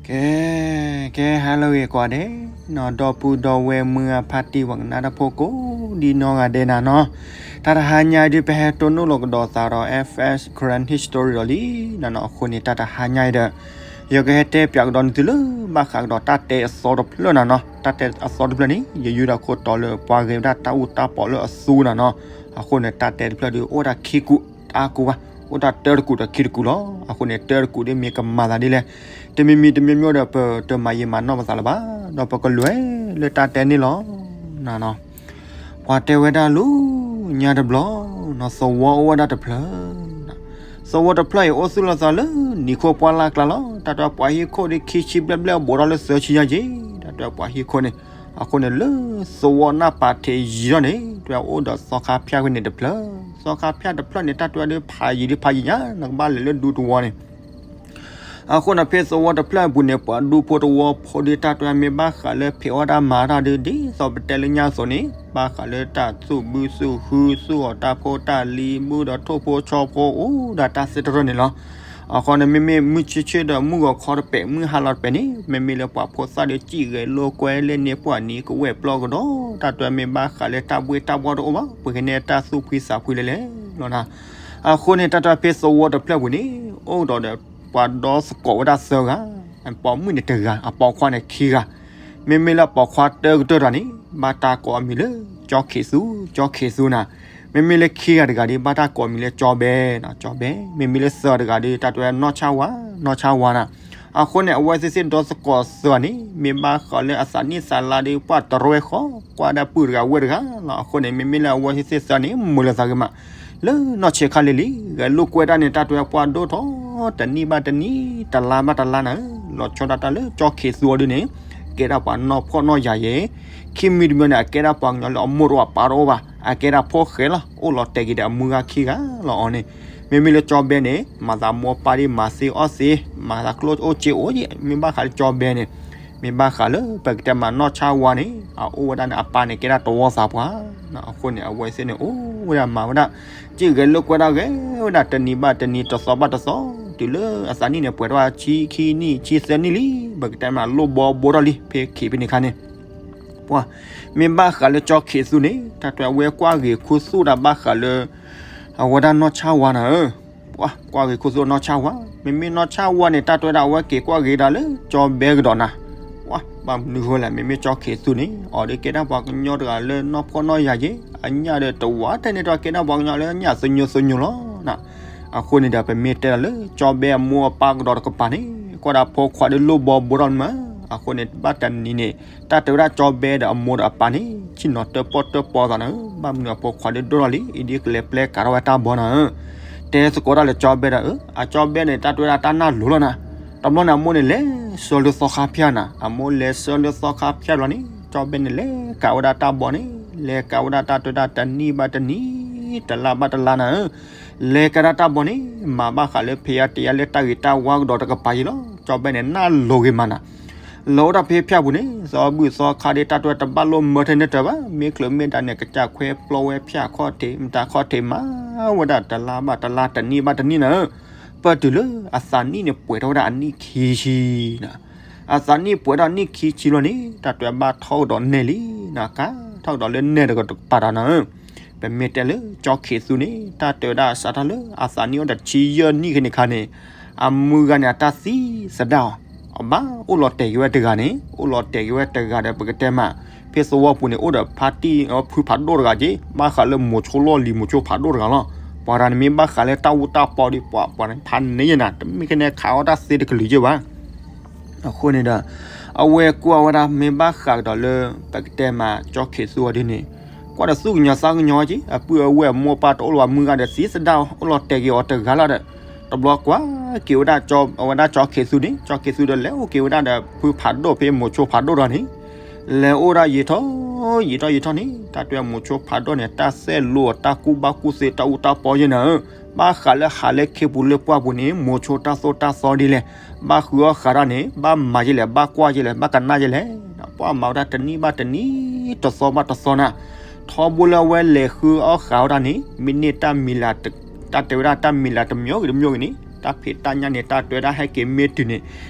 ကဲ ကဲ ဟါလၢအဂ့ၤကိးဂၤဒဲးနီၤ, ဒီပုၢ်ဒီဝဲၢ်မုၢ်အဖါတံၢ် ပှၤကနၣ်တၢ်ဖိကိးဒ်နီၢ်ဂၤဒဲးနၤနီၤ, တၢ်တဟါညါအံၤဒုးပဟဲတိၢ်နီၣ်လီၤကဒီးသးဒီး F S Karen History ဒီးလံနီၤနီၤ, အဃိန့ၣ် တၢ်တဟါညါအံၤဒီး ယကဟဲတဲပၠးကဒီးနသုလၢ ဘၣ်ဃးကဒီးတၢ်တဲအသီတဖျၢၣ်နၤနီၤ, တၢ်တဲအသီတဖျၢၣ်န့ၣ် ယယုၢ်ဒီးခိၣ်တီလၢပှၤဂဲၤဝဲဒၣ်တၢ်အူတၢ်ပီးလၢအသူနၤနီၤ, အဃိန့ၣ် တၢ်တဲတဖျၢၣ်ဒုး အိၣ်ဝဲဒၣ်ခံကူာ်တၢ်ကူာ်ဘၣ်, အိၣ်တၢ်တၢတကူာ်ဒီးခံတကူာ်လီၤ, အဃိန့ၣ် တၢတကူာ်ဒ်မ့ၢ်ကမၤသးဒ်လဲၣ်, တမံၤမံၤတမံၤမံၤဒီး ပတမၤယံာ်မၤနီၢ်ပသးလၢၤဘၣ်, ဒီးပကလဲၤလၢတၢ်တဲန့ၣ်လီၤနၤနီၤ. ပှၤတဲဝဲဒၣ်လၢညါတဘျီနီၤ, သဝီအိၣ်ဝဲဒၣ်တဖျၢၣ်, သဝီတဖျၢၣ်အံၤ အိၣ်သူၣ်လီၤသးလၢနံၤခိၣ်ပှၢ်လၢ်ကျါလီၤ, တၢ်တဲပှၤဟံၣ်ခိၣ်ဒ်ခံဆံဘျဲၣ်ဘျဲၣ် ဘူးထီၣ်လၢသၢဆံညါက့ၤ, တၢ်တဲပှၤဟံၣ်ခိၣ်န့ၣ်, အဃိန့ၣ် လၢသဝီနၢ်ပၤထံးယံၤထီၣ်န့ၣ် တၢ်တဲအိၣ်ဒီးသီခါဖၠၣ်ဝဲန့ၣ်တဖျၢၣ်, သီခါဖၠၣ်တဖျၢၣ်န့ၣ် တၢ်တဲဒုးဖးယံာ်ဒုးဖးယံာ်ညါ, နကဘၣ်လဲၤလၢဒူသဝီန့ၣ် အဃိန့ၣ် ဖဲသဝီတဖျၢၣ်အပူၤန့ၣ် ပှၤဒူဖိတဝီဖိဒ် တၢ်တဲမ့ၢ်ဘၣ်ဃးလၢဖံးအီၣ်တၢ်မၤတၢ်ဒုး ဒ်သိးပတဲလၢညါအသိးန့ၣ် ဘၣ်ဃးလၢတၢ်သူၣ်ဘုသူၣ်ဟု သူၣ်အီၣ်တၢ်ဖိတၢ်လံၤ ဘုဒီးထိၣ်ဖိဆီဖိ အိၣ်ဒီးတၢ်သ့တရၢၢ်န့ၣ်လီၤ. အဃိန့ၣ် မ့မ့ၢ်မုၢ်ဆ့ၣ်ဆ့ၣ်ဒီး မုၢ်ဂီၤခီတပဲာ် မုၢ်ဟါလီၤတပဲာ်န့ၣ် မ့မ့ၢ်လၢပှၤဖိသၣ်ဒီး စံၣ်ဂဲၤလိာ်ကွဲ လဲန့ၢ်ပှၤနံၤကဝဲၢ်ပျီကဒီး တၢ်တဲမ့ၢ်ဘၣ်ဃးလၢတၢ်ဘှ့ၣ်တၢ်ဘှီၣ်တအိၣ်ဘၣ်, ပှၤကနဲတၢ်သူၣ်ဖှံသးဖှံလဲၣ်လဲၣ်လီၤနၤ. အဃိန့ၣ် တၢ်တဲဖဲသဝီတဖျၢၣ်ပူၤန့ၣ် အိၣ်ဒီးဒီးပှၤဒီသကိးဝဲဒၣ်သၢဂၤ, အပိာ်မုၣ်န့ၣ်တဂၤ, အပိာ်ခွါန့ၣ်ခံဂၤ. မ့မ့ၢ်လၢအပိာ်ခွါတၢကတၢၢ်တဂၤန့ၣ် ဘၣ်တၢ်ကိးအမံၤလၢ ကၠီခ့းသူ, ကၠီခ့းသူနၤ. မ့မ့ၢ်လၢခံဂၤတဂၤဒီး ဘၣ်တၢ်ကိးအမံၤလၢကၠီဘဲ, ကၠီဘဲ. မ့မ့ၢ်လၢသၢဂၤတဂၤဒီး တၢ်တဲနီၢ်ဆၣ်ဝါ, နီၢ်ဆၣ်ဝါနၤ. အဃိန့ၣ် အဝဲသ့ၣ်သ့ၣ်ဒီသကိးသၢဂၤန့ၣ် မ့ၢ်ဘၣ်ဃးလၢအသးနံၣ်သးလါဒီး ပှၤတရၢၢ်ဃီ, ကွၢ်ဒၣ်ပုၢ်တဂၤဝဲၢ်တဂၤလီၤ. အဃိန့ၣ် မ့မ့ၢ်လၢအဝဲသ့ၣ်သၢဂၤန့ၣ် မုာ်လိာ်သးဂ့ၤမး လၢနီၢ်ဆံးခါလံၤလံၤ, ဂဲၤလိာ်ကွဲတၢ်န့ၣ် တၢ်တဲပှၤဒိၣ်ထီၣ် တနံၣ်ဘၣ်တနံၣ် တလါဘၣ်တလါနၤဧၢ, လီၤဆီဒၣ်တၢ်လၢကၠီခ့းသူအီၤဒုးန့ၣ် ကဲဒၣ်ပှၤနီၢ်ဖှီၣ်နီၢ်ယာ်ယဲၢ်, ခံမံၤတမံၤန့ၣ် အကဲဒၣ်ပှၤကညီလၢအမိၢ်တအိၣ်အပၢ်တအိၣ်ဘၣ်, အကဲဒၣ်ဖိၣ်ဃဲလီၤ, အိၣ်လီၤတဲာ်က့ၤဒီးအမုၢ်ဂၤခံဂၤလီၤအီၤန့ၣ်. မ့မ့ၢ်လၢကၠီဘဲန့ၣ် မၤသးမိၢ်ပၢ်ဒ်မၤသ့အီၣ်သ့, မၤသးကျိၣ်အိၣ်စ့အိၣ်ယဲၢ်, မ့ၢ်ဘၣ်ဃးလၢကၠီဘဲန့ၣ် မ့ၢ်ဘၣ်ဃးလၢပကတဲမးနီၢ်ဆၣ်ဝါန့ၣ် အအိၣ်ဝဲဒၣ်န့ၣ် အပၢ်န့ၣ်ကဲဒၣ်တဝီသးပှၢ်, အဃိန့ၣ် အဝဲသ့ၣ်န့ၣ် အိၣ်ဝဲဒၣ်မၤဝဲဒၣ် စံၣ်ဂဲၤလိာ်ကွဲဒၣ်ဂဲၤဝဲဒၣ်တနံၤဘၣ်တနံၤ တသီဘၣ်တသီ, တုၤလၢအသးနံၣ်န့ၣ် ပှဲၤထီၣ်ဆံခံနံၣ် ဆံသၢနံၣ်လံ, ပကတဲမးလိၣ်ဘီဘိထီၣ်လံ ဖဲခံးဖဲန့ၣ်ခါန့ၣ် ပှၤ မ့ၢ်ဘၣ်ဃးလၢကၠီခ့းသူန့ၣ် တၢ်တဲအဝဲကွၢ်ဂ့ၤခူသူၣ်တၢ်ဘၣ်ဃးလၢ အဝဲဒၣ်နီၢ်ဆၣ်ဝါနၤဧၢ, ပှၤ ကွၢ်ဂ့ၤခူသူၣ်နီၢ်ဆၣ်ဝါ, မ့မ့ၢ်နီၢ်ဆၣ်ဝါန့ၣ် တၢ်တဲဝဲဒၣ်အဝဲက့ၤကွၢ်ဂ့ၤဒၣ်လၢကၠီဘဲကဒီးနၤ, ပှၤ ဘၣ်မနုၤဃိလဲၣ်, မ့မ့ၢ်ကၠီခ့းသူန့ၣ် အီၤဒ်ကဲဒၣ်ပှၤကညီတဂၤလၢနီၢ်ဖှီၣ်နီၢ်ယာ်ယဲၢ်, အညၣ်ဒီးတဝါထဲန့ၣ် တၢ်ကဲဒၣ်ပှၤကညီလၢညၣ်သညိသညိလီၤနၤ. အဃိန့ၣ်ဒီး ပမ့ၢ်တဲဒီးလၢကၠီဘဲအမိၢ်အပၢ်ကဒီးတကပၤန့ၣ် ကွၢ်ဒၣ်ဖိခွါဒီးလိၣ်ဘီဘိထီၣ်န့ၣ်မး, အဃိန့ၣ် ဘၣ်တနံၤန့ၣ် တၢ်တဲဝဲဒၣ်ကၠီဘဲဒီးအမိၢ်ဒီးအပၢ်န့ၣ် ဆ့ၣ်နီၤတၢၣ်ပီၣ်တၢၣ်ပီသးနၤဧၢ, ဘၣ်မနုၤအဖိခွါဒုးဒိၣ်ထီၣ်လံ အံၤဒ်ကလဲၤပျဲကးထီၣ်ဝဲတၢ်ဘီနၤဧၢ, တဲသကိးတၢ်လၢကၠီဘဲဒီး အၢ အကၠီဘဲန့ၣ် တၢ်တဲဝဲဒၣ်တၢ်နၢ်လိၤလီၤနၤ. တဘျီန့ၣ် အမိၢ်န့ၣ်လဲၤဆှၢလၢသီခါဖၠၣ်နၤ, အမိၢ်လဲၤဆှၢလၢသီခါဖၠၣ်တဘျီန့ၣ် ကၠီဘဲန့ၣ် လဲၤကးဝဲဒၣ်တၢ်ဘီန့ၣ်, လဲၤကးဝဲဒၣ်တၢ်တဲဝဲဒၣ်တနံၣ်ဘၣ်တနံၣ် တလါဘၣ်တလါနၤဧၢ လဲၤကးဒၣ်တၢ်ဘီန့ၣ် မၤဘၣ်ဃးလၢဖဲယါတဲယါလၢတၢ်ဂ့ၤတၢ်ဝါကဒီးတကပၤယံၤလီၤ. ကၠီဘဲန့ၣ် နၢ်လိၤဂ့ၤမးနၤ, လီၤအိၣ်တၢ်ဖဲဖၠၣ်ပူၤန့ၣ် သီဘုၣ်သီခါဒ်တၢ်တဲတဘၣ်လိၣ်မၢထဲန့ၣ်တၢ်ဘၣ်, မ့ၢ်ချုးမ့ၢ်ဒါန့ၣ် ကစၢ်ခွဲပျီဝဲဖၠၣ်ခီၣ်ထံး မတၤခီၣ်ထံးမၤဝဲဒၣ်တလါဘၣ်တလါ တနံၣ်ဘၣ်တနံၣ်နၤဧၢ, ပတုၤလၢအသးနံၣ်န့ၣ် ပှဲၤထီၣ်ဝဲဒၣ်အနံၣ်ခံဆံနၤ အသးနံၣ်ပှဲၤထီၣ်နံၣ်ခံဆံလီၤန့ၣ် တၢ်တဲဘၣ်ထီၣ်ကဒီးနဲၣ်လံနၤ, ကးထီၣ်ကဒီးလၢနဲၣ်တကပၤဒီးနၤဧၢ, ပမ့ၢ်တဲလၢကၠီခ့းသူန့ၣ် တၢ်တဲဝဲဒၣ်စးထီၣ်လၢအသးနံၣ်အိၣ်ဒီးတဆံယဲၢ်နံၣ်ခဲန့ၣ်ခါန့ၣ် အမုၢ်ဂၤန့ၣ် အတၢ်သံသဒၣ်အီၤ, အဘၣ်အိၣ်လီၤတဲာ်က့ၤဝဲတဂၤန့ၣ် အိၣ်လီၤတဲာ်က့ၤဝဲတဂၤဒီး ပကတဲမး ဖဲသဝီပူၤန့ၣ် အိၣ်ဒီးဖါတံၢ်ဖုဖးဒိၣ်တဂၤက့ၤ ဘၣ်ဃးလၢမိၤဆိလီၢ်လံၤ မိၤဆိဖးဒိၣ်တဂၤလီၤ. ပှၤတဂၤန့ၣ်မ့ၢ်ဘၣ်ဃးလၢတၢ်အူတၢ်ပီဒီး ပှၤ ပှၤန့ၣ်ဖးန့ၢ်ယဲၢ်နၤ တမ့ၢ်ကနဲခးအီၣ်တၢ်သ့တကလုာ်ယဲၢ်ဘၣ်. အဃိန့ၣ်ဒီး အဝဲကွၢ်ဝဲဒၣ်မ့ၢ်ဘၣ်ဃးကဒီးလၢ ပကတဲမး ကၠီခ့းသူအီၤဒ်န့ၣ် ကွၢ်ဒီးသူၣ်ကညီၤသးကညီၤက့ၤ အပုၢ်အဝဲၢ်အမိၢ်အပၢ်တအိၣ်လၢၤဘၣ် မုၢ်ဂၤဒီးသံသဒၣ်အီၤ အိၣ်လီၤတဲာ်က့ၤအီၤတဂၤလီၤဒီး တဘျီကွၢ်က့ၤဝဲဒၣ် အဝဲဒၣ်ကၠီခ့းသူန့ၣ် ကၠီခ့းသူဒီးလဲၤအိၣ်က့ၤဝဲဒၣ်ဒီး ဖုဖးဒိၣ်ဖဲမိၤဆိဖးဒိၣ်တဂၤန့ၣ် လဲၤအိၣ်ဒၣ်ယံာ်ထီၣ် ယံာ်ထီၣ်ယံာ်ထီၣ်န့ၣ် တၢ်တဲမိၤဆိဖးဒိၣ်န့ၣ် တၢ်သဲၣ်လိအီၤ တၢ်ကူၣ်ဘၣ်ကူၣ်သ့ တၢ်အူတၢ်ပီယဲၢ်နၤဧၢ, ဘၣ်ဃးလၢဟးလၢခ့ပူၤလၢပှၢ်ပူၤန့ၣ် မိၤဆိတၢ်သိၣ်တၢ်သီဒ်လဲၣ်, ဘၣ်ဃုအီၣ်ဃးတၢ်န့ၣ် ဘၣ်မၤယဲၢ်လဲၣ် ဘၣ်ကွၢ်ယဲၢ်လဲၣ် ဘၣ်ကနၣ်ယဲၢ်လဲၣ်, ပှၤမၤဝဲဒၣ်တနံၣ်ဘၣ်တနံၣ် တသီဘၣ်တသီနၤ, ထီဘိလၢအဝဲလဲၤဃုအီၣ်ဃးဝဲဒၣ်န့ၣ် မ့ၢ်န့ၢ်တၢ်မံၤလၢ် တၢ်တဲဝဲဒၣ်တၢ်မံၤလၢ်တမံၤဂ့ၤတမံၤဂ့ၤန့ၣ် တၢ်ဖံးတၢ်ညၣ်န့ၣ် တၢ်တဲဝဲဒၣ်ဟဲက့ၤမ့ၢ်တုၤန့ၣ်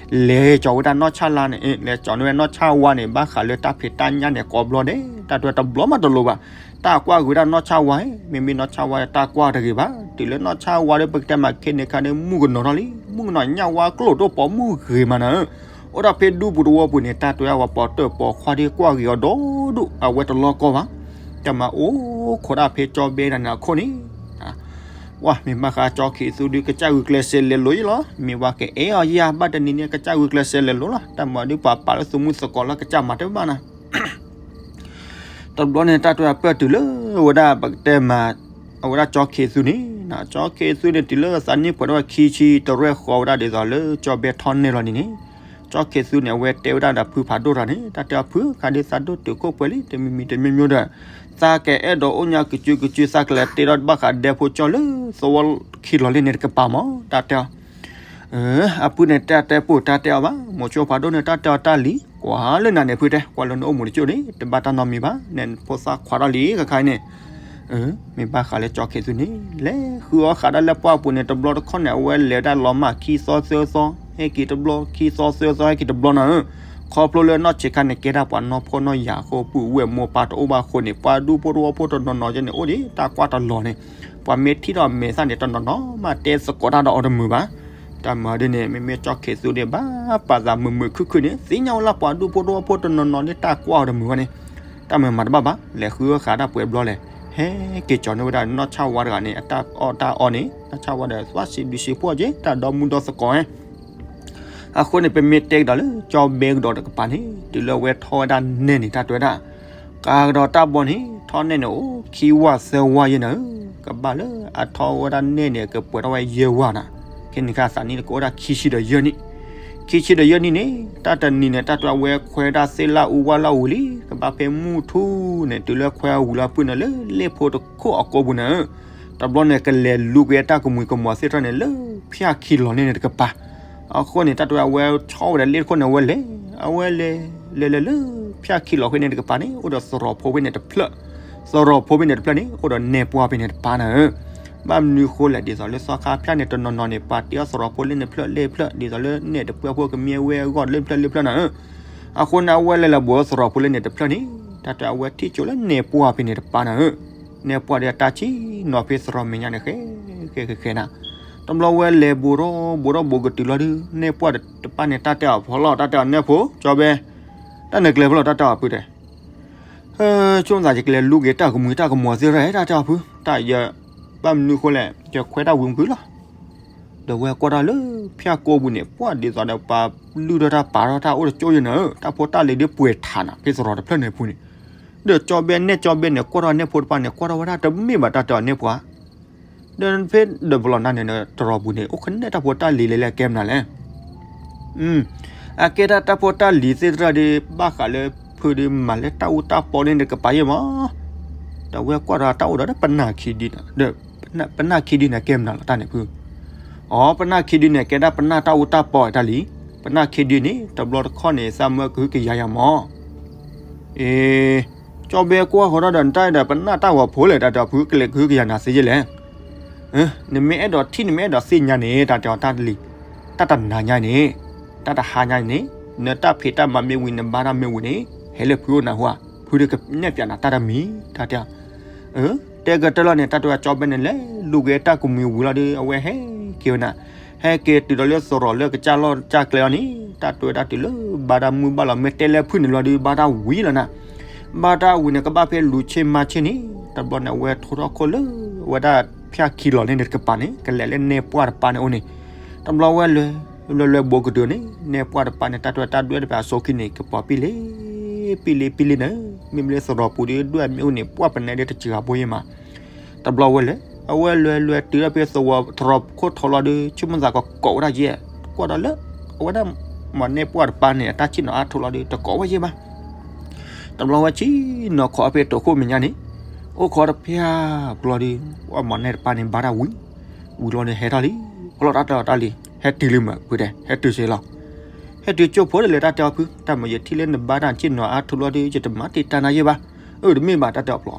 လဲၤကၠီၤဝဲဒၣ်နီၢ်ဆၣ်လါန့ၣ် လဲၤကၠီၤန့ၢ်ဝဲနီၢ်ဆၣ်ဝါန့ၣ် ဘၣ်ဃးလၢတၢ်ဖံးတၢ်ညၣ်န့ၣ် ကိးဘျီဒဲး တၢ်တဲဝဲတဘျီမးတလိၤဘၣ်. တၢ်ကွၢ်ဂ့ၤဝဲဒၣ်နီၢ်ဆၣ်ဝါ မ့မ့ၢ်နီၢ်ဆၣ်ဝါတၢ်ကွၢ်တဂ့ၤဘၣ်. တုၤလၢနီၢ်ဆၣ်ဝါဒီး ပကတဲမးခဲန့ၣ်ခါဒီး မုၣ်ကနီၤထီၣ်လံ မုၣ်ကနီၤညၣ်ဝါကျိၣ်ဒိၣ်ပိာ်မုၣ်ဂ့ၤမးနၤဧၢ အိၣ်ဒၣ်ဖဲဒူပူၤတဝီပူၤန့ၣ် တၢ်တဲဝဲဒၣ်ပှၤပိာ်တၢၢ်ပိာ်ခွါဒ်ကွၢ်ဂ့ၤအီၤဒီဒူၣ် အဝဲတလီၢ်ကီၢ်ဘၣ်. တၢ်မၤအိၣ်ခိးဒၣ်ဖဲကၠီဘဲဒၣ်န့ၣ်အခိၣ်န့ၣ် ဝဲမ့ၢ်ဘၣ်ဃးကၠီခ့းသူဒုး ကစၢ်ဂုာ်ကျဲးစၢးလဲၤလိၤယဲလီၤ. မ့ၢ်ဝဲကအဲၣ်အီၤယဲ ဘၣ်တနံၤန့ၣ် ကစၢ်ဂုာ်ကျဲးစၢးလဲၤလိၤလီၤ. တၢ်မၤဒုးပှၤပာ်လၢသူၣ်မုၢ်သကိးလၢကစၢ်မၤတဘၣ်နၤ တဘျီန့ၣ် တၢ်တဲဝဲပၢၢ်တုၤလၢဝဲဒၣ်ပကတဲမး အဝဲဒၣ်ကၠီခ့းသူန့ၣ် ကၠီခ့းသူန့ၣ် တုၤလၢသးနံၣ်ပှဲၤထီၣ်ခံဆံ တရဲၣ်ဃီဝဲဒၣ်ဒ်သိးလၢကၠီဘဲထီၣ်နဲၣ်လီၤန့ၣ်န့ၣ် ကၠီခ့းသူန့ၣ် အဝဲတဲဝဲဒၣ်ဒီးဖုဖးဒိၣ်တဂၤန့ၣ် တၢ်တဲအီၤဖုခါဒ်သးဒိၣ်တုာ်ခိၣ်ပှဲၤလံ တမံၤမံၤတမံၤမံၤဒီး သးကအဲၣ်ဒိးအိၣ်ညါကစုကစု သးကလဲၤတ့ထီၣ်ဘၣ်ဃးဒဲဖိကၠီလၢသဝီခံလီၤလံန့ၣ်တကပၤမး တၢ်တဲအီၤ အဖုန့ၣ် တၢ်တဲပိာ်တၢ်တဲအီၤဘၣ် မိၤဆိဖးဒိၣ်န့ၣ် တၢ်တဲအီၤတၢ်လံ ကွၢ်လၢနၤန့ၣ်ဖုတဲ ကွၢ်လၢနအိၣ်မူတကၠိၣ်န့ၣ် တဘၣ်တၢ်နီတမံၤဘၣ် နဲဖိသၣ်ခွါထီၣ်လံ ခါခါအံၤန့ၣ် မ့ၢ်ဘၣ်ဃးလၢကၠီခ့းသူန့ၣ် လဲၤဃုအီၣ်ဃာ်ဒၣ်လၢပှၢ်ပူၤန့ၣ် တဘျီတခီၣ်န့ၣ် အဝဲလဲၤဝဲဒၣ်လီၤမၢ်ခံသီသၢသီ ဟဲက့ၤတဘျီ ခံသီသၢသီ ဟဲက့ၤတဘျီနၤဧၢ ခီဖျိလၢနီၢ်ဆံးခါန့ၣ် ကဲဒၣ်ပှၤနီၢ်ဖှီၣ်နီၢ်ယာ်အဃိ ပုၢ်ဝဲၢ်မိၢ်ပၢ်တအိၣ်ဘၣ်အဃိန့ၣ် ပှၤဒူဖိတဝီဖိတနီၤနီၤကဲန့ၣ် အိၣ်ဒံးတၢ်ကွၢ်တလီၤန့ၣ် ပှၤမ့ၢ်ထံၣ်ထီၣ်အမဲာ်သၣ်န့ၣ် တနီၤနီၤမး တဲသကိးတၢ်ဒီးအီၤတမုာ်ဘၣ်. တၢ်မၤဒ်န့ၣ် မ့မ့ၢ်ကၠီခ့းသူန့ၣ် ဘၣ်ပာ်သးမုာ်မုာ်ခုၣ်ခုၣ်န့ၣ် သ့ၣ်ညါဝဲလၢပှၤဒူဖိတဝီဖိတနီၤနီၤန့ၣ် တၢ်ကွၢ်အီၤတမုာ်ဘၣ်န့ၣ် တၢ်မၤမၤတဘၣ်ဘၣ် လဲၤဃုအီၣ်ဃာ်ဒၣ်ပှဲၤဘျီလဲၣ် ဟဲက့ၤကၠီၤန့ၢ်ဝဲဒၣ်နီၢ်ဆၣ်ဝါတဂၤန့ၣ် အတၢ်အီၣ်တၢ်အီန့ၣ် နီၢ်ဆၣ်ဝါဒီး သွၣ်စံးဘျုးစံးဖှိၣ်က့ၤ တၢ်ဒီမုၢ်ဒီသကိး အဃိန့ၣ် ပမ့ၢ်တဲကဒီးလၢကၠီဘဲကဒီးတကပၤန့ၣ် တုၤလၢအဝဲထီၣ်ဝဲဒၣ်နဲၣ်န့ၣ် တၢ်တဲဝဲဒၣ် ကၤကဒီးတၢ်ဘီန့ၣ် ထီၣ်နဲၣ်န့ၣ်အိၣ်ခံဝၣ်သၢဝၣ်ယဲနၤဧၢ, ကဘၣ်လၢအထီၣ်ဝဲဒၣ်နဲၣ်န့ၣ် ကပှဲၤထီၣ်ဝဲယဲၢ်ဝၣ်နၤ, ခဲန့ၣ်ခါသးနံၣ်တကအိၣ်ဒၣ်ခံဆံဒီးယဲၢ်နံၣ်, ခံဆံဒီးယဲၢ်နံၣ်န့ၣ် တၢ်တနံၤန့ၣ် တၢ်တဲဝဲခွဲဒၣ်သ့ၣ်လၣ်အူဝၣ်လၣ်အူလံ, ကဘၣ်ဖဲမုၢ်ထူၣ်န့ၣ် တုၤလၢခွဲအဝံၤလီၤပုၢ်န့ၣ် လၢလ့ၣ်ဖိတခိၣ်အကိာ်ပူၤန့ၣ်ဧၢ, တဘျီန့ၣ် ကလဲၤလူၤက့ၤတၢ်ကမှံၤကမီၤသ့ၣ်တဖၣ်န့ၣ် လၢဖၠၣ်ခံလီၤန့ၣ်န့ၣ်တကပၤ, အဃိန့ၣ် တၢ်တဲဝဲအဝဲဆီဝဲဒၣ်လ့ၣ်တခိၣ်န့ၣ် အဝဲလဲၤ, အဝဲလဲၤ, လဲၤလဲၤလၢဖၠၣ်ခံလီၤဖဲန့ၣ်တကပၤန့ၣ် အိၣ်ဒီးသရိာ်ဖိဖဲန့ၣ်တဖျၢၣ်, သရိာ်ဖိဖဲန့ၣ်တဖျၢၣ်န့ၣ် အိၣ်ဒီးနဲၣ်ပှၢ်ဖဲန့ၣ်တပၤနၤဧၢ, ဘၣ်မနုၤဃိလဲၣ် ဒ်သိးလၢသီခါဖၠၣ်န့ၣ် တနီၤနီၤန့ၣ် ပှၤတ့အီၣ်သရိာ်ဖိလၢန့ၣ်တဖျၢၣ်လၢတဖျၢၣ် ဒ်သိးလၢနဲၣ်တပှၢ်ဖိကမ့ၢ်ဝဲအဂီၢ်လၢတဖျၢၣ်လၢတဖျၢၣ်နၤဧၢ, အဃိန့ၣ် အဝဲလဲၤလၢဘူးသရိာ်ဖိလၢန့ၣ်တဖျၢၣ်န့ၣ် တၢ်တဲအဝဲထံၣ်ကၠိလၢနဲၣ်ပှၢ်ဖဲန့ၣ်တပၤနၤဧၢ, နဲၣ်ပှၢ်ဒီးတၢ်ဆံၣ်နီၤဖဲသရိာ်မဲာ်ညါန့ၣ် ဃဲ, ဃဲဃဲဃဲနၤ, တဘျီဝဲလဲၤဘူးထီၣ်ဘူးထီၣ်ဘူးကတုၤလီၤဒုး နဲၣ်ပှၢ်တပၤန့ၣ် တၢ်တဲအီၤဖီလီၤ တၢ်တဲအီၤနဲၣ်ဖိ ကၠီဘဲ, တၢ်နကျဲၤဖီလီၤ တၢ်တဲအီၤဖုတဲ ဟဲ, ဆိမိၣ်သးယကလဲၤလူၤက့ၤတၢ်ကမှံၤတၢ်ကမီၤသ့ၣ်တဖၣ် တၢ်တဲအီၤဖု, တၢ်ယ, ဘၣ်မနုၤဃိလဲၣ် ယခွဲးတၢ်ဝံၤမုာ်လီၤ, ဒီးဝဲကွၢ်တၢ်လၢဖၠၣ်ကိာ်ပူၤန့ၣ် ပှၢ်ဒ်သိးဒီးပှၤလုၢ်ထီၣ်တၢ်ပာ်ထီၣ်တၢ်အိၣ်တကၠိယဲနၤဧၢ, တၢ်ဖိတၢ်လံၤဒ်ပှဲၤထးနၤ ဖဲသရိာ်တဖျၢၣ်န့ၣ်အပူၤန့ၣ်, ဒီးကၠီဘဲနဲၣ်ကၠီဘဲန့ၣ် ကွၢ်ထီၣ်ဝဲနဲၣ်ဖိတပၤန့ၣ် ကွၢ်ထီၣ်ဝဲဒၣ်တမ့ၢ်ဘၣ်တၢ်တဲအီၤနဲၣ်ပှၢ် ဒီးဖဲဒီးပလီၢ်နၤန့ၣ် တရီၤပူၤန့ၣ် အိၣ်ခနဲၣ်တၢ်ဖိတၢ်လံၤလဲၣ်လဲၣ်ကဲမနုၤလဲၣ်, အကဲဒၣ်တၢ်ဖိတၢ်လံၤသ့ၣ်တဖၣ်ဒီး ဘၣ်ဃးလၢဖုဒီးမၤလၢတၢ်အူတၢ်ပီန့ၣ်တကပၤယဲၢ်မး, ဒီးဝဲကွၢ်ဒီးတၢ်အိၣ်ဒီးပနၢ်ခံဒုနၤ, ဒီးပနၢ်ခံဒုန့ၣ် ကဲမနုၤလီၤတၢ်န့ၣ်ဖု, အီ ပနၢ်ခံဒုန့ၣ် ကဲဒၣ်ပနၢ်တၢ်အူတၢ်ပီတၢ်လံ, ပနၢ်ခံဒုန့ၣ် တဘျီတခီၣ်န့ၣ် သးမၢကဟုကယာ်ယၤမး အ့, ကၠီဘဲကွၢ်ဃီထီၣ်ဒီး နတၢ်အဲၣ်ဒိးပနၢ်တၢ်ဂီၤဖိလဲၣ် တၢ်တဲအီၤဖုကလဲၤကဟုကယာ်နၤသ့ယဲၢ်လဲၣ်, နမ့ၢ်အဲၣ်ဒိးထံၣ် နမ့ၢ်အဲၣ်ဒိးသ့ၣ်ညါန့ၣ် တၢ်တဲအီၤတၢ်တလံၤ, တၢ်တနၤညါန့ၣ်, တၢ်တဟါညါန့ၣ်, နတၢ်ဖံးတၢ်မၤမ့ၢ်ဝံၤ နဘါတၢ်မ့ၢ်ဝံၤန့ၣ် ဟဲလၢဖုအိၣ်နၤဟူဧါ, ဖုဒီးကနဲၣ်ပၠးနၤတၢ်တမံၤ တၢ်တဲအီၤ တဲကတၢၢ်လီၤန့ၣ် တၢ်တဲဝဲကၠီဘဲန့ၣ် လဲၤလူၤက့ၤတၢ်ကမှံၤဝံၤလီၤဒီး အဝဲဟဲက့ၤဝဲနၤ, ဟဲက့ၤတုၤဒီးလၢသရိာ်လၢကစၢ်လီၢ်ကစၢ်ကျဲလီၤန့ၣ် တၢ်တဲဝဲဒၣ်တုၤလၢဘါတၢ်မုၢ်ဘၣ်လီၤ မ့ၢ်တဲလၢဖုန့ၣ်လီၤဒီး ဘါတၢ်ဝံၤလီၤနၤ, ဘါတၢ်ဝံၤန့ၣ် ကဘၣ်ဖဲလူၤဆ့မၤဆ့န့ၣ်, တဘျီန့ၣ် အဝဲထိထီၣ်ခိၣ်လၢ အဝဲဒၣ်ဖၠၣ်ခံလီၤန့ၣ်န့ၣ်တကပၤန့ၣ် ကလဲၤလၢနဲၣ်ပှၢ်တပၤန့ၣ်အိၣ်န့ၣ်, တဘျီဝဲလဲၤ လဲၤလဲၤဘူးကတုၤန့ၣ် နဲၣ်ပှၢ်တပၤန့ၣ် တၢ်တဲဝဲတၢ်ဒွဲၣ်တဖၣ်အစိခံန့ၣ် ကပီၤပံလ့ ပံလ့ပံလ့နၤ, မ့မ့ၢ်လၢသရိာ်ပူၤဒီး ဒွဲၣ်မ့ၢ်အိၣ်န့ၣ် ပှၢ်ပနဲဒ်တစှၤဘိယဲၢ်မး, တဘျီဝဲလဲၤ အဝဲလဲၤလဲၤတုၤဒီးဖဲသဝီသရိာ်ခိၣ်ထီလီၤဒီး ဆိကမိၣ်သးကကိးဝဲဒၣ်ယဲၢ်, ကွၢ်ဒီးလၢ အဝဲဒၣ် မ့ၢ်နဲၣ်ပှၢ်တပၤန့ၣ် အတၢ်ဆံၣ်နီၤအါထီလီၤဒီး တကိးဝဲယဲၢ်ဘၣ်, တဘျီဝဲဆံၣ်နီၤခိးဖဲတိာ်ခိၣ်မဲာ်ညါန့ၣ်, အိၣ်ခိးတဖၠၣ်ပျီဒီး မ့ၢ်နဲၣ်တပၤန့ၣ် ဘါတၢ်ဝံၤ, ဝံၤလီၤန့ၣ်ဟဲထီၣ်လံ, ဖီလီၤတၢ်တဲအီၤတၢ်လံ, ဟဲတုၤလံမး ဖုတဲ ဟဲတုၤစ့လီၤ, ဟဲတုၤကၠိဖိဒီးလဲၤတၢ်တဲအီၤဖု တၢ်မၤယထံၣ်လၢနဘါတၢ်ဆံၣ်နီၤအါထီလီၤဒီး ယတမၤတံာ်တာ်နၤယဲၢ်ဘၣ်, အၢ တမ့ၢ်ဘၣ်တၢ်တဲအီၤပျီ,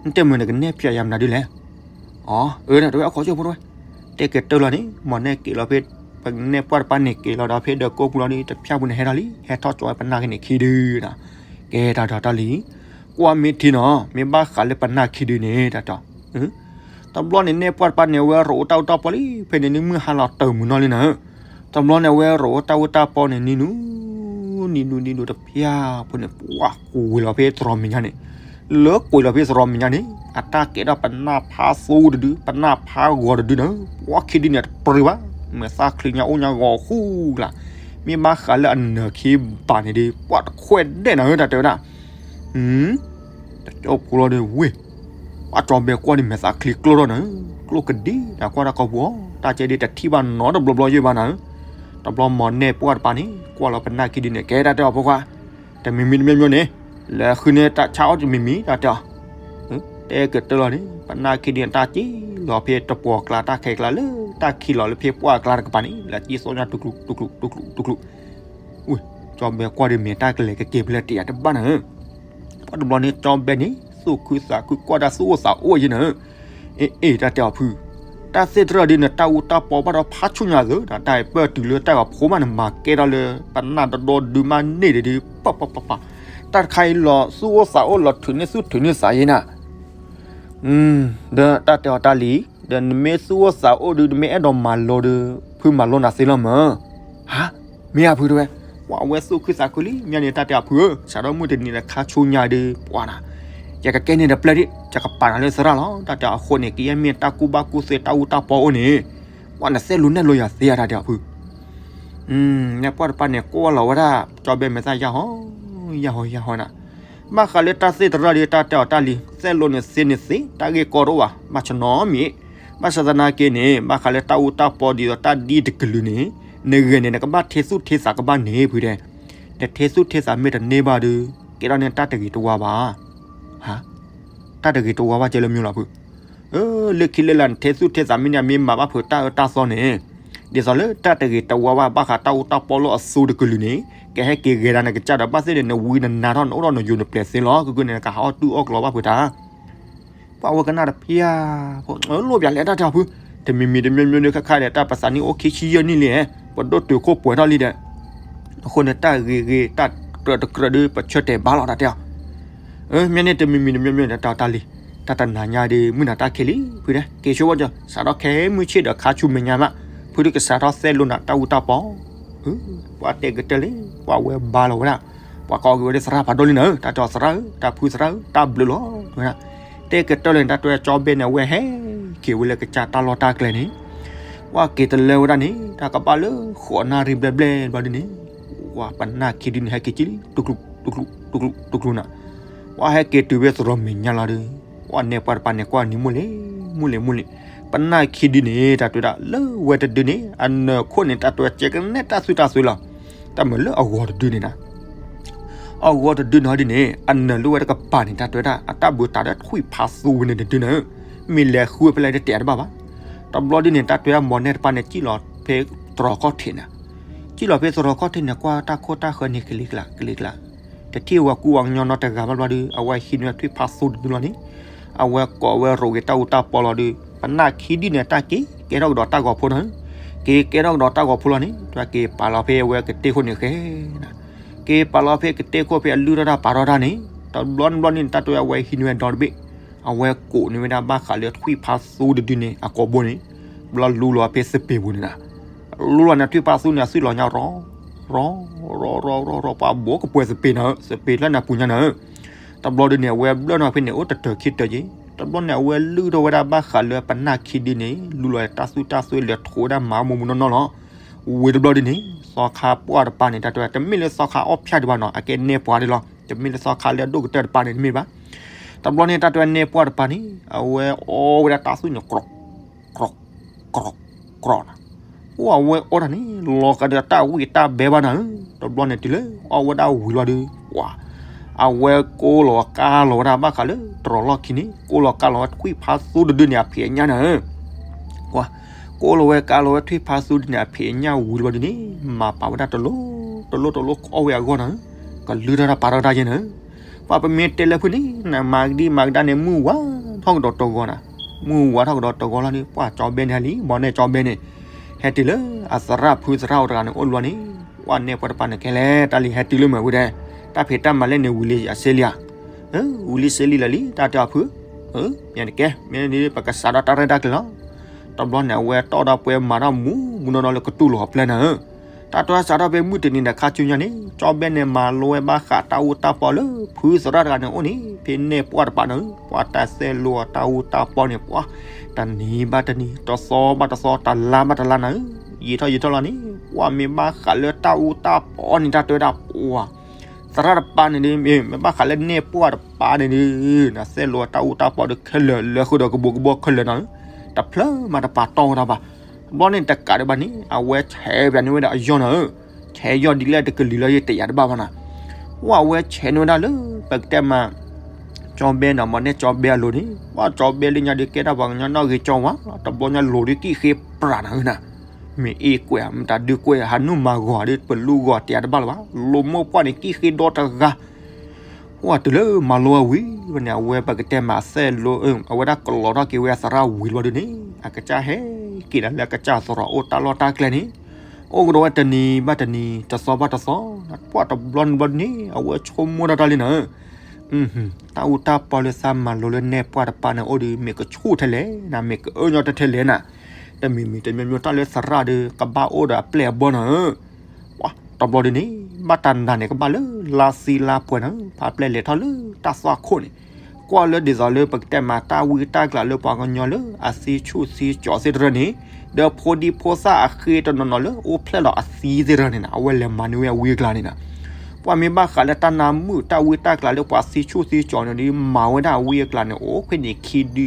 နတဲမုာ်နကနဲၣ်ပၠးယၤမနုၤဒ်လဲၣ်, အီ အၢ တဝဲအခီၣ်ကၠိဖိတဝဲ, တ တဲကတၢၢ်လီၤန့ၣ် မ့ၢ်နဲၣ်က့ၤလီၤဖဲ ပနဲၣ်ပှၢ်တပၤန့ၣ်က့ၤလီၤဒီးဖဲဒီးကိးပူၤလီၤဒီး တဖၠၣ်ပူၤန့ၣ်ဟဲထီၣ်လံ ဟဲထီၣ်ကၠီဝဲပနၢ်ခံန့ၣ်ခံဒုဒီး ကဲတၢ်ဒီးတၢ်လံ ကွၢ်မ့ၢ်ထံနီၤ မ့ၢ်ဘၣ်ဃးလၢပနၢ်ခံဒုန့ၣ် တၢ်တဲ တဘျီန့ၣ်နဲၣ်ပှၢ်တပၤန့ၣ် အဝဲရိးအိၣ်တၢ်အူတၢ်ပီလံ ဖဲန့ၣ်န့ၣ်မုၢ်ဟါလီၤတၢ်မုာ်နီၢ်လံနၤ တဘျီန့ၣ် အဝဲရိးအိၣ်တၢ်အူတၢ်ပီန့ၣ် နံၤနူ နံၤနူ နံၤနူ တဖၠၣ်ဖိန့ၣ် ပှၤကွံာ်လီၤဖဲသရီးမဲာ်ညါန့ၣ် လၢကွံာ်လီၤဖဲသရီးမဲာ်ညါန့ၣ် အတၢ်ကဲထီၣ်ပနၢ်ဖးသူတဒု ပနၢ်ဖးဂီၤတဒုနၤ ပှၤခံဒုန့ၣ်တပြံဘၣ် မဲာ်သၣ်ချံညါအိၣ်ညါဂီၤဃူကျါ မ့ၢ်ဘၣ်ဃးလၢအနၢၤခံဘးန့ၣ်ဒီး ပှၤတခွဲးဒဲးနၤဧၢ တၢ်တဲဝဲဒၣ် တကၠီဖိလီၤဒီးဝ့ၢ် ပှၤကၠီဘဲကွၢ်ဒီးမဲာ်သၣ်ချံကျိထီၣ်နၤဧၢ ကျိကဒံနၤ ကွၢ်တၢ်ကီပူၤအီၤ တၢ်ကဲဒ်တထံၣ်ဘၣ်နီတဘျီဘျီယဲၢ်ဘၣ်နၤဧၢ တဘျီမ့ၢ်နဲၣ်ပှၢ်တပၤန့ၣ် ကွၢ်လီၤပနၢ်ခံဒုန့ၣ် ကဲတၢ်တဲအီၤဖိခွါ တမံၤမံၤတမံၤမံၤန့ၣ် လဲၤဃုန့ၢ်တၢ်ဆါအီၣ်တမံၤမံၤ တၢ်တဲအီၤ တဲကတၢၢ်လီၤန့ၣ် ပနၢ်ခံဒုန့ၣ် တၢ်က့ၤလီၤဖဲတပှီၤကျါ တၢ်ခဲကျါလၢ တၢ်ခံးလီၤလၢဖဲပှၢ်ကျါတကပၤန့ၣ် လဲၤက့ၤသိညါတူၢ်ကျူတူၢ်ကျူတူၢ်ကျူတူၢ်ကျူ ဝ့ၢ် ကၠီဘဲကွၢ်ဒီးမဲာ်တၢ်ကလဲၤကက့ၤဖဲလဲၣ်တယာ်တဘၣ်နၤဧၢ ပှၤတဘျီန့ၣ် ကၠီဘဲန့ၣ် သူၣ်ခုသးခုကွၢ်တၢ်သူၣ်အိၣ်သးအိၣ်ယဲၢ်နၤဧၢ အ့ အ့ တၢ်တဲအီၤဖု တၢ်သ့ၣ်တရၢ်ဒ်နတၢ်အူတၢ်ပီဘၣ်ဒီးဖးဆူညါသၢ တၢ်တၢ်ပၢၢ်တုၤလၢတၢ်ဂီၤဖိမးန့ၣ် မၤကဲထီၣ်လၢပနၢ်တဒီဒုမးန့ၣ်ဒီး ပပပပ တၢ်တခါအံၤလီၤသူၣ်အိၣ်သးအိၣ်လီၤထုးန့ၢ်သူၣ်ထုးန့ၢ်သးယဲၢ်နၤ ဒီးတၢ်တဲအီၤတၢ်လံ, ဒီးနမ့ၢ်သူၣ်အိၣ်သးအိၣ်ဒုး နမ့ၢ်အဲၣ်ဒိးမၤလိဒီး ဖုမၤလိနၤသ့လီၤမၢ်. ဟါ, မ့ၢ်အဖုတဲဝဲ, ပှၤဝဲသူၣ်ခုသးခုလံ, မ့ၢ်န့ၣ်တၢ်တဲအဖုဧၢ, စးထီၣ်မုၢ်တနံၤလၢခါဆူညါဒုး ပှၤနၤ, ယကကဲန့ၣ်တပျဲၢ်ဒံး, ယကပာ်နၤလၢသရၣ်လီၤ. တၢ်တဲအဃိန့ၣ် ကယဲၢ်မ့ၢ်တၢ်ကူၣ်ဘၣ်ကူၣ်သ့တၢ်အူတၢ်ပီအိၣ်န့ၣ်, ပှၤနသဲလိနဲၣ်လိယၤသ့ဧါ တၢ်တဲအဖု နဲၣ်ပှၢ်တပၤန့ၣ် ကွၢ်လီၤဝဲဒၣ် ကၠီဘဲမဲာ်သၣ်ယၢ်ဟီ, ယၢ်ဟီ ယၢ်ဟီနၤ, ဘၣ်ဃးလၢတၢ်သ့ၣ်တရၢ်ဒီး တၢ်တဲအီၤတၢ်လံ, သဲလိန့ၣ်သ့န့ၣ်သ့ တၢ်ဂ့ၢ်ကီတအိၣ်ဘၣ်, ဘၣ်ဆၣ်နီတမံၤ, ဘၣ်ဆၣ်သနာ်က့န့ၣ် ဘၣ်ဃးလၢတၢ်အူတၢ်ပီဒ်သိးတၢ်ဒ်တကလုာ်န့ၣ်, နဂ့ၤန့ၣ် နကဘၣ်ထဲသူၣ်ထဲသးကဘၣ်န့ၣ် ဖုတဲ, နထဲသူၣ်ထဲသးမ့ၢ်တန့ၢ်ဘၣ်ဒီး ကဲထီၣ်န့ၣ်တၢ်တဂ့ၤတဝါဘၣ်. ဟါ, တၢ်တဂ့ၤတဝါဘၣ်ကဲလၢမ့ၢ်လီၤဖု လၢခံလၢလာ် နထဲသူၣ်ထဲသးမ့ၢ်န့ၣ် မ့ၢ်မၤဘၣ်ဖုးတၢ်အၢတၢ်သီန့ၣ်, ဒ်သိးလၢတၢ်တဂ့ၤတဝါဘၣ် ဘၣ်ဃးတၢ်အူတၢ်ပီလၢအသိတကလုာ်န့ၣ်, ကဟဲက့ၤဂဲၤဒၣ်နကစၢ်ဒီး ဘၣ်သ့ၣ်န့ၣ် နဝံနနါထီၣ် နအိၣ်ထီၣ်နယိာ်နပျဲၤသ့လီၤ. ကကုန့ၣ် နကဟးအီၣ်တူၢ်အီၣ်ကျီဘၣ်ဖုးတၢ် ပှၤဝဲကနၣ်တဖၠၣ်ဖိ, လိၣ်ပၠးလဲၣ်တၢ်တဲအဖု, တမံၤမံၤတမံၤမံၤဒီးခါခါဒီး တၢ်ပသးနံၣ်အိၣ်ခံဆံယဲၢ်နံၣ်လံ, ပဒိၣ်တုာ်ခိၣ်ပှဲၤထီၣ်လံဒီး, အဃိန့ၣ် တၢ်ဂ့ၤဂ့ၤ တၢ်ကြၢးတကြၢးဒီး ပဆၢတဲာ်ဘၣ်လီၤ တၢ်တဲအီၤ မ့ၢ်န့ၣ် တမံၤမံၤတမံၤမံၤန့ၣ် တၢ်တၢ်လံ, တၢ်တနၤညါဒီး မုၢ်နၤတၢ်ခံးလံ, ဖုတဲ က့ၤဆိဘၣ်ကၠီ, စးထီၣ်ခဲမုၢ်ဆ့ၣ်ဒီးခါဆူမဲာ်ညါမး, ဖုဒုးကစးထီၣ်သဲလိနၤတၢ်အူတၢ်ပီ, ပှၤတဲကတၢၢ်လံ, ပှၤဝဲဘါလီၤဝဲဒၣ်, ပှၤကိးက့ၤဝဲဒၣ်သရၣ်ဖးဒိၣ်လံနၤ, တၢ်တဲအီၤသရၣ်ဧၢ, တၢ်ဖုသရၣ်ဧၢ, တၢ်ဘျုးလီၤ, တဲကတၢၢ်လံ တၢ်တဲကၠီဘဲန့ၣ် အဝဲဟဲက့ၤဝဲလၢကစၢ်တၢ်လီၢ်တၢ်ကျဲန့ၣ် ပှၤက့ၤတလၢဝဲဒၣ်န့ၣ် တၢ်ကဘၣ်လၢဃိးနၣ်ရံၣ်ဘျဲၣ်ဘျဲၣ်ဘျီဒ်န့ၣ်, ပှၤပနၢ်ခံဒုန့ၣ် ဟဲက့ၤကံလံ, တူၢ်ကျူ, တူၢ်ကျူ, တူၢ်ကျူ, တူၢ်ကျူနၤ, ပှၤဟဲက့ၤတုၤဖဲသရိာ်မဲာ်ညါလီၤဒီး, ပှၤနဲၣ်ပှၢ်တပၤန့ၣ် ကွၢ်နံၤမုၢ်လ့ၣ်, မုၢ်လ့ၣ်, မုၢ်လ့ၣ်, ပနၢ်ခံဒုန့ၣ် တၢ်တဲဝဲဒၣ် လၢဝဲတဒုန့ၣ် အနၢၤခိၣ်န့ၣ် တၢ်တဲဝဲကဲကနဲတၢ်သွံၣ်တၢ်သွဲလီၤ, တၢ်မုာ်လၢအဂီၤတဒုန့ၣ်နၤ အဂီၤတဒုန့ၣ်ဒ်န့ၣ် အနၢၤလၢဝဲတကပၤန့ၣ် တၢ်တဲဝဲဒၣ် အတၢ်ဘုးတၢ်ဒီးထွံၣ်ဖးသူဝဲန့ၣ်တဒုန့ၣ်, မ့ၢ်လဲၤဃုဖဲလဲၣ်တတဲတဘၣ်ဘၣ်. တဘျီဒ်န့ၣ် တၢ်တဲဝဲဒၣ် မ့ၢ်နဲၣ်တပၤန့ၣ် စံၣ်လီၤဖဲသရိာ်ခီၣ်ထံးန့ၣ်, စံၣ်လီၤဖဲသရိာ်ခီၣ်ထံးန့ၣ် ကွၢ်တၢ်ခိၣ်တၢ်ဃၢၤန့ၣ်ကလံၤကျါ ကလံၤကျါ, တထံၣ်ဝဲကူဝဲကညီနီတဂၤဘၣ်ဘျီဒီး အဝဲဟံးန့ၢ်ထွံၣ်ဖးသူတဒုလီၤန့ၣ်, အဝဲကိးဝဲရိးက့ၤတၢ်အူတၢ်ပီလီၤဒီး ပနၢ်ခံဒုန့ၣ် တၢ်က့ၤကဲထီၣ်ကဒီးတၢ်ဂီၤဖိနီၤ, က့ၤကဲထီၣ်ကဒီးတၢ်ဂီၤဖိလီၤန့ၣ် တၢ်က့ၤပာ်လီၤဖဲအဝဲကတဲခိၣ်န့ၣ်ဃဲနၤ, က့ၤပာ်လီၤဖဲကတဲခိၣ်ဖဲအလုၢ်ထီၣ်တၢ်ပာ်ထီၣ်တၢ်န့ၣ်, တဘျီတဘျီန့ၣ် တၢ်တဲဝဲအဝဲဟံးန့ၢ်ဝဲဒီတဘ့ၣ်, အဝဲကိးန့ၢ်ဝဲဒၣ်ဘၣ်ဃးလၢထွံၣ်ဖးသူတဒုန့ၣ် အကိာ်ဘိန့ၣ်, ဘျီလူလီၤဖဲသပ့ၤပူၤန့ၣ်နၤ, လူလီၤန့ၣ်ထွံၣ်ဖးသူန့ၣ် အသွံၣ်လီၤညါရီၤ ရီၤ ရီၤ ရီၤ ရီၤ ပှၤဘိကပှဲၤသပ့ၤနၤဧၢ, သပ့ၤလၢနၤပူၤညါနၤဧၢ, တဘျီဒ်န့ၣ် အဝဲဘျၢၣ်နီၤဖဲန့ၣ် အိၣ်တတၢၤခံတၢၤက့ၤ, တဘျီန့ၣ် အဝဲလုၢ်ထီၣ်ဝဲဒၣ်ဘၣ်ဃးလၢပနၢ်ခံဒုန့ၣ် လူလီၤတၢ်သွံၣ်တၢ်သွဲလဲၤထိးဝဲဒၣ်မၤမူမူနီၢ်နီၢ်လီၤ. ဝံၤတဘျီဒ်န့ၣ် သီခါပှၢ်တပၤန့ၣ် တၢ်တဲဝဲ တမ့ၢ်လၢသီခါအီၣ်ဖၠၣ်ဒံးဘၣ်နီၤ, အကဲနဲၣ်ပှၢ်ဒံးလီၤ, တမ့ၢ်လၢသီခါလၢအဒိၣ်ကတၢၢ်တပၤန့ၣ် တမ့ၢ်ဘၣ်. တဘျီန့ၣ် တၢ်တဲဝဲနဲၣ်ပှၢ်တပၤန့ၣ် အဝဲအီဝဲဒၣ်တၢ်သွံၣ်န့ၣ် ကြိး ကြိး ကြိး ကြိးနၤ, အိၣ်အဝဲအီၣ်တၢ်န့ၣ် လီၤကဒီးတၢ်ဝံၣ်တၢ်ဘဲဘၣ်နၤဧၢ, တဘျီန့ၣ်တုၤလၢအီၣ်ဝဲဒၣ်ဝံၤလီၤဒီး ပှၤ အဝဲကိးလီၤကါလီၤဝဲဒၣ်ဘၣ်ဃးလၢတရီၤလီၢ်ခံန့ၣ် ကိးလီၤကါလီၤဝဲထွံၣ်ဖးသူတဒုန့ၣ် အဖံးအညၣ်နၤဧၢ, ပှၤ ကိးလီၤဝဲကါလီၤဝဲထွံၣ်ဖးသူတဒုန့ၣ် အဖံးအညၣ်ဝံၤလီၤဒ်န့ၣ် မၤပာ်ဝဲဒၣ်တလိၣ် တလိၣ်တလိၣ်အီၣ်ဝဲအဂီၢ်နၤဧၢ, ကလုၢ်ထီၣ်တၢ်ပာ်ထီၣ်တၢ်ယဲၢ်နၤဧၢ, ပှၤပမ့ၢ်တဲလၢဖုန့ၣ် နမၤကဒံမၤကဒါန့ၣ် မုၢ်ဝါထီၣ်ကဒီးတဂီၤနၤ, မုၢ်ဝါထီၣ်ကဒီးတဂီၤလီၤန့ၣ် ပှၤကၠီဘဲန့ၣ်ဟဲလံ မ့ၢ်န့ၣ်ကၠီဘဲန့ၣ် ဟဲတုၤလၢအသရၣ်ဖုသရၣ်အိၣ်တဂၤန့ၣ်အိၣ်လီၤန့ၣ် ပှၤနဲၣ်ပှၢ်တပၤန့ၣ်ခဲလဲၣ် တၢ်လံဟဲတုၤလၢမ့ၢ်ဝံၤဒီး တၢ်ဖံးတၢ်မၤလဲၣ်န့ၣ်ဝံၤလံအစ့လံဧါ ဝံၤလံစ့လံလၢာ်လံ တၢ်တဲအီၤဖု မ့ၢ်တကဲ မ့ၢ်န့ၣ်ပကစးထီၣ်တၢ်ရဲၣ်တၢ်ကျဲၤလီၤ. တဘျီန့ၣ် အဝဲတီၣ်ဒီးပှဲၤမၤထီၣ်မူ မူနီၢ်နီၢ်လၢကတူၢ်လိာ်အပျဲၢ်နၤဧၢ တၢ်တီစးထီၣ်ဖဲမုၢ်တနံၤဒီးခါဆူညါန့ၣ် ကၠီဘဲန့ၣ်မၤလိဝဲဘၣ်ဃးတၢ်အူတၢ်ပီလၢ ဖုသရၣ်တဂၤန့ၣ်အိၣ်န့ၣ် ဖဲနဲၣ်ပှၢ်တပၤန့ၣ် ပှၤတၢ်သဲလိာ်တၢ်အူတၢ်ပီန့ၣ် ပှၤ တနံၤဘၣ်တနံၤ တသီဘၣ်တသီ တလါဘၣ်တလါနၤဧၢ ယံာ်ထီၣ်ယံာ်ထီၣ်လီၤန့ၣ် ပှၤမ့ၢ်ဘၣ်ဃးလၢတၢ်အူတၢ်ပီန့ၣ် တၢ်တဲဝဲဒၣ်ပှၤ သရၣ်တပၤန့ၣ်ဒီး မ့ၢ်ဘၣ်ဃးလၢနဲၣ်ပှၢ်တပၤန့ၣ်ဒီး နသဲလိာ်တၢ်အူတၢ်ပီဒီးခဲလၢာ်လၢဃုာ်ဒီးကဘိးကဘီခဲလၢာ်နၤဧၢ တဖျၢၣ်မးတပာ်တီၢ်ဝဲဒၣ်ဘၣ်. တဘျီန့ၣ်တကးဒံးဘၣ်န့ၣ် အဝဲဆဲးပၠးန့ၢ်ဝဲဒၣ်အယီၢ်နၤဧၢ ဆဲးယီၢ်ဒ်လဲၣ်တကလုာ်လၢယတယာ်တဘၣ်ဘၣ်နၤ ပှၤအဝဲဆဲးန့ၢ်ဝဲဒၣ်လၢ ပကတဲမး ကၠီဘဲနီၤ မ့ၢ်နဲၣ်ကၠီဘဲအလိၤန့ၣ် ပှၤကၠီဘဲလၢညါဒီးကဲတၢ်ပှၤကညီနီၣ်ဂ့ၤကၠီဝါ တဘျီညါလိၤဒ်ကံၣ်ဃ့ပြးနၤဧၢနၤ မ့ၢ်အ့ၣ်ကွဲး မတၤဒုးကွဲး ဟးနုာ်မၤဂီၤဒီး ပလူဂီၤတယာ်တဘၣ်လၢၤဘၣ် လိၤမိၢ်ပှၢ်န့ၣ် ကံၣ်ဃ့ဒီတဂၤ ပှၤတုၤလၢမၤလိဝဲဝံၤဝဲန့ၣ် အဝဲပကတဲမးအသဲၣ်လိ အဝဲဒၣ်ကလီၤထီၣ်က့ၤဝဲအသရၣ်ဝံၤလီၤဒုးန့ၣ် အကစၢ်ဟဲက့ၤဒၣ်လၢအကစၢ်သရိာ်အိၣ်တၢ်လီၢ်တၢ်ကျဲန့ၣ် အိၣ်ကဒီးဝဲတနံၤဘၣ်တနံၤ တသီဘၣ်တသီ ပှၤတဘျီန့ၣ်ဘျီဒုးန့ၣ် အဝဲဆိကမိၣ်ဒၣ်တၢ်လံနၤဧၢ တၢ်အူတၢ်ပီလၢသးမၤလိလၢနဲၣ်ပှၢ်တပၤန့ၣ်အိၣ်ဒီး မ့ၢ်ကဆူၣ်ထဲလဲၣ်နၤ မ့ၢ်ကအၢညီတထဲလဲၣ်နၤ တမံၤမံၤတမံၤမံၤတၢ်လၢသရၣ်ဒီး ကဘၣ်အိၣ်ဒီးအပျဲၢ်အဘီၣ်နၤဧၢ တဘျီဒုးန့ၣ် ဘၣ်တၢ်နၤန့ၣ် ကဘၣ်လၢလါသံလါပှဲၤနၤဧၢ ဖးပျဲၢ်လဲၤထီၣ်လၢတၢ်သွၣ်ခိၣ်န့ၣ် ကွၢ်လၢဒ်သိးလၢပကတဲမးတၢ်ဝံတၢ်ကျးလၢပှၤကညီလၢအသံဆူၣ်သံကၠီသ့ၣ်တဖၣ်န့ၣ် ဒီးဖိဒံဖိသၣ်အဃ့တနီၤနီၤလၢအိၣ်ဖျဲၣ်လီၤအသံသ့ၣ်တဖၣ်န့ၣ်နၤ အဝဲလဲၤမၤန့ၢ်ဝဲအဝံအကျါန့ၣ်နၤ ပှၤမ့ၢ်ဘၣ်ဃးလၢတၢ်နါမုာ်တၢ်ဝံတၢ်ကျးလၢပှၤသံဆူၣ်သံကၠီန့ၣ်ဒီး မၤဝဲဒၣ်အဝံအကျါန့ၣ် အိၣ်ဖဲန့ၣ် ခံဒု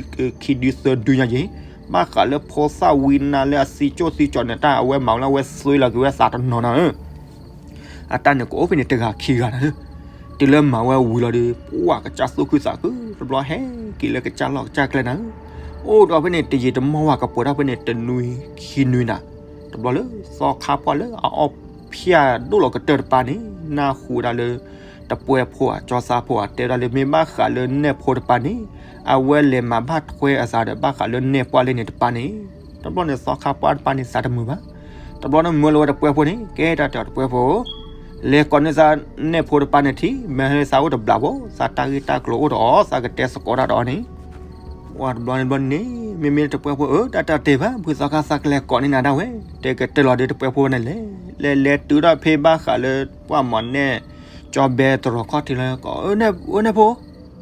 သၢဒုညါက့ၤ ဘၣ်ဃးလၢဖိသၣ်ဝံနါလၢအသံဆူၣ်သံကၠီန့ၣ် တၢ်အဝဲမၤဝဲလၢအဝဲသွ့လီၤက့ၤဝဲသးတနီၤနၤဧၢ အတၢ်န့ၣ်ကအိၣ်ဖဲန့ၣ်တဂၤခံဂၤနၤဧၢ တုၤလၢမၤဝဲဝံၤလီၤဒီး ပှၤကစၢ်သူၣ်ခုသးခု တဘျီဟဲက့ၤလၢကစၢ်လီၢ်ကစၢ်ကျဲနၤဧၢ အိၣ်ဒီးဖဲန့ၣ် တယံာ်တမီၢ်ဝဲကပှဲၤထီၣ်ဖဲန့ၣ် တနွံခံနွံနၤ တဘျီလၢသီခါပှၢ်လၢအအီၣ်ဖၠၣ်ဒိၣ်လီၤကတၢၢ်တပၤန့ၣ် နၢ်ဟူဝဲဒၣ်လၢ တပှဲၤဖိဧါ ကၠီသးဖိဧါ တဲဝဲဒၣ်လၢ မ့ၢ်ဘၣ်ဃးလၢနဲၣ်ဖိတပၤန့ၣ် အဝဲလဲၤမၤဘၣ်ထွဲအသးဒီး ဘၣ်ဃးလၢနဲၣ်ပှၢ်လၢန့ၣ်တပၤန့ၣ် တဘျီန့ၣ်သီခါပှၢ်တပၤန့ၣ် သးတမုာ်ဘၣ်. တဘျီန့ၣ်မၢလီၤဝဲတပှဲၤဖိန့ၣ် ကဲတၢ်တဲအီၤတပှဲၤဖိဧၢ, လဲၤကိးန့ၢ်သးနဲၣ်ဖိတပၤန့ၣ်ထံၣ်, မ့ၢ်သးအိၣ်တဘျီဖိ, သးတၢ်ဂ့ၢ်တၢ်ကျိၤအိၣ်ဒီးအီၤ သးကတဲသကိးတၢ်ဒီးအီၤန့ၣ်. ပှၤတဘျီန့ၣ်ဘျီန့ၣ် မ့မ့ၢ်တပှဲၤဖိဧၢ တၢ်တဲတ့ၢ်ဘၣ် ဖုသီခါ သးကလဲၤကိးန့ၢ်နၤဒၣ်ဝဲ, တဲကတၢၢ်လီၤဒီးတပှဲၤဖိန့ၣ်လဲၣ်, လဲၤလဲၤတုၤဒီးဖဲဘၣ်ဃးလၢပှၢ်မီၤနဲၣ် ကၠီဘဲတရီၤခီၣ်ထံးလၢကိး အၢနဲၣ်ဖိ,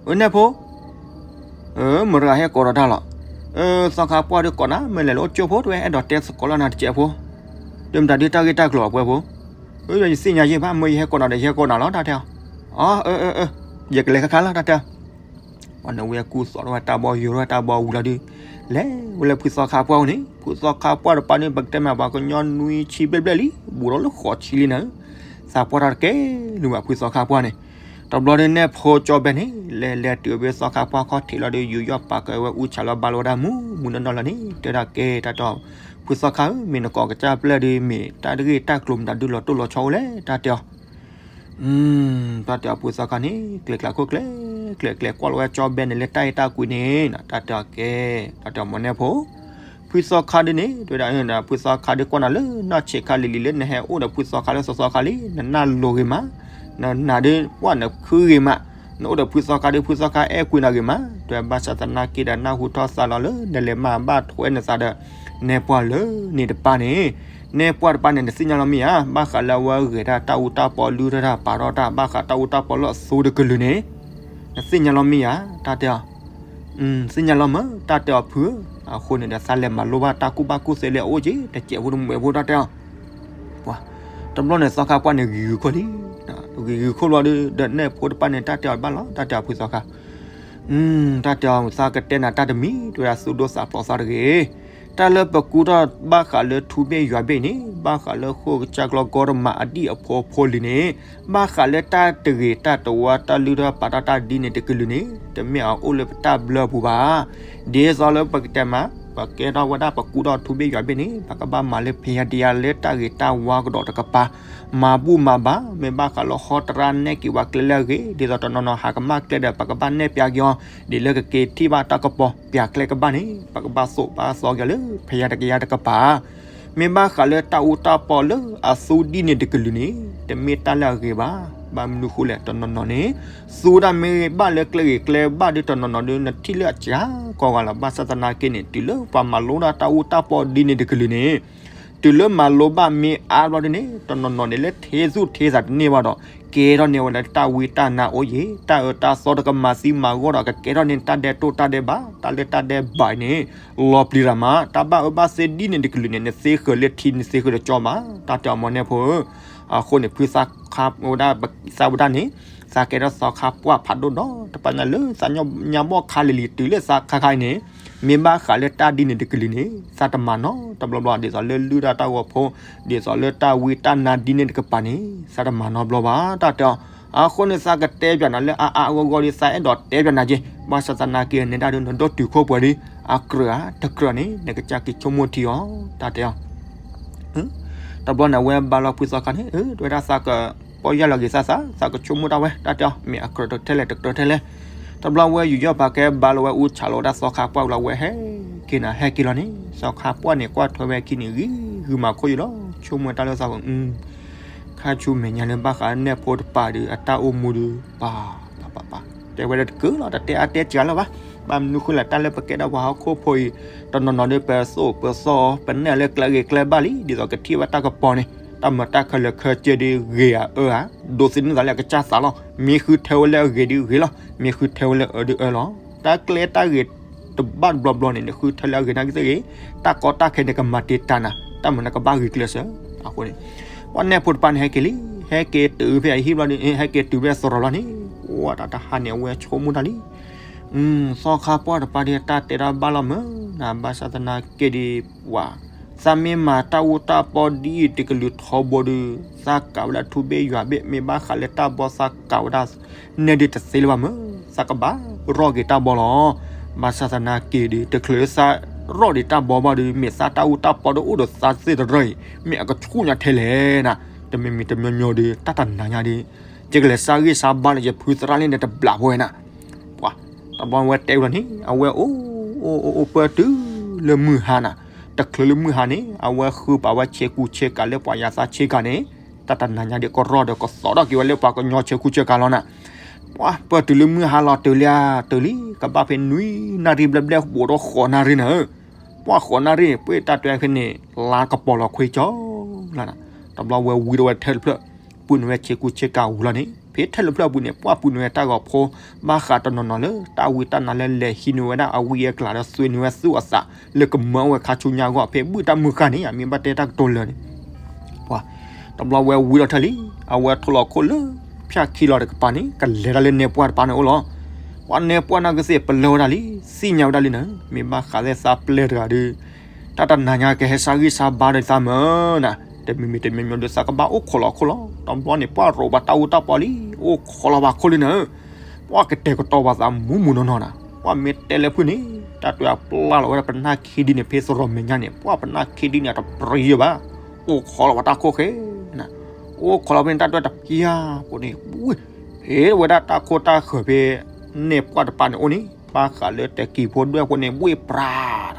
အၢနဲၣ်ဖိ မတၤဟဲကိးဒီးတၢ်လီၤ. သီခါပှၢ်ဒီးကိးနၤ မ့ၢ်လဲၤလၢအိၣ်ကၠိဖိတဝဲ အဲၣ်ဒိးတဲသကိးလီၤနၤတစဲးဖိ, ဒီးမတၤဒုးတၢ်ဂ့ၢ်တၢ်ကျိၤအပှဲၤဖိ, ယစံၣ်ညါယဲၢ်ဘၣ် မ့ၢ်ယဟဲကိးနၤဒီးယဟဲကိးနၤလီၤ တၢ်တဲအီၤ. အီ ယကလဲၤခါခါလီၤ တၢ်တဲအီၤ. ပှၤန့ၣ်ဝဲကူသိးထီၣ်ဝဲတၢ်ဘီ ယိၤထီၣ်ဝဲတၢ်ဘီဝံၤလီၤဒုး, လဲၤဝဲလၢဖုသီခါပှၢ်အအိၣ်န့ၣ်, ဖုသီခါပှၢ်တပၤန့ၣ် ပကတဲမးပှၤကညီနွံဆံဘျဲၣ်ဘျဲၣ်လံ, ဘူးဒီးလၢဃိးဆံလံနၤ, သးပှၢ်တၢ်တကဲလၢၤဘၣ် ဖုသီခါပှၢ်န့ၣ်. တဘျီဒီးနဲၣ်ဖိကၠီဘဲန့ၣ် လဲၤလဲၤတုၤဖဲသီခါပှၢ်ခီၣ်ထံးလီၤဒီး ယူးယီၣ်ပာ်ကဲဝဲအူဆးလီၤဘါလီၤဝဲဒၣ်မူးမူးနီၢ်နီၢ်လီၤန့ၣ် တဲဒၣ်ကဲတၢ်တဲအီၤ, ဖုသီခါဧၢ မ့ၢ်နကိးကစၢ်ပျဲၢ်ဒီး မ့ၢ်တၢ်ဂ့ၢ်တၢ်ကျိၤမတၤဒုးလီၤတိၢ်လီၤဆီအိၣ်လဲၣ် တၢ်တဲအီၤ. တၢ်တဲအီၤဖုသီခါန့ၣ် ကျဲၤကျဲၤခိၣ်ကျဲၤကျဲၤကျဲၤကွၢ်လီၤဝဲကၠီဘဲန့ၣ်လၢတၢ်အဲၣ်တၢ်ကွံန့ၣ် တၢ်တဲအီၤကဲ, တၢ်တဲအီၤမီၤနဲၣ်ဖိ, ဖုသီခါဒ်န့ၣ် တဲဝဲဒၣ် ဖုသီခါဒ်ကွၢ်နၤလၢနီၢ်ဆံးခါလံၤလံၤလၢနဟဲအိၣ်ဒီးဖုသီခါလၢသီသီခါလံ နနၢ်လိၤဂ့ၤမး, နနၤဒ်ပှၢ်နခုဂ့ၤမး, နအိၣ်ဒီးဖုသီခါဒ်ဖုသီခါအဲၣ်ကွံနၤဂ့ၤမး, တဲဘၣ်ဆၣ်သနာ်က့ဒီးနၢ်ဟူထီၣ်သးလီၤလၢ နလဲၤမၤဘၣ်ထွဲနသးဒီး နဲၣ်ပှၢ်လၢန့ၣ်တပၤန့ၣ်, နဲၣ်ပှၢ်တပၤန့ၣ် နသ့ၣ်ညါလီၤမ့ၢ်ဧါ, ဘၣ်ဃးလၢအဝဲဂဲၤတၢ်တၢ်အူတၢ်ပီ လုၢ်ထီၣ်တၢ်ပာ်ထီၣ်တၢ် ဘၣ်ဃးတၢ်အူတၢ်ပီလၢအသိတကလုာ်န့ၣ်, နသ့ၣ်ညါလီၤမ့ၢ်ဧါ တၢ်တဲအီၤ. သ့ၣ်ညါလီၤမး တၢ်တဲအီၤဖုဧၢ, အဃိန့ၣ်ဒီးသးလဲၤမၤလိဘၣ်တၢ်ကူၣ်ဘၣ်ကူၣ်သ့လၢအအိၣ်က့ၤ တစဲးဖိတမှဲးဖိ တၢ်တဲအီၤ. ပှၤ တဘျီန့ၣ်သီခါပှၢ်န့ၣ်ဂံၤဂုၤခိၣ်လံ, ဂံၤဂုၤခိၣ်ဘျီဒီး ဒီးနဲၣ်ဖိတပၤန့ၣ် တၢ်တဲအီၤဘၣ်လီၤ တၢ်တဲအီၤဖုသီခါ တၢ်တဲအီၤ သးကတဲနၤတၢ်တမံၤ တဲဝဲဒၣ်သူၣ်ဒိၣ်သးဖျိးသးတဂ့ၤ, တၢ်လၢပကူထီၣ်ဘၣ်ဃးလၢထူဘ့ၣ်ယွၤဘ့ၣ်န့ၣ် ဘၣ်ဃးလၢဃိၣ်ကစၢ်ကျီၢ်ဂီတမးအဒံၣ်အဖိအဖိလံၤန့ၣ်, ဘၣ်ဃးလၢတၢ်တဂ့ၤတၢ်တဝါတၢ်လုၢ်ထီၣ်ပာ်ထီၣ်တၢ်ဒ်န့ၣ်တကလုာ်န့ၣ် တမ့ၢ်အအိၣ်လၢပတၢ်ဘျၢအပူၤဘၣ်. ဒ်သိးလၢပကတဲမး ပကဲထီၣ်ဝဲဒၣ်ပကူထီၣ်ထူဘ့ၣ်ယွၤဘ့ၣ်န့ၣ် ပကဘၣ်မၤလၢဖံးယါဒံးယါလၢတၢ်ဂ့ၤတၢ်ဝါကဒီးတကပၤ, မၤဘူၣ်မၤဘါ, မ့ၢ်ဘၣ်ဃးလၢဟီတရါနဲၣ်က့ၤဝဲကျဲလၢအဂ့ၤ, ဒ်သိးတနီၤနီၤဟးကမၣ်ကျဲဒီး ပကဘၣ်နဲၣ်ပျးက့ၤအီၤ, ဒ်လၢကက့ၤထံၣ်ဘၣ်တၢ်ကပီၤပျးကျဲကဘၣ်န့ၣ် ပကဘၣ်သိၣ်ဘၣ်သီက့ၤလၢဖံးယါတကယါတကပၤ မ့ၢ်ဘၣ်ဃးလၢတၢ်အူတၢ်ပီလၢအသူဒ်န့ၣ်တကလုာ်န့ၣ် တမ့ၢ်တၢ်လၢအဂ့ၤဘၣ်. ဘၣ်မနုၤဃိလဲၣ် တနီၤနီၤန့ၣ် သူဒၣ်မ့ၢ်ဘၣ်လၢကျဲဂ့ၤကျဲဘၣ်ဒီး တနီၤနီၤဒီး နထံၣ်လၢအစှၤကိးဂၤလီၤ. ဘၣ်ဆၣ်သနာ်က့န့ၣ် တုၤလၢပှၤမၤလိဒၣ်တၢ်အူတၢ်ပီဒ်န့ၣ်တကလုာ်န့ၣ် တုၤလၢမၤလိဘၣ်မ့ၢ်အါဘျီဒ်န့ၣ် တနီၤနီၤန့ၣ် လၢထဲသူၣ်ထဲသးတန့ၢ်ဘၣ်ဒီး ကဲထီၣ်န့ၢ်ဝဲဒၣ်တၢ်ဝံတၢ်နါအိၣ်ယံၤ, တၢ်အၢတၢ်သီတကမၤသံမၤဂီၢ်ဒီး ကကဲထီၣ်န့ၢ်တၢ်ဒဲးတိၢ်တၢ်ဒဲးဘး, တၢ်လၢတၢ်ဒဲးဘးအံၤန့ၣ် လီၤပျံၤတၢ်မး, တၢ်ဘၣ်အၢဘၣ်သီဒ်န့ၣ်တကလုာ်န့ၣ် နသ့ဃၢၤလၢထံ နသ့ဃၢၤတကၠီဘၣ်. တၢ်တဲအီၤမီၢ်နဲၣ်ဖိဧၢ, အဃိန့ၣ် ဖုသးခါဝဲဒၣ် သးဝဲဒၣ်န့ၣ် သးကဲထီၣ်သီခါပှၢ်ဖးဒိၣ်ဒီး တပာ်ညါလၢသးညါဘီၣ်ခါလံၤလံၤ တုၤလၢသးခါခါအံၤန့ၣ် မ့ၢ်ဘၣ်ဃးလၢတၢ်ဒ်န့ၣ်တကလုာ်န့ၣ် သးတမၤနီတဘျီဘျီ ဒ်သိးလၢလုၢ်ဒၣ်တၢ်ဂီၤဖိ ဒ်သိးလၢတၢ်ဝံတၢ်နါဒ်န့ၣ်တကပၤန့ၣ် သးတမၤနီတဘျီဘၣ် တၢ်တဲအီၤ. အဃိန့ၣ် သးကတဲပျးနၤလၢအအါအဂီၢ်ဂီၢ်ဒီး သးအဲၣ်ဒိးတဲပျးနၤက့ၤ, ဘၣ်ဆၣ်သနာ်က့ နဲဒၣ်ဒီး နဒိၣ်တုာ်ခိၣ်ပှဲၤဒီး အကြၢးဧါတကြၢးန့ၣ် နကစၢ်က့ၤဆိကမိၣ်ထံအီၤ တၢ်တဲအီၤ. တဘျီန့ၣ် အဝဲဘါလီၤဖုသီခါန့ၣ် တဲဝဲဒၣ်သးကပီၢ်ယၢ်လီၤဂ့ၤသးသး သးကဆိကမိၣ်တၢ်ဝဲ တၢ်တဲအီၤ မ့ၢ်အကြၢးတထဲလဲၣ် တကြၢးထဲလဲၣ်. တဘျီဝဲယူးယီၣ်ပာ်ကဲဘါလီၤဝဲအူဆးလီၤဝဲဒၣ်သီခါပှၢ်ဝံၤလီၤ ဝဲဟဲက့ၤနၤ ဟဲက့ၤလီၤန့ၣ် သီခါပှၢ်န့ၣ် ကွၢ်ထွဲဝဲအခံန့ၣ် ဂံၤဂုာ်မၤခိၣ်ယံၤလီၤ ဆိကမိၣ်တၢ်လၢသးဝဲ ခါဆူမဲာ်ညါလၢဘၣ်ဃးနဲၣ်ဖိတပၤဒီး အတၢ်အိၣ်မူဒီး ပၤ ပၤ ပၤ ပၤ တဲဝဲဒၣ်တကၢလီၤ တတဲအါတဲစှၤလၢၤဘၣ်. ဘၣ်မနုၤဃိလဲၣ် တၢ်လၢပကဲဒၣ်ပှၤဟီၣ်ခိၣ်ဖိအံၤ တနီၤနီၤဒီး ပသိၣ်ပသီအီၤ ပနဲၣ်အီၤလၢကျဲဂ့ၤကျဲဘၣ်လံ ဒ်သိးကထံၣ်ဝဲတၢ်ကပီၤန့ၣ် တၢ်မၤတၢ်ခဲလၢာ်ခဲဆ့ဒီးဂ့ၤဧါအၢဧါ ဒိးသန့ၤသးလၢအကစၢ်သးလီၤ. မ့ၢ်ဃုထၢဝဲလၢအဂ့ၤဒီးဂ့ၤလီၤ မ့ၢ်ဃုထၢဝဲလၢအအၢဒီးအၢလီၤ. တၢ်ကျဲတၢ်ဂ့ၤတဘၣ်တဘျီဘျီန့ၣ် နဃုထၢလၢအဂ့ၤနာ်က့သ့ၣ်ဂ့ၤ တၢ်ကီတၢ်ခဲန့ၣ် ကမၤတ့ၢ်တၢ်နၤ တၢ်မၤနၤကဘၣ်ဂ့ၤကျဲးစၢး. အဃိန့ၣ် ပှၤနဲၣ်ဖိတပၤန့ၣ် ဟဲက့ၤလံ ဟဲက့ၤတုၤဖဲအဟံၣ်ဘျီဒီး ဟဲက့ၤတုၤဖဲသရိာ်လီၤန့ၣ် ပှၤတၢ်တဟါန့ၣ် အဝဲဆိကမိၣ်တၢ်လံ သီခါပှၢ်တပၤဒီး တၢ်တဲတၢ်ဘၣ်လီၤမးနၤ ဘၣ်ဆၣ်သနာ်က့ဒီး ပှၤ သးမ့ၢ်မၤတၢ်အူတၢ်ပီဒ်အံၤတကလုာ်ထီဘိဒီး သးကးဝဲဒၣ်ထူဘ့ၣ်ယွၤဘ့ၣ် မ့ၢ်ဘၣ်ဃးလၢတၢ်ဘီသးကးဝဲဒၣ် နဲၣ်ဒ်တသ့လၢၤဘၣ်မး သးကဘၣ်ရီၣ်က့ၤတၢ်ဘီလီၤ. ဘၣ်ဆၣ်သနာ်က့ဒီး တချုးလၢသးရီၣ်ဒံးတၢ်ဘီဘၣ်ဒီး မ့ၢ်သးတၢ်အူတၢ်ပီဒီးအိၣ်ဒီးသးသ့ၣ်တရၢအံၤ မ့ၢ်အကဆူၣ်ညါထဲလဲၣ်နၤ တမံၤမံၤတမံၤမံၤဒီး တၢ်တနၤညါဒီး ယကလဲၤဆါဂံၢ်ဆါဘါလၢယဖုသရၣ်လံန့ၣ် တဘျးဖိဝဲနၤ ပှၤ တဘျီဝဲတဲဝဲလီၤန့ၣ် အဝဲအိၣ် အိၣ် အိၣ် အိၣ်ပၢၢ်တုၤလၢမုၢ်ဟါနၤ တချုးလၢမုၢ်ဟါန့ၣ် အဝဲဃုပာ်ဝဲဆ့ကူဆ့ကၤလၢပှၤယၤသးဆ့ကၤန့ၣ် တၢ်တနၤညါဒီးကရီဒီးကသီထီၣ်က့ၤဝဲလၢပှၤကညီဆ့ကူဆ့ကၤလီၤနၤ ပှၤပၢၢ်တုၤလၢမုၢ်ဟါလီၤ တုၤလံဧါ တုၤလံ ကဘၣ်ဖဲနွံနၣ်ရံၣ်ဘျဲၣ်ဘျဲၣ် ဘူးဒီးဃိးနၣ်ရံၣ်နၤဧၢ ပှၤဃိးနၣ်ရံၣ်န့ၣ် ပှ့ၢ်တၢ်တွဲဖဲန့ၣ် လါကပီၤလီၤခွံကၠီလီၤနၤ တဘျီဝဲဝံဒီးဝဲထဲတဖျၢၣ် ပုၢ်နုာ်ဝဲဆ့ကူဆ့ကၤဝံၤလီၤန့ၣ် ဖဲထဲတဖျၢၣ်အပူၤန့ၣ် ပှၤပုၢ်နုာ်ဝဲတၢ်ဂီၤဖိ ဘၣ်ဃးတနီၤနီၤလၢ တၢ်ဝံတၢ်နါလၢလဲၤဟံးန့ၢ်ဝဲဒၣ်အဝံအကျးဒီး သွံနုာ်ဝဲသူၣ်အသး လၢကမၢဝဲခါဆူညါအဂီၢ် ဖဲဘုၣ်တၢ်မုၢ်ဃၢ်န့ၣ် မ့ၢ်ဘၣ်တဲတၢ်ကတိၤလၢာ်န့ၣ် ပှၤ တဘျီဝဲဝံလီၤထဲလံ အဝဲထိၣ်လီၤခိၣ်လၢ ဖၠၣ်ခံလီၤတကပၤန့ၣ် ကလဲၤတၢ်လၢနဲၣ်ပှၢ်တပၤန့ၣ်အိၣ်လီၤ ပှၤနဲၣ်ပှၢ်နၢ်ကသ့ၣ်ပလၢၢ်ဝဲဒၣ်လံ သ့ၣ်ညါဝဲဒၣ်လံနၤ မ့ၢ်ဘၣ်ဃးသ့ၣ်သးပျဲၢ်တဂၤဒီး တၢ်တနၤညါကဟဲဆါဂံၢ်ဆါဘါဒီးသးမၢနၤ တမံၤမံၤတမံၤမံၤဒီးသးကဘၣ်အိၣ်ခိးလီၤခိၣ်လီၤ တဘျီန့ၣ် ပှၤရိးဘၣ်တၢ်အူတၢ်ပီလံ အိၣ်ခိးလီၤဘၣ်ခိၣ်လံနၤ ပှၤကတဲာ်ကတီၤဘၣ်သးမူးမူးနီၢ်နီၢ်နၤ ပှၤမ့ၢ်တဲလၢဖုၣ်န့ၣ် တၢ်တွဲအပျၢ်လီၤဝဲဒၣ်ပနၢ်ခံဒံန့ၣ် ဖဲသရိာ်မဲာ်ညါန့ၣ် ပှၤပနၢ်ခံဒံန့ၣ် အတပြံယဘၣ် အိၣ်ခိးလီၤဘၣ်တၢ်ခိၣ်ဃဲနၤ အိၣ်ခိးလီၤဖဲန့ၣ် တၢ်တွဲတဖျါဖိန့ၣ် ဝံၤ ဖဲဝဲဒၣ်တၢ်ခိၣ်တၢ်ဃၢၤဖဲ နဲၣ်ပှၢ်တပၤန့ၣ်အိၣ်န့ၣ် ဘၣ်ဃးလၢတကံၤဖိဒွဲၣ်ဖိန့ၣ် ဝ့ၢ်ပြၤ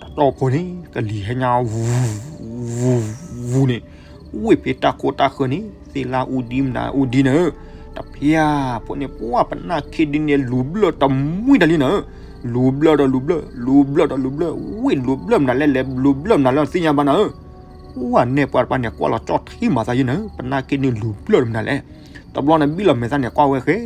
တတီၢ်ဖိန့ၣ် ကလံၤဟဲညါ ဝူ ဝူ ဝူန့ၣ် ဝ့ၢ်ဖဲတၢ်ခိၣ်တၢ်ဃၢၤန့ၣ် သ့ၣ်လၢအူဒံမနုၤအူဒံနၤဧၢ တဖျါဖိန့ၣ် ပှၤပနၢ်ခံဒံန့ၣ် လူၤဘျၢၣ်တမှံတၢ်လံနၤဧၢ လူၤဘျၢၣ်ဒီးလူၤဘျၢၣ် လူၤဘျၢၣ်ဒီးလူၤဘျၢၣ် ဝ့ၢ်လူၤဘျၢၣ်မနုၤလဲၣ် လဲၤလူၤဘျၢၣ်မနုၤလၢသ့ၣ်ညါဘၣ်နၤဧၢ ပှၤနဲၣ်ပှၢ်တပၤန့ၣ် ကွၢ်လီၤကၠီၣ်ထံမၤသးယဲနၤဧၢ ပနၢ်ခံဒံလူၤဘျၢၣ်မနုၤလဲၣ် တဘျီန့ၣ်ဘံၣ်လီၤမဲာ်သၣ်န့ၣ် ကွၢ်ဝဲဃဲ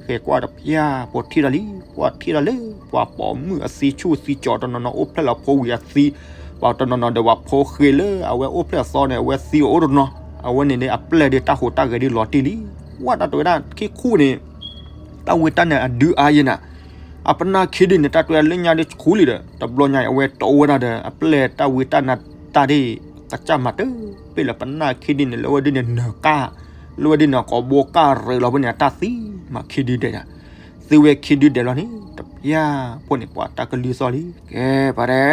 ဃဲကွၢ်တဖျါ ပှၤထံၣ်တၢ်လံ ပှၤထံၣ်တၢ်လၢ ပှၤပိာ်မုၣ်အသံဆူၣ်သံကၠီၤတနီၤနီၤ အိၣ်ဖျဲၣ်လီၤဖိဝံၤအသံ ပှၤတနီၤနီၤဒီးပှၤဖိဃ့လၢအဝဲအိၣ်ဖျဲၣ်အသီန့ၣ် အဝဲသံအအိၣ်တနီၤ အဝဲန့ၣ်န့ၣ် အပျဲၢ်ဒီးတၢ်ဟူးတၢ်ဂဲၤဒ်လီၤတံၢ်လံ ဝဲတၢ်တဝဲဒၣ်ခံခူၣ်န့ၣ် တၢ်ဝံတၢ်နါအဒုးအါယဲနၤ အပနၢ်ခံဒံန့ၣ် တၢ်တွဲလၢညါဒ်ဆူလံဒီး တဘျီညါအံၤ အဝဲတီဝဲဒၣ်ဒီး အပျဲၢ်တၢ်ဝံတၢ်နါတၢ်ဒ် ကစၢ်မၤတၢ် ပ့ၢ်လၢပနၢ်ခံဒံန့ၣ် လၢဝဲဒ်န့ၣ်နၢၤကၢ် လၢဝဲဒ်န့ၣ် ကိးဘိကၢ်ရ့လီၤဖဲန့ၣ် အတၢ်သံမးခံဒံဒဲး သံဝဲခံဒံဒဲးလီၤန့ၣ် တဖ ယၤ, ဖိန့ၣ်ပှၢ်တၢ်ကလုၢ်သီၣ်လံ, ကဲပှၤတဲ,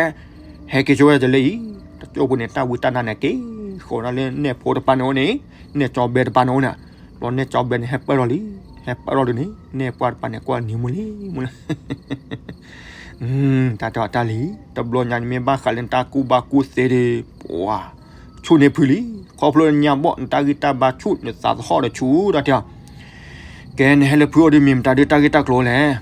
ဟဲက့ၤဆိဝဲတလၢအံၤ, တကၠိဖိန့ၣ် တၢ်ဝံတၢ်နါန့ၣ်က့ၤဃီၤဒၣ်လၢနဲၣ်ဖိတပၤန့ၣ်အိၣ်န့ၣ်, နဲၣ်ကၠီဘဲတပၤန့ၣ်အိၣ်န့ၣ်, ဘျီနဲၣ်ကၠီဘဲန့ၣ် ဟဲပၢၢ်ထီၣ်လံ, ဟဲပၢၢ်ထီၣ်ဒုးန့ၣ် နဲၣ်ပှၢ်တပၤန့ၣ် ကွၢ်နံၤမူလံမူလၢ တၢ်တဲအီၤတၢ်လံ, တဘျီညါန့ၣ် မ့ၢ်ဘၣ်ဃးလၢနတၢ်ကူၣ်ဘၣ်ကူၣ်သ့ဒီး, ပှၤ, ဆူၣ်န့ၢ်ဖုလံ, ခီဖျိညါဘီၣ် နတၢ်ဂံၢ်တၢ်ဘါဆူၣ် နသးသဟီၣ်ဒီးဆူၣ် တၢ်တဲအီၤ, ကဲနဟဲလၢဖုအိၣ်ဒီးမ့ၢ်မတၤဒုးတၢ်ဂ့ၢ်တၢ်ကျိၤလဲၣ်,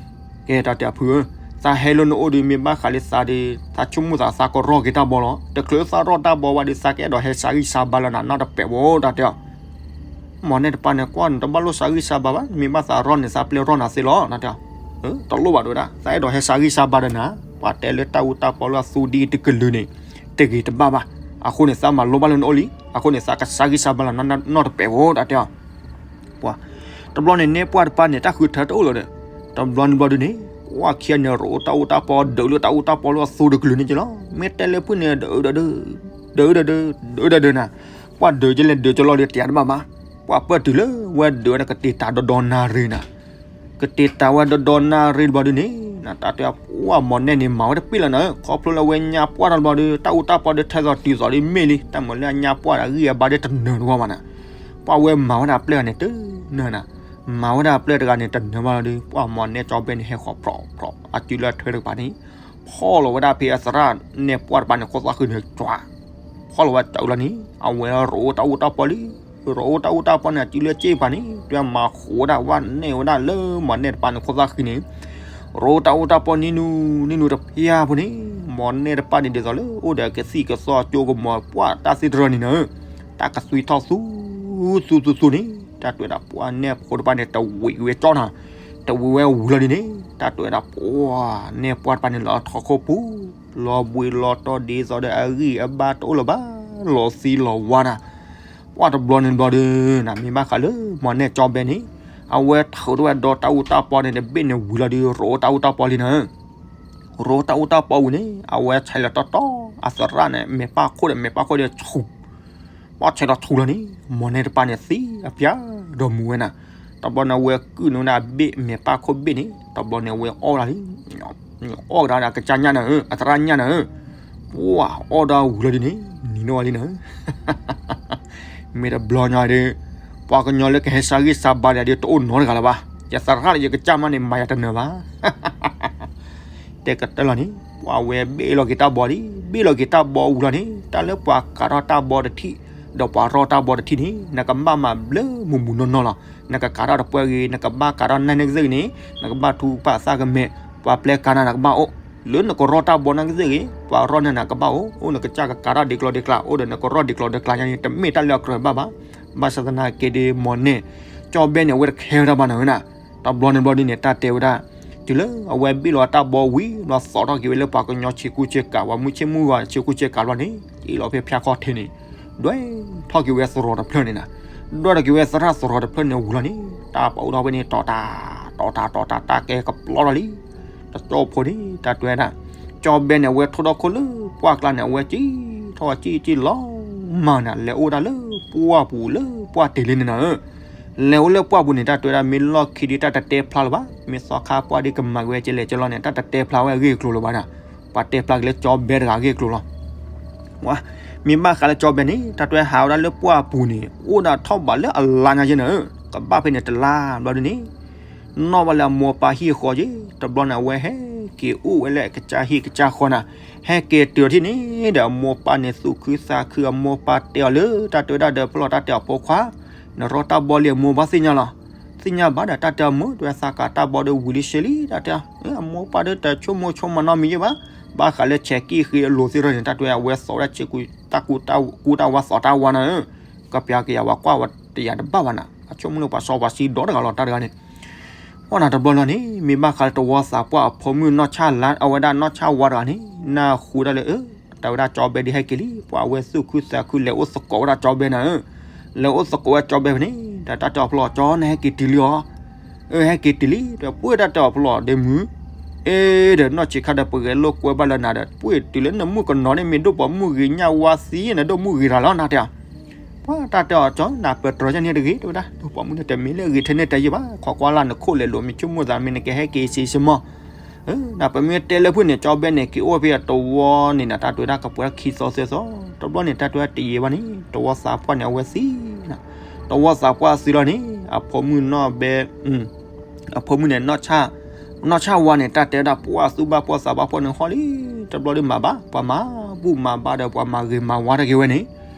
ကဲတၢ်တဲအီၤဖုဧၢ, သးဟဲလၢနအိၣ်ဒီးမ့ၢ်ဘၣ်ဃးလၢသးဒီး သးဆိကမိၣ်သးသးကရီက့ၤတၢ်ဘီလီၤ, တချုးသးရီၣ်တၢ်ဘီဝဲဒီး သးကအဲၣ်ဒိးဟဲစၢ်ဂံၢ်စၢ်ဘါလၢနၤနီတပဲာ်ဘၣ် တၢ်တဲအီၤ မ့ၢ်နဲၣ်တပၤန့ၣ် ကွၢ်နတဘၣ်လိၣ်စၢ်ဂံၢ်စၢ်ဘါဘၣ်, မ့ၢ်ဘၣ်သးရီၣ်န့ၣ် သးပျဲရီၣ်နၤသ့လီၤ တၢ်တဲအီၤ, တလိၣ်ဘၣ်ဒိဝဲဒၣ်, သးအဲၣ်ဒိးဟဲစၢ်ဂံၢ်စၢ်ဘါဒီးနၤ, ပှၤတဲလၢတၢ်အူတၢ်ပီလၢအသူဒ်တကလုာ်န့ၣ်, တဂ့ၤတဘၣ်ဘၣ်, အဃိန့ၣ် သးမၤလိဘၣ်လၢနအိၣ်လံ, အဃိန့ၣ် သးကစၢ်ဂံၢ်စၢ်ဘါလၢနနီတပဲာ်ဘၣ် တၢ်တဲအီၤ ပှၤ, တဘျီန့ၣ်နဲၣ်ပှၢ်တပၤန့ၣ် တၢ်ဃုထၢတအိၣ်လၢၤဒီး, တဘျီန့ၣ်ဘျီဒုးန့ၣ်, ပှၢ်ခံဂၤန့ၣ် ရိၣ်တၢ်အူတၢ်ပီ ဒုးလၢတၢ်အူတၢ်ပီလၢအသူတကလုာ်န့ၣ်က့လီၤ, မ့ၢ်တဲလၢဖုန့ၣ် ဒုးဒုးဒုး, ဒုးဒုးဒုး, ဒုးဒုးဒုးနၤ, ပှၢ်ဒုးကလဲၤဒုးကလီဒီးတယၤတဘၣ်ဘၣ်, ပှၢ်ပၢၢ်တုၤလၢဝဲဒုးဝဲဒီးကတ့ၤတၢ်ဒီဒီနၣ်ရံၣ်နၤ ကတ့ၤတၢ်ဝဲဒီဒီနၣ်ရံၣ်တဘျီဒုးန့ၣ်, တၢ်တဲအီၤပှၢ်မီၢ်နဲၣ်န့ၣ် မၤဝဲတပ့ၢ်လၢၤနၤ, ခီဖျိလၢအဝဲညါပှၢ်ထီၣ်တဘျီဒီး တၢ်အူတၢ်ပီဒီးထဲသိးတုၤသိးဒီးမ့ၢ်လံ, တၢ်မၤလၢအညါပှၢ်ဒီးအဂံၢ်အဘါဒီးတနၢၤတဝီဘၣ်နၤ, ပှၢ်ဝဲမၤဝဲဒၣ်အပျဲၢ်တဂၤန့ၣ်တနၢၤနၤ, မၤဝဲဒၣ်အပျဲၢ်တဂၤန့ၣ်တနၢၤဘၣ်လီၤဒီး ပှၢ်မီၢ်နဲၣ်ကၠီဘဲန့ၣ်ဟဲဃီၤဖြီးဖြီး အစုလၢအထွဲတကပၤန့ၣ်, ဖီၣ်လီၤဝဲဒၣ်ဖဲအသရၣ်နဲၣ်ပှၢ်တပၤန့ၣ် ခိၣ်သၣ်ဃံန့ၣ် ကွၢ် ဖီၣ်လီၤဝဲတၢ်အူလီၤန့ၣ် အဝဲရိၣ်တၢ်အူတၢ်ပီလံ, ရိၣ်တၢ်အူတၢ်ပီန့ၣ် အစုလၢစ့ၢ်ပၤန့ၣ် တွဲမၤဃိးဝဲဒၣ်ဝဲနဲၣ်ဝဲဒၣ်လၢမီၢ်နဲၣ်တပၤန့ၣ် ခိၣ်သၣ်ဃံန့ၣ်, ရိၣ်တၢ်အူတၢ်ပီနံၤနူနံၤနူတဖၠါဖိန့ၣ်, မီၢ်နဲၣ်တပၤန့ၣ်ဒ်သိးလၢအိၣ်ဒီးကသံၣ်ကသီကၠိကမီၤပှၢ်တၢ်သ့တရၢန့ၣ်နၤ, တၢ်ကသွံထီၣ်သူ သူသူသူန့ၣ်, တၢ်တဲဝဲဒၣ်ပှၢ်နဲၣ်ဖိတပၤန့ၣ် တဝံးက့ၤဝဲကၠီနၤ, တဝံးဝဲဝံၤလီၤဒ်န့ၣ်, တၢ်တဲဝဲဒၣ်ပှၢ်နဲၣ်ပှၢ်တပၤန့ၣ် လီၤထီၣ်ခိၣ်ပူၤ, လီၤဘှံးလီၤတီၤဒ်သိးဒီးအဂံၢ်အဘါတအိၣ်လၢၤဘၣ်, လီၤသံလီၤဝါနၤ, ပှၢ်တဘျီန့ၣ်တဘျီဒီး နမ့ၢ်ဘၣ်ဃးလၢမီၢ်နဲၣ်ကၠီဘဲန့ၣ်, အဝဲထုးထီၣ်ဝဲဒီးတၢ်အူတၢ်ပီန့ၣ် တဘ့ၣ်န့ၣ်ဝံၤလီၤဒီး ရိၣ်တၢ်အူတၢ်ပီလံနၤ ရိၣ်တၢ်အူတၢ်ပီဝံၤန့ၣ် အဝဲဆဲးလီၤတီတီ, အသရၣ်န့ၣ် မဲာ်ပၢ်ခိၣ်ဒီး မဲာ်ပၢ်ခိၣ်ဒီးဆူၣ်, ပှၢ်ဆဲးလီၤဆူၣ်လီၤန့ၣ် မီၢ်နဲၣ်တပၤန့ၣ်သံအပျါဒီးမူဝဲနၤ, တဘျီန့ၣ်အဝဲကုၢ်န့ၢ်ဝဲဒၣ်အဘ့ၣ်မဲာ်ပၢ်ခိၣ်ဘ့ၣ်န့ၣ် တဘျီန့ၣ်အဝဲအီၣ်ဒၣ်လံ, အီၣ်ကဒါဒီးအကစၢ်ညၣ်နၤဧၢ, အသရၣ်ညၣ်နၤဧၢ, ပှၢ်အီၣ်ဒၣ်ဝံၤလီၤဒ်န့ၣ် နံၤနီၢ်ဝဲလံနၤဧၢ မ့ၢ်တဘျီညါဒီး ပှၤကညီလၢကဟဲစၢ်ဂံၢ်စၢ်ဘါဒီး တအိၣ်နီတဂၤလၢၤဘၣ်, ယသရၣ်ဒီးယကစၢ်မးန့ၣ် မၤယၤတနၢၤဘၣ် တဲကတၢၢ်လီၤန့ၣ် ပှၢ်ဝဲဘ့ၣ်လီၤက့ၤတၢ်ဘီလံ, ဘ့ၣ်လီၤက့ၤတၢ်ဘီဝံၤလီၤန့ၣ် တၢ်လၢပှၤကၤထီၣ်တၢ်ဘီတထံၣ် ဒီးပှၤရီၣ်တၢ်ဘီတထံၣ်န့ၣ် နကဘၣ်မၤဘျၢမုၢ်မုၢ်နီၢ်နီၢ်လီၤ. နကကၤထီၣ်တပှၢ်ဂ့ၤ, နကဘၣ်ကၤထီၣ်နၢ်န့ၢ်ကစၢၢ်ဂ့ၤန့ၣ် နကဘၣ်ထူပာ်သးကမဲာ်, ပှၤပျဲကၤနၤနကဘၣ်အိၣ်, လၢနကရီၣ်တၢ်ဘီနၢ်ကစၢၢ်ဂ့ၤ ပှၤရီၣ်နၤနကဘၣ်အိၣ်, အိၣ်နကစၢ်ကကၤထီၣ်ဒ်ကျိၤဒ်ကျဲ အိၣ်ဒီးနကရီၣ်ဒ်ကျိၤဒ်ကျဲညါန့ၣ် တမ့ၢ်တၢ်လၢအကြၢးဘၣ်ဘၣ်. ဘၣ်ဆၣ်သနာ်က့ဒီး မီၢ်နဲၣ်ကၠီဘဲန့ၣ် အဝဲတခဲဝဲဒၣ်ဘၣ်နၤဝဲနၤ. တဘျီန့ၣ်ဘျီဒ်န့ၣ် တၢ်တဲဝဲဒၣ် တုၤလၢအဝဲဘ့ၣ်လီၤတၢ်ဘီဝံၤ လီၤသိးထီၣ်က့ၤဝဲလၢပှၤကညီဆ့ကူဆ့ကၤ ပှၤမုၢ်ဆ့ၣ်မုၢ်ဂီၤဆ့ကူဆ့ကၤဘျီန့ၣ် က့ၤလီၤဖဲဖၠါခီၣ်ထံးန့ၣ် ဒွဲၣ်ထီၣ်က့ၤဝဲသရိာ်တဖျၢၣ်န့ၣ်နၤ. ဒွဲၣ်ထီၣ်က့ၤဝဲသရၣ်သရိာ်တဖျၢၣ်န့ၣ်ဝံၤလီၤန့ၣ် တၢ်ပာ်အိၣ်ထီၣ်ဖဲန့ၣ် တီၤတၢ် တီၤတၢ် တီၤတၢ် တၢ်ကဲကပျီထီၣ်လံ. တကၠီဖိန့ၣ် တၢ်တဲဝဲဒၣ် ကၠီဘဲန့ၣ် အဝဲထိၣ်ထီၣ်ခိၣ်လၢပှၢ်ကျါန့ၣ် အဝဲစံၣ်ထီၣ်စံၣ်စံၣ်လီၤမၢ်နၤ လဲၤအိၣ်ဒၣ်လၢပှၢ်ပူၤလၢပှၢ်တ့ၢ်လံန့ၣ်နၤဧၢ. လဲၤအိၣ်လၢပှၢ်ပူၤန့ၣ် တၢ်တဲဝဲဒၣ် မ့ၢ်လီၢ်ခံဒီး တၢ်တတဲဖျါလၢၤဘၣ်. မ့ၢ်သီခါပှၢ်ဒီးကမၤက့ၤဝဲကလဲာ်ကလီန့ၣ် တၢ်တတဲဖျါဝဲအဂ့ၢ်အကျိၤလၢၤဘၣ်နၤ. ပှၤတဲဖျါက့ၤလၢကၠီဘဲတဂၤအဂ့ၢ်အကျိၤလီၤ. မ့ၢ်ဘၣ်ဃးလၢကၠီဘဲန့ၣ် တၢ်တဲဝဲဟးဝဲဒၣ်လၢပှၢ်ပူၤန့ၣ် အိၣ်ဒၣ်ထီၣ်ဘးလၢအလါညါယဲနၤဧၢ. ကဘၣ်ဖဲန့ၣ်တလါဘျီဒ်န့ၣ် နီၣ်ဘၣ်လၢအမိၢ်ပၢ်ဟံၣ်အဃီက့ၤ တဘျီန့ၣ် အဝဲဟဲက့ၤအိၣ်ဝဲလၢအကစၢ်ဟံၣ်ကစၢ်ဃီနၤ. ဟဲက့ၤတုၤထံၣ်န့ၣ်ဒီး အမိၢ်ပၢ်န့ၣ်သူၣ်ခုသးခု အမိၢ်ပၢ်တဲအီၤလၢ တၢ်တဲဝဲဒၣ်ဒီး ဖဲလီၤတၢ်တဲအီၤ ဖိခွါ နရီၣ်တၢ်ဘီလံအမိၢ်ပၢ်သ့ၣ်ညါလီၤ. သ့ၣ်ညါဘၣ်ဒီး တၢ်တဲအီၤမုၢ် တဲဝဲသးကၤတၢ်ဘီဒီးဝံၤလံရှဲလံ တၢ်တဲအီၤ အမိၢ်ပၢ်ဒီးတဆိကမိၣ်ဆိကမးနီတမံၤယဲဘၣ်. ဘၣ်ဃးလၢဆဲးကံၣ်ဃ့အလိၤသ့ၣ်တဖၣ်န့ၣ် တၢ်တဲဝဲ အဝဲသိးဝဲဒၣ်ဆ့ကူ တၢ်ကူတၢ်ဝါသိးတၢ်ဝါနၤဧၢ. ကပျါက့ၤယၤဝဲကွၢ်ဝဲတယၤတဘၣ်ဘၣ်နၤ. အဆိကမိၣ်လၢပှၤစီပှၤဆှံဒီတဂၤလီၤ တၢ်တဂၤန့ၣ် ပှၢ်နၤတဘျီလီၤန့ၣ် မ့ၢ်ဘၣ်ဃးလၢတဝီသးပှၢ်အဖိမုၣ်နီၢ်ဆၣ်လါ အဝဲဒၣ်နီၢ်ဆၣ်ဝါတဂၤန့ၣ် နၢ်ဟူဒၣ်လၢ အၢ တၢ်ဝဲဒၣ်ကၠီဘဲဒ်ဟဲက့ၤလံ ပှၢ်ဝဲသူၣ်ခုသးခု လဲၤအိၣ်သကိးဝဲဒၣ်ကၠီဘဲနၤဧၢ. လဲၤအိၣ်သကိးဝဲကၠီဘဲဖဲန့ၣ် ဒီးတၢ်တဲအီၤဖဲလီၤ ကၠီ နဟဲက့ၤတုၤလံဧါ. အၢ ဟဲက့ၤတုၤလံ ဒီးပှၢ်တၢ်တဲအီၤဖဲလီၤဒီးမုၢ် အ့ ဒီးနီၢ်ဆံးခါဒီးပဂဲၤလိာ်ကွဲဘၣ်လၢနၤဒီး ပှၢ်တုၤလၢနမုၣ်ကနီၤန့ၣ် မ့ၢ်ဒိၣ်ပိာ်မုၣ်ဂ့ၤညၣ်ဝါသံ နဒိၣ်မုၣ်ဂ့ၤတၢ်လီၤ နၤတဲအီၤ. ပှၢ်တၢ်တဲအီၤ ကၠီ နပတြၢၤယဲန့ၣ်တဂ့ၤ တဲဝဲဒၣ် ဒိၣ်ပိာ်မုၣ်န့ၣ် တမ့ၢ်လၢအဂ့ၤထဲန့ၣ်တယဲဘၣ် ခိးကွၢ်လၢ်နခိၣ်လဲၤလိာ် မ့ၢ်ဆိကမိၣ်သး မ့ၢ်နကဟဲက့ၤစံးစ့ၢ်မီၢ် ပမ့ၢ်တဲလၢဖုၣ်န့ၣ် ကၠီဘဲန့ၣ် က့ၤအိၣ်ဖဲအတဝီန့ၣ်နၤ တၢ်တဲဝဲဒၣ်ကပှဲၤထီၣ်ခံသီသၢသီ, တဘျီန့ၣ် တၢ်တဲဝဲတယံာ်ဘၣ်န့ၣ် တဝီသးပှၢ်န့ၣ် အဝဲသံနၤ, တဝီသးပှၢ်သံလီၤန့ၣ် အဖိမုၣ်နီၢ်ဘဲ အဖိမုၣ်န့ၣ် နီၢ်ဆၣ်ဝါန့ၣ် တၢ်တဲဝဲဒၣ် ပှၢ်သူၣ်ဘၣ်ပှၢ်သးဘၣ်ပှၢ်န့ၣ်ဟီလံ, တဘျီဒီးမၤဘၣ် ပှၤမၤဘူၣ်မၤဘါဒီး ပှၤမၤဂ့ၤမၤဝါထီၣ်က့ၤဝဲန့ၣ်,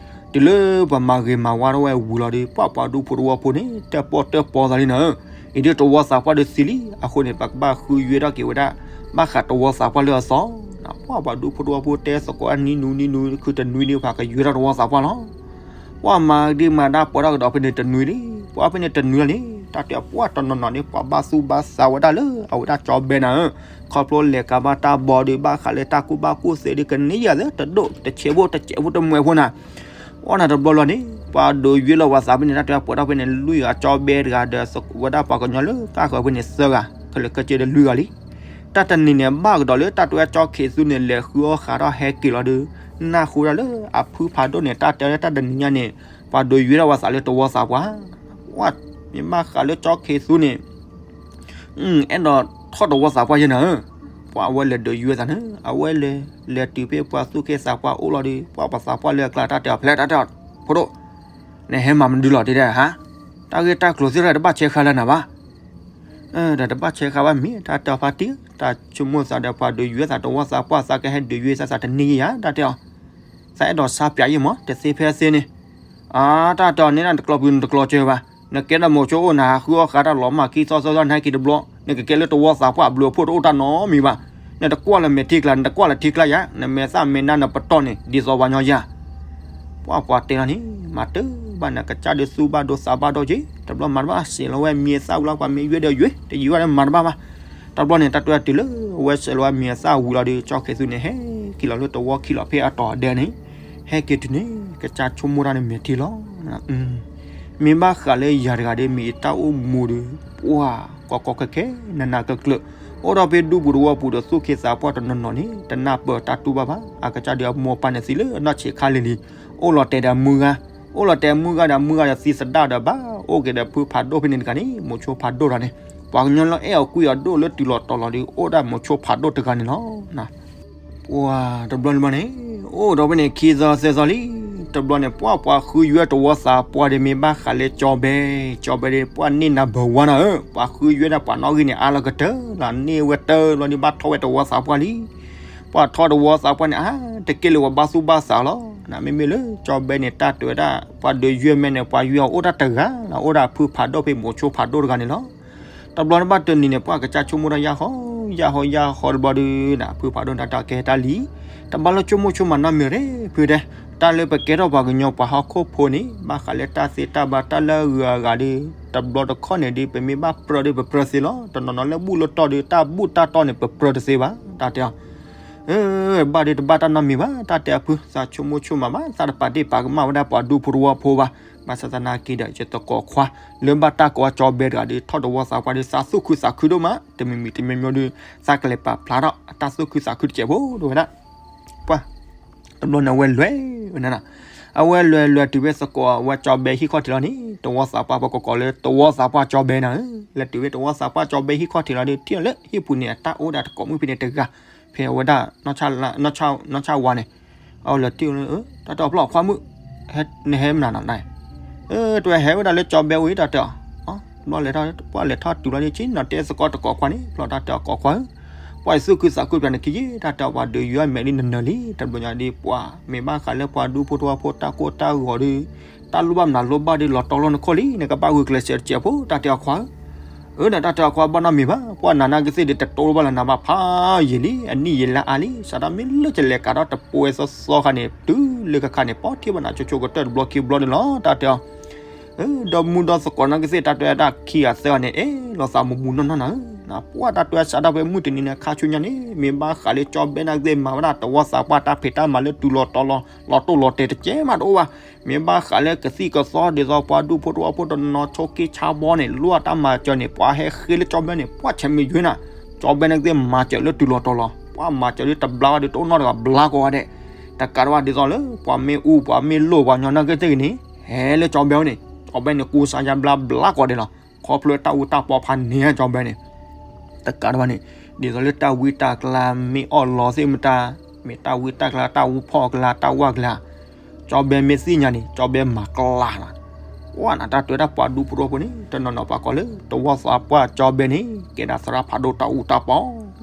တုၤလၢပှၤမၤဂ့ၤမၤဝါထီၣ်ဝဲဝံၤလီၤဒီး ပှၢ်ပှၤဒူဖိတဝီဖိန့ၣ် တၢၣ်ပီၣ်တၢၣ်ပီသးလံနၤဧၢ, အံၤဒ်တဝီသးပှၢ်ဒီးသံလံ, အဃိန့ၣ် ပကဘၣ်ဃုယွဲထီၣ်က့ၤဝဲဒၣ် ဘၣ်ဃးတဝီသးပှၢ်လၢအသီ, ပှၢ်ပှၤဒူဖိတဝီဖိတဲသကိးအနံၤနူနံၤနူ ခုတနွံဒ်ဖးကယွဲထီၣ်တဝီသးပှၢ်လီၤ ပှၢ်မၤဒံးမၤဒါပှဲၤထီၣ်ကဒီးဖဲန့ၣ်တနွံလံ, ပှၢ်ဖဲန့ၣ်တနွံလီၤန့ၣ် တၢ်တဲပှၢ်တနီၤနီၤန့ၣ် ပှၤဘၣ်သူၣ်ဘၣ်သးဝဲဒၣ်လၢအဝဲဒၣ်ကၠီဘဲနၤဧၢ, ခီဖျိလဲၤကၤဘၣ်တၢ်ဘီဒီး ဘၣ်ဃးလၢတၢ်ကူၣ်ဘၣ်ကူၣ်သ့ဒီး ကန့ၢ်ယၤသ့တဒိၣ် တဆဲးဖိတစဲးဖိတမှဲးဖိနၤ, ပှၢ်နၤတဘျီလီၤန့ၣ် ပှၤဒိးယွဲလီၤဝဲသးဖဲန့ၣ် တၢ်တဲပှဲၤထီၣ်ဖဲန့ၣ် လွံၢ်ဂၤ ကၠီဘဲတဂၤဒီး ဝဲဒၣ်ပှၤကညီလၢတၢ်ဃၢၤဖဲန့ၣ်သၢဂၤ ခဲလၢာ်ခဲဆ့ဒီးလွံၢ်ဂၤလံ တၢ်တနံၤန့ၣ် ဘၣ်ကဒီးလၢတၢ်တဲဝဲကၠီခ့သူန့ၣ် လဲၤဃုအီၣ်ဃးထီၣ်ဟဲက့ၤလီၤဒီး နၢ်ဟူဒၣ်လၢအဖုဖးဒိၣ်န့ၣ် တၢ်တဲလၢတၢ်တနံၤညါန့ၣ် ပှၤဒိးယွဲထီၣ်ဝဲသးလၢတဝီသးပှၢ်, ပှၢ်မ့ၢ်ဘၣ်ဃးလၢကၠီခ့သူန့ၣ် အဲၣ်ဒိးထီၣ်တဝီသးပှၢ်ယဲနၤဧၢ, ပှၢ်အဝဲလဲၤဒိးယွဲသးန့ၣ် အဝဲလဲၤ လဲၤတုၤဖဲပှၤသူၣ်က့သးပှၢ်အိၣ်လီၤဒီး ပှၢ်ပှၤသးပှၢ်လၢအကျါတၢ်တဲအီၤဖျဲးတၢ်တဲအီၤ ဖိဒိၣ် နဟဲမၤမနုၤလီၤတဲဒၣ်ဟါ, တၢ်ဂ့ၢ်တၢ်ကျိၤသ့ၣ်တဖၣ်တဘၣ်ဆဲးဃာ်လၢနၤဘၣ် ဒီးတဘၣ်ဆဲးဃာ်ဘၣ်မ့ၢ် တၢ်တဲအီၤဖါတံၢ် တၢ်ဆိကမိၣ်သးဒီးပှၤဒိးယွဲသးတဝီသးပှၢ် သးကဟဲဒိးယွဲသးသးတနံၤယၤ တၢ်တဲအီၤ, သးအဲၣ်ဒိးဆါပၠးယံာ်မး တသ့ဖဲသ့န့ၣ်, အါ တၢ်တဲအီၤန့ၣ် နတကျီပူၤနတကျီစၢၤဘၣ်, နကဲဒီးမိၤဆိအိၣ် နဟးဃုအီၣ်ဃးတၢ်လီၤမၢ်ခံသီသၢသီ နဟဲက့ၤတဘျီ, နကကဲလၢတဝီသးပှၢ်အဘျုးအဖှိၣ်တအိၣ်တၢ်နီတမံၤဘၣ်, နတကွၢ်လၢမဲာ်ထံကျါ နတကွၢ်လၢထံကျါယၤ နမဲာ်သၣ်မဲာ်နါနပတီၢ်န့ၣ် ဒ်သိးပှၤညီယၤ ပှၢ်ပှၤတဲလီၤန့ၣ် မၤတဘၣ်နကစၢ်ဒုးသူၣ်ဘၣ်ဒိသးဘၣ်ဒိက့ၤ တဘျီမၤတဘၣ်စံးလီၤဝဲမံၤသၣ်ဝံၤလီၤ ပှၤမ့ၢ်ယွဲဒီးယွဲ တယံာ်ဘၣ်ဒီးမၤတဘၣ်ဘၣ်, တဘျီန့ၣ် တၢ်တဲတုၤလၢအဝဲစံးလီၤဝဲမံၤသၣ်ဝံၤလီၤဒီး ကၠီခ့သူန့ၣ် ဟဲက့ၤလီၤလၢတဝီခံလီၤဖဲအတီၤဒဲန့ၣ်, ဟဲက့ၤတုၤန့ၣ် ကစၢ်ဆိကမိၣ်တၢ်န့ၣ်မဲာ်ထံလီၤ မ့ၢ်ဘၣ်ဃးလၢယၤတဂၤဒီး မ့ၢ်ယတၢ်အိၣ်မူဒီး ပှၢ်ကီကီခဲခဲ နးနးကျၢၤကျၢၤ အိၣ်ဒီးဖဲဒူပူၤတဝီပူၤဒီးသူၣ်က့သးပှၢ်တနီၤနီၤန့ၣ် တနၢ်ပၢၢ်တၢ်တူၢ်ဘၣ်ဘၣ်, အကစၢ်ဒီးအမိၢ်ပၢ်န့ၣ်သံလၢအနီၢ်ဆံးခါလံၤလံၤ, အိၣ်လီၤတဲာ်ဒီးမုၢ်ဂၤ, အိၣ်လီၤတဲာ်မုၢ်ဂၤဒီးမုၢ်ဂၤဒီးသံသဒၣ်ဒီးဘၣ်, အိၣ်က့ၤဒီးဖုဖးဒိၣ်ဖဲန့ၣ်တဂၤန့ၣ် မိၤဆိဖးဒိၣ်တဂၤန့ၣ်, ပှၤကညီလၢအဲၣ်အီၤကွံအီၤဒိၣ်လၢတုၤလီၤတီၤလီၤဒီး အိၣ်ဒၣ်မိၤဆိဖးဒိၣ်တဂၤန့ၣ်လီၤ. ပှၢ်တဘျီန့ၣ်ဘၣ်န့ၣ် အိၣ်ဒီးဖဲန့ၣ်ခံသီသၢသီလံ, တဘျီန့ၣ် ပှၢ်ပှၤဃုယွဲတဝီသးပှၢ်ဒီးမ့ၢ်ဘၣ်ဃးလၢကၠီဘဲ, ကၠီဘဲဒီး ပှၢ်န့ၢ်နၤဘၢဝါနၤဧၢ, ပှၤဃုယွဲဒၣ်ပှၤနီၣ်ဂံၢ်န့ၣ် အါလီၤကတၢၢ်လီၤ, န့ၢ်ဝဲတၢ်လီၤဒီးဘၣ်ထီၣ်ဝဲတဝီသးပှၢ်လံ. ပှၢ်ထီၣ်တဝီသးပှၢ်န့ၣ် အါ တက့ၢ်လၢပှၤဘၣ်သူၣ်ဘၣ်သးလီၤ. နမ့မ့ၢ်လၢကၠီဘဲန့ၣ် တၢ်တဲဝဲဒၣ် ပှၤဒုးယွဲမဲာ်န့ၣ် ပှၤယွဲအီၤအိၣ်ဒၣ်တဂၤလီၤ, အိၣ်ဒၣ်ဖုဖးဒိၣ်ဖဲမိၤဆိဖးဒိၣ်တဂၤန့ၣ်လီၤ. တဘျီန့ၣ်ဘၣ်တနံၤန့ၣ် ပှၢ်ကစၢ်ဆိကမိၣ်တၢ်ယၢ်ဟီ, ယၢ်ဟီယၢ်ဟီတဘျီဒီး ဖုဖးဒိၣ်န့ၣ် တၢ်ကဲတၢ်လံ, တဘၣ်လၢဆိကမိၣ်ဆိကမးနီတမံၤရ့ၣ်ဖုတဲ, တၢ်လၢပကဲထီၣ်ပှၤကညီပှၤဟီၣ်ခိၣ်ဖိန့ၣ် ဘၣ်ဃးလၢတၢ်သ့တၢ်ဘၣ်တၢ်လၢအဂုၤအဂၤဒီး တဘျီတခီၣ်န့ၣ်ဒီး ပမ့ၢ်ဘၣ်ပြၢဒီးပပြၢသ့လီၤ. တနီၤနီၤလၢဘူၣ်လၢတီၢ်ဒီး တၢ်ဘူၣ်တၢ်တီၢ်န့ၣ် ပပြၢတသ့ဘၣ် တၢ်တဲအီၤ ဘၣ်ဒီးတဘၣ်တၢ်နီတမံၤဘၣ်, တၢ်တဲအဖု သးဆိကမိၣ်ဆိကမးဘၣ်, သးတပာ်ဒ့ၣ်ပာ်ကမၣ်ဝဲဒၣ်ပှၤဒူဖိတဝီဖိဘၣ်. ဘၣ်ဆၣ်သနာ်က့ဒီး ယသကိးခွါ လၢဘၣ်တၢ်ကိးအီၤကၠီဘဲတဂၤဒီး ထီၣ်တဝီသးပှၢ်ဒီး သးသူၣ်ခုသးခုဒိၣ်မး, တမံၤမံၤတမံၤမံၤဒီး သးကလဲၤပာ်ဖျါထီၣ်အတၢ်သူၣ်ခုသးခုတစဲးဖိဒိၣ်ဝဲဒၣ် ပှၢ် တဘျီန့ၣ် အဝဲလဲၤဝဲန့ၣ်လီၤ. အဝဲလဲၤလဲၤတုၤဖဲသကိးအဝဲကၠီဘဲဟံၣ်ခီၣ်ထံးလီၤန့ၣ် တဝီသးပှၢ် ပှၤကိးကိးလၢတဝီသးပှၢ်ကၠီဘဲနၤဧၢ, လဲၤတုၤဖဲတဝီသးပှၢ်ကၠီဘဲဟံၣ်ခီၣ်ထံးလီၤဒီး ထံၣ်အီၤလၢဟံၣ်ပူၤန့ၣ် အတၢ်အိၣ်ဒၣ်တကိးမုၣ်ဖဲန့ၣ်တဂၤ, ဖဲအဝဲဒၣ် နီၢ်ဆၣ်ဝါန့ၣ်, အဝဲလဲၤထံၣ်အီၤလၢ တၢ်တဲအီၤဖျီၣ်ခွါမုၣ်, နဟဲမနုၤနီၤ, တဝဲဟဲဝဲဒၣ်လၢကၠီဘဲဝံၤ တၢ်တဲအီၤ, ဘျီလဲၤထီၣ် ပှၢ်လဲၤထီၣ်တုၤလီၤဒီး ဆ့ၣ်နီၤတဲသကိးတကိးခွါန့ၣ် ဖျီၣ်တၢ်တဲအီၤ ကိးခွါဧၢ, ပှၢ်ယသူၣ်ခုသးခုပၠးနခံယ့ၣ် တၢ်တဲအီၤ ပှၤဒုးယွဲအမဲာ်လံနနၢၤလံ, တဘျီညါဒီး ပှၢ်မ့ၢ်ဘၣ်ဃးလၢပှၤဒူဖိတဝီဖိတၢ်ကိၢ်တၢ်ဂီၤဒီး တၢ်လိၣ်ဘၣ်မနုၤလိၣ်ဘၣ်ဒီး လီၤတီလိနခိၣ်လံ, နကဘၣ်ဂုာ်ကျဲးစၢးတစဲးဖိ တၢ်တဲအီၤခွါဧၢ, အၢ နတၢ်တဲအီၤခွါဘၣ်နီတမံၤဘၣ်, ပှၢ်နၤနာ်ကသ့ၣ်ဒီး တတိလိၣ်ဘၣ်လၢနၤဘၣ်ဖးယံာ်လံ, အနံၣ်ယံာ်လါအါလံ, စးထီၣ်မ့ၢ်လၢကလဲၤကးထီၣ်တပှဲၤသီသီခါန့ၣ် တုၤလၢကခါန့ၣ် ပီထံၣ်ဘၣ်နၤဆိဆိကတၢၢ်တဘျီခံဘျီန့ၣ်လီၤ တၢ်တဲအီၤ ဒီးမူဒီးသကိးနာ်ကသ့ၣ် တၢ်တဲဝဲဒၣ်ခံဂၤသၢဂၤန့ၣ် အဲၣ်လိာ်သးမူးမူးနီၢ်နီၢ်နၤဧၢ, ပှၢ်တၢ်တဲဝဲစးထီၣ်ဖဲမုၢ်တနံၤန့ၣ် ခါဆူညါန့ၣ် မ့ၢ်ဘၣ်ဃးလၢကၠီဘဲနာ်ကသ့ၣ် မၤဝဲဒၣ်တဝီသးပှၢ်တၢ်ဖံးတၢ်မၤလၢတုၤလီၤတီၤလီၤ လီၤတိၢ်လီၤတဲာ်တကဲမးတအိၣ်ဘၣ်, မ့ၢ်ဘၣ်ဃးလၢကသံၣ်ကသီဒ်သိးပှၤဒူဖိတဝီဖိတနီၤနီၤ ဆိးက့ဆါဘီန့ၣ် လိၣ်အတၢ်မၤစၢၤန့ၣ် ပှၤဟဲဃ့လၢကၠီဘဲန့ၣ် ပှၢ်ဆဲးမ့ၢ်ယွ့နၤ, ကၠီဘဲနာ်ကသ့ၣ်မၤစၢၤလၢတုၤလီၤတီၤလီၤ, ပှၢ်မၤစၢၤလၢတဘျါဘၣ်ဒီးတအိၣ်နီတဂၤဘျါကိးဂၤဒဲး, တကးဒံးဘၣ်ဒ်သိးလၢ ပှၤမ့ၢ်အူပှၤမ့ၢ်လိၣ်ပှၤညီနာ်ကသ့ၣ်ဂ့ၤန့ၣ် ဟဲလၢကၠီဘဲန့ၣ်, ကၠီဘဲန့ၣ် ကူစါယါဘျါဘျါကိးဂၤဒဲးလီၤ, ခီဖျိတၢ်အူတၢ်ပီဖးန့ၢ်ကၠီဘဲန့ၣ်, တကးဒံးဘၣ်န့ၣ် ဒ်သိးလၢတၢ်ဝံတၢ်ကျါမ့ၢ်အီၣ်လီၤသ့ၣ်မတၤ, မ့ၢ်တၢ်ဝံတၢ်ကျါ တၢ်အူဖီၣ်အကျါ တၢ်ဝၢ်ကျါ, ကၠီဘဲမ့ၢ်သ့ၣ်ညါန့ၣ် ကၠီဘဲမၤကျါနၤ. ပှၤနၤတၢ်တဲဝဲဒၣ်ပှၤဒူဖိတဝီဖိန့ၣ် တနီၤနီၤပှၤကိးလၢ တဝီသးပှၢ်ကၠီဘဲန့ၣ် ကဲဒၣ်သရၣ်ဖးဒိၣ်တၢ်အူတၢ်ပီ,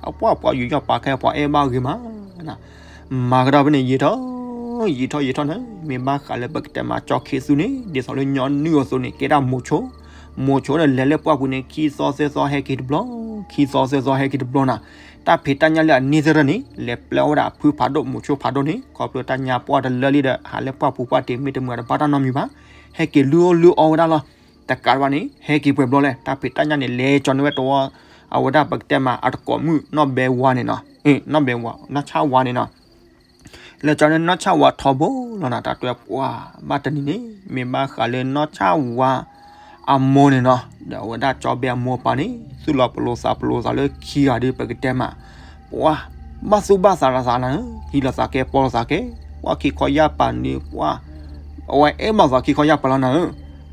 အပှၤပှၤယူးယီၣ်ပာ်ခဲပှၤအဲၣ်ဘၣ်ဂ့ၤမးနၤ. မၤကဒီးဖဲန့ၣ် ယံာ်ထီၣ် ယံာ်ထီၣ်ယံာ်ထီၣ်န့ၣ် မ့ၢ်ဘၣ်ဃးလၢပကတဲမးကၠီခ့သူန့ၣ် ဒ်သိးလၢညီနုၢ်အသိးန့ၣ် ကဲဒၣ်မိၤဆိ, မိၤဆိဒီးလဲၤလၢပှၢ်ပူၤန့ၣ် ခံသီသၢသီဟဲက့ၤတဘျီ, ခံသီသၢသီဟဲက့ၤတဘျီနၤ. တၢ်ဖံးတၢ်ညၣ်လၢအန့ၢ်သ့ၣ်ထီၣ်န့ၣ် လဲၤပျဲအီၣ်ဝဲဒၣ်အဖုဖးဒိၣ်မိၤဆိဖးဒိၣ်န့ၣ် ခီဖျိတၢ်ညါပှၢ်တလၢလံဒီး ဟးလၢပှၢ်ပူၤပှၢ်တ့ၢ်မ့ၢ်တမုာ်တဘၣ်တၢ်နီတမံၤဘၣ်, ဟဲက့ၤလုၢ်အီၣ်လုၢ်အီဝဲဒၣ်လီၤ. တကးဒံးဘၣ်န့ၣ် ဟဲက့ၤပှဲၤဘျီလဲၣ် တၢ်ဖံးတၢ်ညၣ်န့ၣ် လဲၤကၠီန့ၢ်ဝဲတဝီ, အဝဲဒၣ်ပကတဲမးအတကိးမုၣ်နီၢ်ဘဲဝါန့ၣ်နီၤ, နီၢ်ဘဲဝါ နီၢ်ဆၣ်ဝါန့ၣ်နီၤ လဲၤကၠီန့ၢ်နီၢ်ဆၣ်ဝါထီဘိလီၤနၤ. တၢ်တဲပှၤဘၣ်တနံၤန့ၣ် မ့ၢ်ဘၣ်ဃးလၢနီၢ်ဆၣ်ဝါအမိၢ်န့ၣ်နီၤ, ဒီးအဝဲဒၣ်ကၠီဘဲအမိၢ်အပၢ်န့ၣ် သူၣ်လီၤပလိာ်သးပလိာ်သးလၢခံဂၤဒီး ပကတဲမး ပှၤဘၣ်သူၣ်ဘၣ်သးလီၤသးနၤဧၢ, ဟံးလီၤသးကဲ ပီလီၤသးကဲ, ပှၤခံခီယၢ်ပၤန့ၣ် ပှၤ အဝဲအဲၣ်ဘၣ်သးခံခီယၢ်ပၤလီၤနၤဧၢ.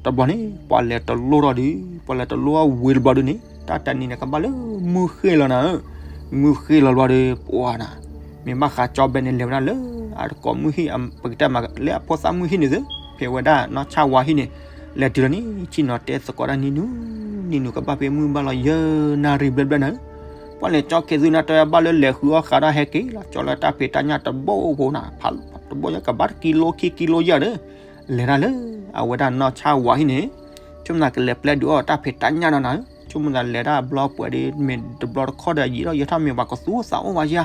တဘျီန့ၣ် ပှၤလဲၤတလိၣ်ထီၣ်ဒီး ပှၤလဲၤတလိၣ်ဝံၤတဘျီဒုန့ၣ် တၢ်တနံၤန့ၣ် ကဘၣ်လၢမုၢ်ဃ့ၢ်လီၤနၤဧၢ. မုၢ်ဃ့ၢ်လီၤဘျီဒီး ပှၤနၤ မ့ၢ်ဘၣ်ဃးကၠီဘဲန့ၣ် လဲၤဝဲဒၣ်လၢ အတကိးမုၢ်ဟံၣ် ပကတဲမးလၢအဖိသၣ်မုၢ်ဟံၣ်န့ၣ်သု, ဖဲဝဲဒၣ်နီၢ်ဆၣ်ဝါဟံၣ်န့ၣ် လဲၤတုၤလီၤန့ၣ် ဆ့ၣ်နီၤတဲသကိးဒၣ်နံၤနုၤ, နံၤနုၤကဘၣ်ဖဲမုၢ်ဘၣ်လီၤယဲၢ်နၣ်ရံၣ်ဘျဲၣ်ဘျဲၣ်နၤဧၢ. ပှၤန့ၣ်ကၠီခ့သူန့ၣ် တဲဘၣ်လၢလဲၤဃုအီၣ်ဃးဒီးဟဲက့ၤလီၤ ကၠီလၢတၢ်ဖံးတၢ်ညၣ်တဘိဖိနၤ, တဘိညါကဘၣ်တကံလိခံကံလိယဲၢ်ဒီး လဲၤတၢ်လၢ အဝဲဒၣ်နီၢ်ဆၣ်ဝါဟံၣ်န့ၣ် ဆိကမိၣ်သးကလဲၤပျဲဒုးအီၣ်တၢ်ဖံးတၢ်ညၣ်ဒီးနၤဧၢ. ဆိကမိၣ်သးလဲၤတၢ်ဘျီပှဲၤဒီး မ့ၢ်တဘျီတခီၣ်ဒီး ယံာ်ထီၣ်ယံာ်ထီၣ်မ့ၢ်ပှၤကသူၣ်သးအိၣ်ဝဲယါ,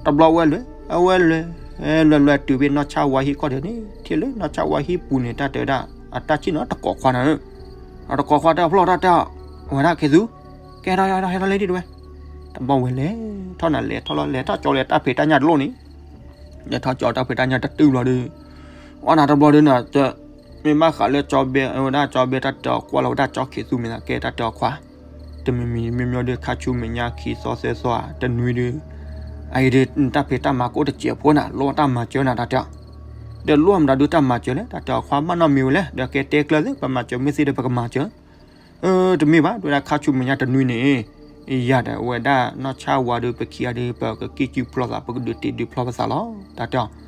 တဘျီဝဲလဲၤ အဝဲလဲၤ လဲၤလဲၤတုၤဖဲနီၢ်ဆၣ်ဝါဟံၣ်ခီၣ်ဒီးန့ၣ် ထံၣ်လၢနီၢ်ဆၣ်ဝါဟံၣ်ပူၤန့ၣ် တၢ်တဲဝဲဒၣ် အတၢ်ဆ့ၣ်နီၤတကိးခွါနၤဧၢ. အတကိးခွါတၢ်ဖျီၣ်တၢ်တဲအီၤ, ဝဲဒၣ်ခ့သူ ကဲထီၣ်ဟဲထီၣ်ဟဲထီၣ်လၢဒ်တဝဲ, တဘျီဝဲလဲၤထီၣ်နၤ လဲၤထီၣ်လီၤ လဲၤထီၣ်ကၠီလဲၤတၢ်ဖံးတၢ်ညၣ်တလိၣ်န့ၣ် လဲၤထီၣ်ကၠီတၢ်ဖံးတၢ်ညၣ်တတုၤဘျီဒီး အီၣ်နၤတဘျီဒီးနၤ မ့ၢ်ဘၣ်ဃးလၢကၠီဘဲ အဝဲဒၣ်ကၠီဘဲတၢ်တဲအီၤကွၢ်လီၤဝဲဒၣ်ကၠီခ့သူမ့ၢ်သးကဲတၢ်တဲအီၤခွါ, တမံၤမံၤမ့ၢ်မ့ၢ်ဒီးခါဆူမဲာ်ညါခံသီသၢသီဧါ တနွံဒီး အအံၤဒီး တၢ်ဖံးတၢ်မၤကအိၣ်တစဲးဖိနၤ လိၣ်တၢ်မၤစၢၤနၤတၢ်တဲအီၤ, ဒီးလိၣ်မတၤဒုတၢ်မၤစၢၤလဲၣ် တၢ်တဲအီၤခွါဘၣ်နီတမံၤဝဲလဲၣ် ဒီးကဲတဲကျၢၤသ့ ပမၤစၢၤမ့ၢ်သ့ဒီးပကမၤစၢၤ တမ့ၢ်ဘၣ် တဲဝဲဒၣ်ခါဆူမဲာ်ညါတနွံန့ၣ် ယၤဒီးအဝဲဒၣ်နီၢ်ဆၣ်ဝါဒီးပခံဂၤဒီး ပကကံၣ်ကုဖျီသး ပကဒုးတ့ဒုးဖျီပသးလီၤ တၢ်တဲအီၤ.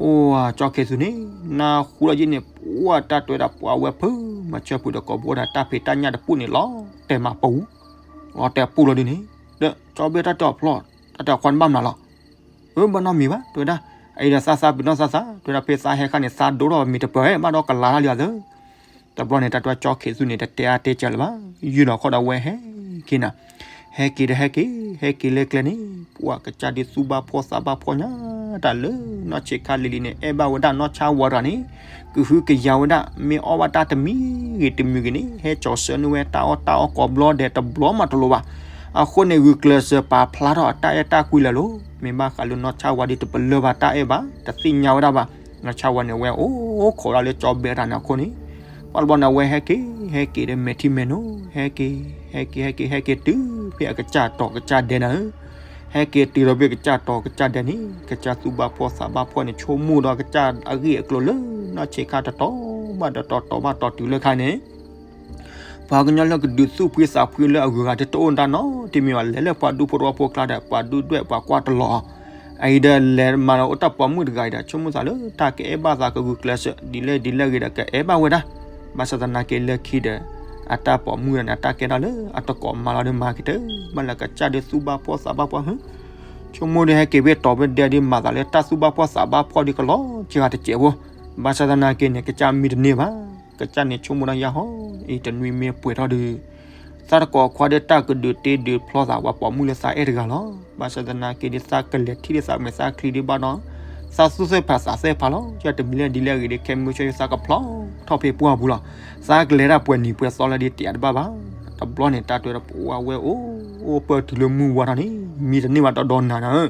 အိၣ် ကၠီခ့သူန့ၣ် နၢ်ဟူလီၤယ့ၣ်န့ၣ် ပှၤတၢ်တဲဝဲဒၣ်ပှၤဝဲဖု မၤဆၢဖုဒီးကိးဘိဒီးတၢ်ဖံးတၢ်ညၣ်တပူၤန့ၣ်လီၤတဲာ်မၤပူၤ လီၤတဲာ်ပူၤလီၤဒုန့ၣ် ဒီးကၠီဘဲတၢ်တဲအီၤဖျီၣ် တၢ်တဲအီၤခွါန့ၣ်ဘၣ်မနုၤလီၤ အၢ ဘၣ်နီတမံၤဘၣ် တဲဝဲဒၣ် အအံၤဒီးသးသးပ့ၤနီၣ်သးသး တဲဝဲဒၣ်ဖဲသးဟဲခါန့ၣ် သးဒိၣ်ထီၣ်မ့ၢ်တပၢၢ် ဘၣ်ဒီးကလၤတၢ်လံအသၢ တဘျီန့ၣ် တၢ်တဲကၠီခ့သူန့ၣ် တတဲအါတဲစၢၤလၢၤဘၣ် ယုၢ်ဒီးခီဒီးဝဲဟဲက့ၤနၤ ဟဲက့ၤဒီးဟဲက့ၤ ဟဲက့ၤလၢကျဲန့ၣ် ပှၤကစၢ်ဒုးသူၣ်ဘၣ်ဖှီၣ်သးဘၣ်ဖှီၣ်ညါ တၢ်လၢနီၢ်ဆံးခါလံၤလံၤန့ၣ် အဲၣ်ဘၣ်ဝဲဒၣ်နီၢ်ဆၣ်ဝါတဂၤန့ၣ် ကဟုကယာ်ဝဲဒၣ် မ့ၢ်အီၣ်ဘၣ်တၢ်တမံၤဂ့ၤတမံၤဂ့ၤန့ၣ် ဟဲကၠီဆှၢန့ၢ်ဝဲတၢ်အီၣ်တၢ်အီကိးဘျီဒဲးတဘျီမးတလိၤဘၣ်. အဃိန့ၣ် ဂုာ်ကျဲးစၢးပာ်ဖျါထီၣ်အတၢ်အဲၣ်တၢ်ကွံလၢာ်လီၤ. မ့ၢ်ဘၣ်ဃးလၢနီၢ်ဆၣ်ဝါဒ်တပလၢၢ်ဘၣ်တၢ်အဲၣ်ဘၣ် တသ့ၣ်ညါဝဲဒၣ်ဘၣ်. နီၢ်ဆၣ်ဝါန့ၣ် အဝဲအိၣ်ခိးဒၣ်လၢကၠီဘဲတၢ်န့ၣ်အဃိန့ၣ် ပှၤတဘျီန့ၣ် အဝဲဟဲက့ၤ ဟဲက့ၤဒီးမဲာ်ထံမဲာ်နိ ဟဲက့ၤ ဟဲက့ၤ ဟဲက့ၤ ဟဲက့ၤတုၤ ဖဲအကစၢ်တီၤကစၢ်ဒဲးနၤဧၢ ဟဲက့ၤတုၤဒီးဖဲကစၢ်တီၤကစၢ်ဒဲးန့ၣ် ကစၢ်သူၣ်ဘၣ်ဖှီၣ်သးဘၣ်ဖှီၣ်န့ၣ် ဆိကမိၣ်ဒီးကစၢ်အဂ့ၢ်အကျိၤလၢ နီၢ်ဆံးခါတတီၤဘၣ်တတီၤတီၤဘၣ်တီၤတုၤလၢခါန့ၣ် ပှၤကညီလၢကဒုးသူၣ်ဖှံသးဖှံလၢအဂုၤအဂၤတအိၣ်တၢ်နီတမံၤဘၣ် လဲၤလၢပှၤဒူဖိတဝီဖိကျါဒီး ပှၤဒူဒွဲၣ်ပှၤကွၢ်တလီၤ အအံၤဒီးလဲၤမၤလီၤအိၣ်တၢ်ပိာ်မုၣ်တဂၤအံၤဒီး ဆိကမိၣ်သးလၢတၢ်ကအဲၣ်ဘၣ်သးကဂုာ်ကျဲးစၢး ဒ်လဲၣ်ဒ်လဲၣ်ဂ့ၤဒီးကအဲၣ်ဘၣ်ဝဲဒၣ် ဘၣ်ဆၣ်သနာ်က့လၢခံဒီး အတၢ်ပိာ်မုၣ်န့ၣ် အတၢ်ကဲထီၣ်လၢအတကိးမၤလီၤဒီးမၤကတၢၢ် ဘၣ်လၢကစၢ်ဒုးသူၣ်ဘၣ်ဖှီၣ်သးဘၣ်ဖှီၣ်ဟု ဆိကမိၣ်ဒီးဟဲက့ၤဖဲတီၤဖဲဒဲးဒီးမၤသးလၢတၢ်သူၣ်ဘၣ်ဖှီၣ်သးဘၣ်ဖှီၣ်ဒီးကလီၤစှၤတစဲးဖိ ဘၣ်ဆၣ်သနာ်က့န့ၣ် ကစၢ်မံတန့ၢ်ဘၣ် ကစၢ်န့ၣ်ဆိကမိၣ်ဒီးယၤဟီ အံၤတနွံမ့ၢ်ပှဲၤထီၣ်ဒီး သးတကိးခွါဒီးတၢ်ကဒုးတ့ဒုးဖျီသးပှၤပိာ်မုၣ်လၢသးအဲၣ်တဂၤလီၤ. ဘၣ်ဆၣ်သနာ်က့ဒီးသးကလဲၤထံၣ်လၢသးမဲာ်သၣ်ချံဒံးဘၣ်ဒီး သးသူၣ်သ့ၣ်ဖးသးသ့ၣ်ဖးလီၤ. ယတမံၤလၢဒ်လဲၣ်ဂ့ၤဒီး ခဲမုၢ်ဆ့ၣ်သးကဖျီထီၣ်ဖဲပှၢ်ပူၤလီၤ. သးကလဲၤဒၣ်ပှဲၤနံၤပှဲၤသီလၢဒ်တယၤတဘၣ်ဘၣ်. တဘျီန့ၣ် တၢ်တဲဝဲဒၣ်ပှၤဝဲအိၣ် အိၣ်ပၢၢ်တုၤလၢမုၢ်ဝါထီၣ်န့ၣ် မံတန့ၢ်ဘၣ်ဒီဒီနၤနၤဧၢ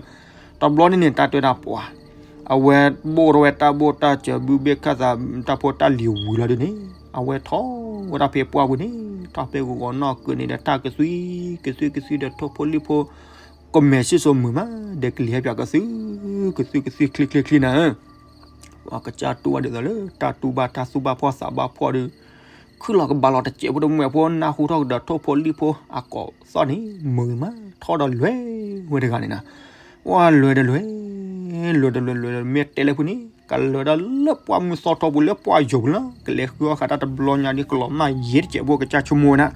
တဘျီန့ၣ်န့ၣ် တၢ်တဲဝဲဒၣ်ပှၤ အဝဲဘိၣ်ထီၣ်ဝဲတၢ်ဘိၣ်တၢ်စၢၤဘုဘ့ၣ်ခၣ်သးတၢ်ဖိတၢ်လံၤဝံၤလီၤဒ်န့ၣ် အဝဲထီၣ်ဝဲဒၣ်ဖဲပှၢ်ပူၤန့ၣ် ထီၣ်ဖဲဂီၤဂီၤနီၢ်ကၢးန့ၣ်ဒီး တၢ်ကသွံ ကသွံကသွံဒီးထိၣ်ဖိလံၣ်ဖိ ကမဲာ်ဆံၣ်စိမုာ်မး ဒီးကလံၤဟဲပၠးကသွံ ကသွံကသွံချ့ချ့ချ့နၤဧၢ ပှၤကစၢ်တူၢ်ဘၣ်ဒ်သိးလၢ တၢ်တူၢ်ဘၣ်တၢ်သူၣ်ဘၣ်ဖှီၣ်သးဘၣ်ဖှီၣ်ဒီး ခ ခုၣ်လီၤကဘၣ်လီၤတစဲးဖိတမှဲးဖိ နၢ်ဟူထီၣ်ကဒီးထိၣ်ဖိလံၣ်ဖိ အကိးသီၣ်န့ၣ် မုာ်မးထီၣ်ဒီးလဲၤဝဲတဂၤန့ၣ်နၤ, ဝဲလဲၤတလဲၤ, လဲၤတလဲၤ လဲၤတလဲၤ မ့ၢ်တဲလၢဖုန့ၣ် ကလဲၤဒီးလၢပှၢ်မုၢ်သီထီပူၤလၢပှၢ်ယိာ်ပူၤလီၤ, ကလဲၤဃုအီၣ်ဃာ်တၢ်တဘျီညါဒ်ကလီၤမၢ်ယဲၢ်တစဲးဖိ ကစၢ်ဆိကမိၣ်ဝဲဒၣ်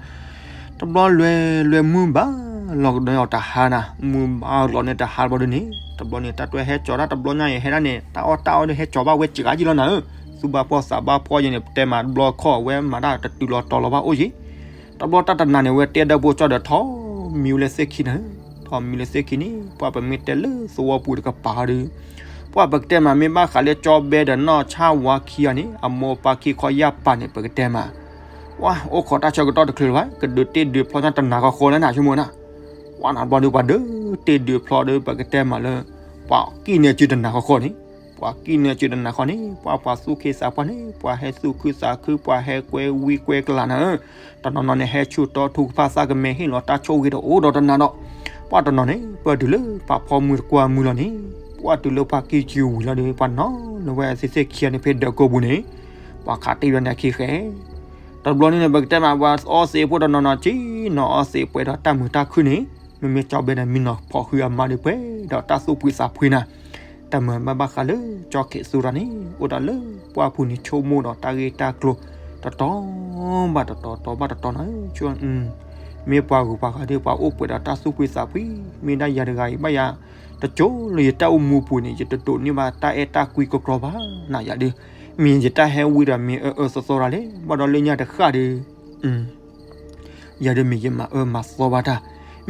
တဘျီလဲၤလဲၤ မုၢ်ဘၣ်လီၤကဒီးအီၤတဟါနၤ, မုၢ်ဘၣ်လီၤန့ၣ်တဟါဘျီဒ်န့ၣ် တဘျီန့ၣ် တၢ်တွဲဟဲကၠီၤတၢ်တဘျီညါအံၤ ဟဲဒၣ်န့ၣ် တၢ်အီၣ်တၢ်အီဒီးဟဲကၠီၤဘၣ်ဝဲစှၤကံလီၤနၤဧၢ, သူၣ်ဘၣ်ဖှီၣ်သးဘၣ်ဖှီၣ်ယဲန့ၣ် ပတဲမးတဘျီခီၣ် အဝဲမၤတၢ်တတုၤလီၤတီၤလီၤဘၣ်အိၣ်ယံၤ, တဘျီတၢ်တနၤန့ၣ် အဝဲတဲဒီးဖိကၠီဒီးထီၣ်မံဝဲလၢသ့ၣ်ခံနၤဧၢ, ထီၣ်မံလၢသ့ၣ်ခံန့ၣ် ပှၤပမ့ၢ်တဲလၢသဝီပူၤတကပၤဒီး ပှၤပကတဲမး မ့ၢ်ဘၣ်ဃးလၢကၠီဘဲဒီးနီၢ်ဆၣ်ဝါခံဂၤန့ၣ် အမိၢ်ပၢ်ခံခီယၢ်ပၢ်န့ၣ် ပကတဲမး ပှၤအိၣ်ခိးတၢ်ဆၢကတီၢ်တချုးလၢၤဘၣ် ကဒုးတ့ၢ်ဒုးဖျီညါတနၤဃီဃီလၢနၤဆိကမိၣ်နၤ, ပှၤနၤဘျီဒုးပှၤဒုးတ့ၢ်ဒုးဖျီဒီး ပကတဲမးလၢ ပှၤကံၣ်န့ၢ်စုတနၤဃီဃီန့ၣ်, ပှၤကံၣ်န့ၢ်စုတနၤဃီန့ၣ် ပှၤပှၤသူၣ်က့သးပှၢ်န့ၣ် ပှၤဟဲသူၣ်ခုသးခု ပှၤဟဲကွဲဝံကွဲကလၤနၤဧၢ, တနီၤနီၤန့ၣ် ဟဲဆူၣ်တီထူကဖၣ်သၣ်ကမဲာ်ဟ့ၣ်လီၤတၢ်ဆိၣ်ဂ့ၤတအိၣ်ဒီးတနၤဒီး, ပှၤတနီၤန့ၣ် ပၢၢ်တုၤလၢပှၤဖီမုၢ်တကွၢ်မုၢ်လီၤန့ၣ်, ပှၤတုၤလၢပှၤကံၢ်စုဝံၤလီၤဒီး ပှၤနီၤလၢဝဲသ့ၣ်သ့ၣ်ခံဂၤန့ၣ် ဖဲဒၢးကိးပူၤန့ၣ်, ပှၤခးတ့ၢ်ဝဲန့ၣ်အခံဃဲ တဘျီန့ၣ်န့ၣ် ပကတဲမး ပှၤအီသံးဖိတနီၤနီၤ က့ၤနီၤအီသံးပှဲၤဒီးတၢ်မုာ်တၢ်ခုၣ်န့ၣ်, မ့မ့ၢ်ကၠီဘဲန့ၣ် မံနီၤဖီၣ်ဃုအမါဒီးပှဲၤဒီးတၢ်သူၣ်ဖှံသးဖှံနၤ, တၢ်မုာ်ဘၣ်ဘၣ်ဃးလၢကၠီခဲးသူတၢ်န့ၣ် အိၣ်ဒီးလၢပှၢ်ပူၤန့ၣ် ဆိကမိၣ်ဒီးတၢ်ဂ့ၢ်တၢ်ကျိၤ တတီၤဘၣ်တတီၤ တီၤဘၣ်တတီၤနၤ, မ့ၢ်ပှၤဂုၤပှၤဂၤဒီး ပှၤအိၣ်ပှဲၤဒီးတၢ်သူၣ်ဖှံသးဖှံ, မ့ၢ်ဒၣ်ယၤတဂၤအံၤဘၣ်ယၤ, တကၠိလၢယတၢ်အိၣ်မူပူၤန့ၣ် ယတဒိးန့ၢ်ဘၣ်တၢ်အဲၣ်တၢ်ကွံကီကီဘၣ်နၤယၤဒီး, မ့ၢ်ယတၢ်ဟဲဝံဒီးမ့ၢ်အၢအၢသီသီတၢ်လဲၣ်, ဘၣ်ဒီးလၢညါတဃၣ်ဒီး ယၤဒီးမ့ၢ်ယမၤအၢမၤသီဘၣ်တၢ်,